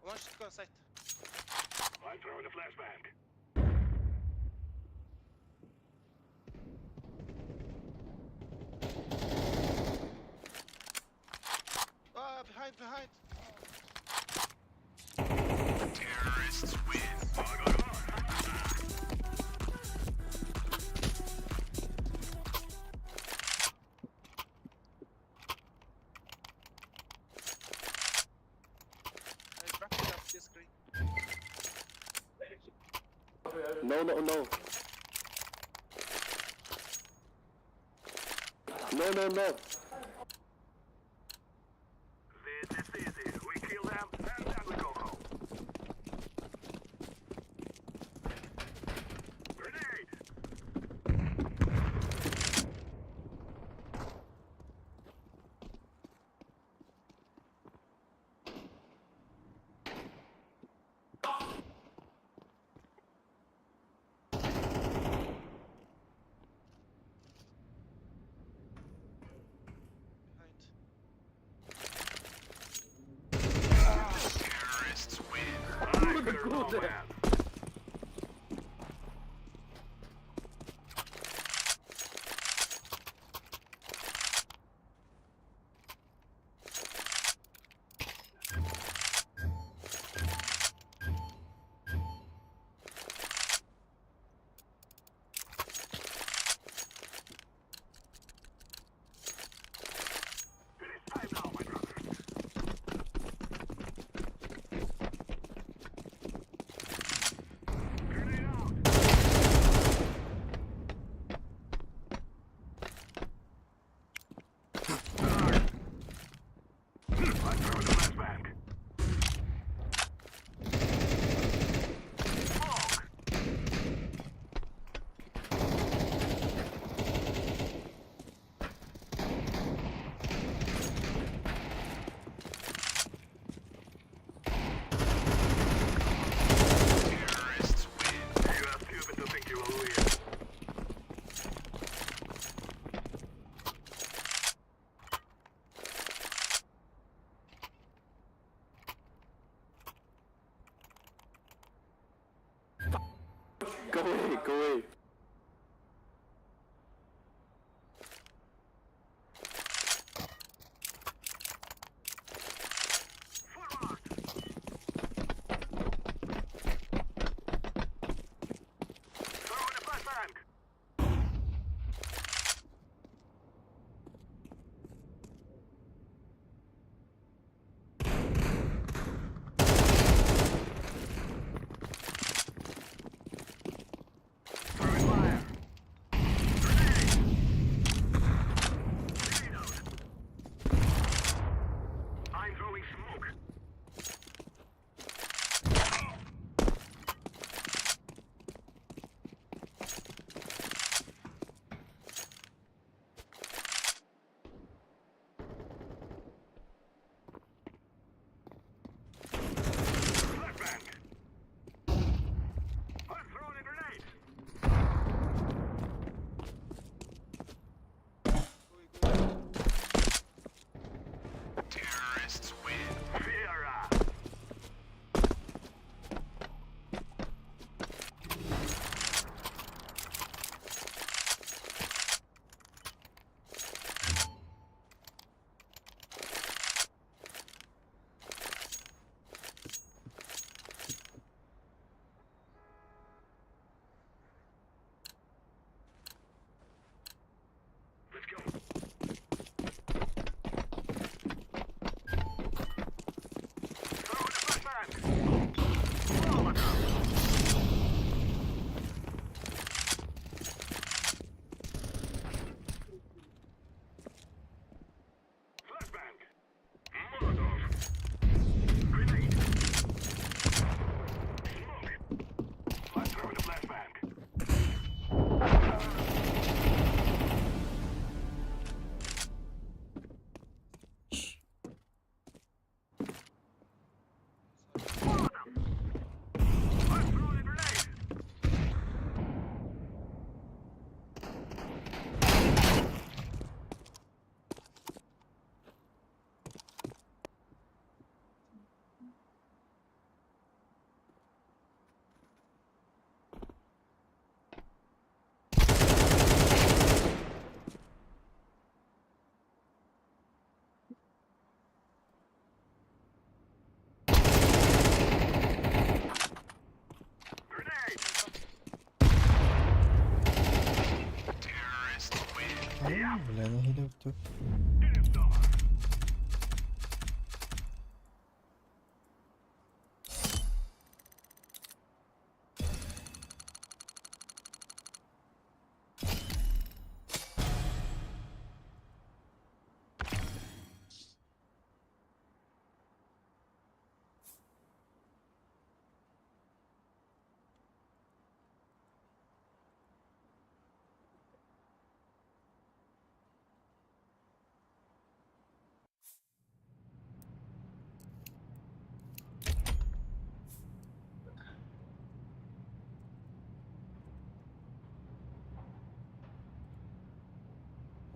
One should go site. Ah, behind, behind. I dropped it off the screen. No, no, no. No, no, no. Behind. Go away, go away. Бля, нэһилиэк тут.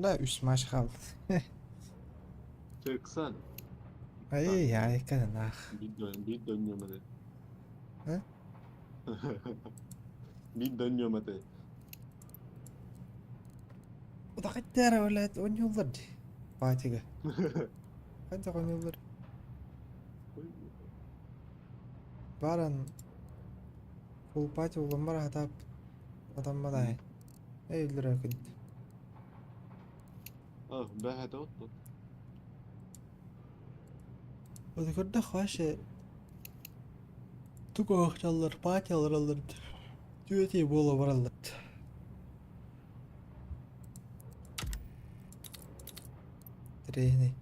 Да, үс матч хаалбыт. Seksen. Ай, ай, нах. Bir dönüyorum hadi. He? Bir dönüyorum hadi. Удахаттара, блядь, оонньууллар дии. Патига. Хайдах оонньууллар? Баран full party уламмар хатаап атаммадай. Эй, өллөрө күн. Ah, бэһэтэ оттон. Көрдөх вообще тугу оохталлар, пати олороллор. Түөтей буола бараллар. Треней.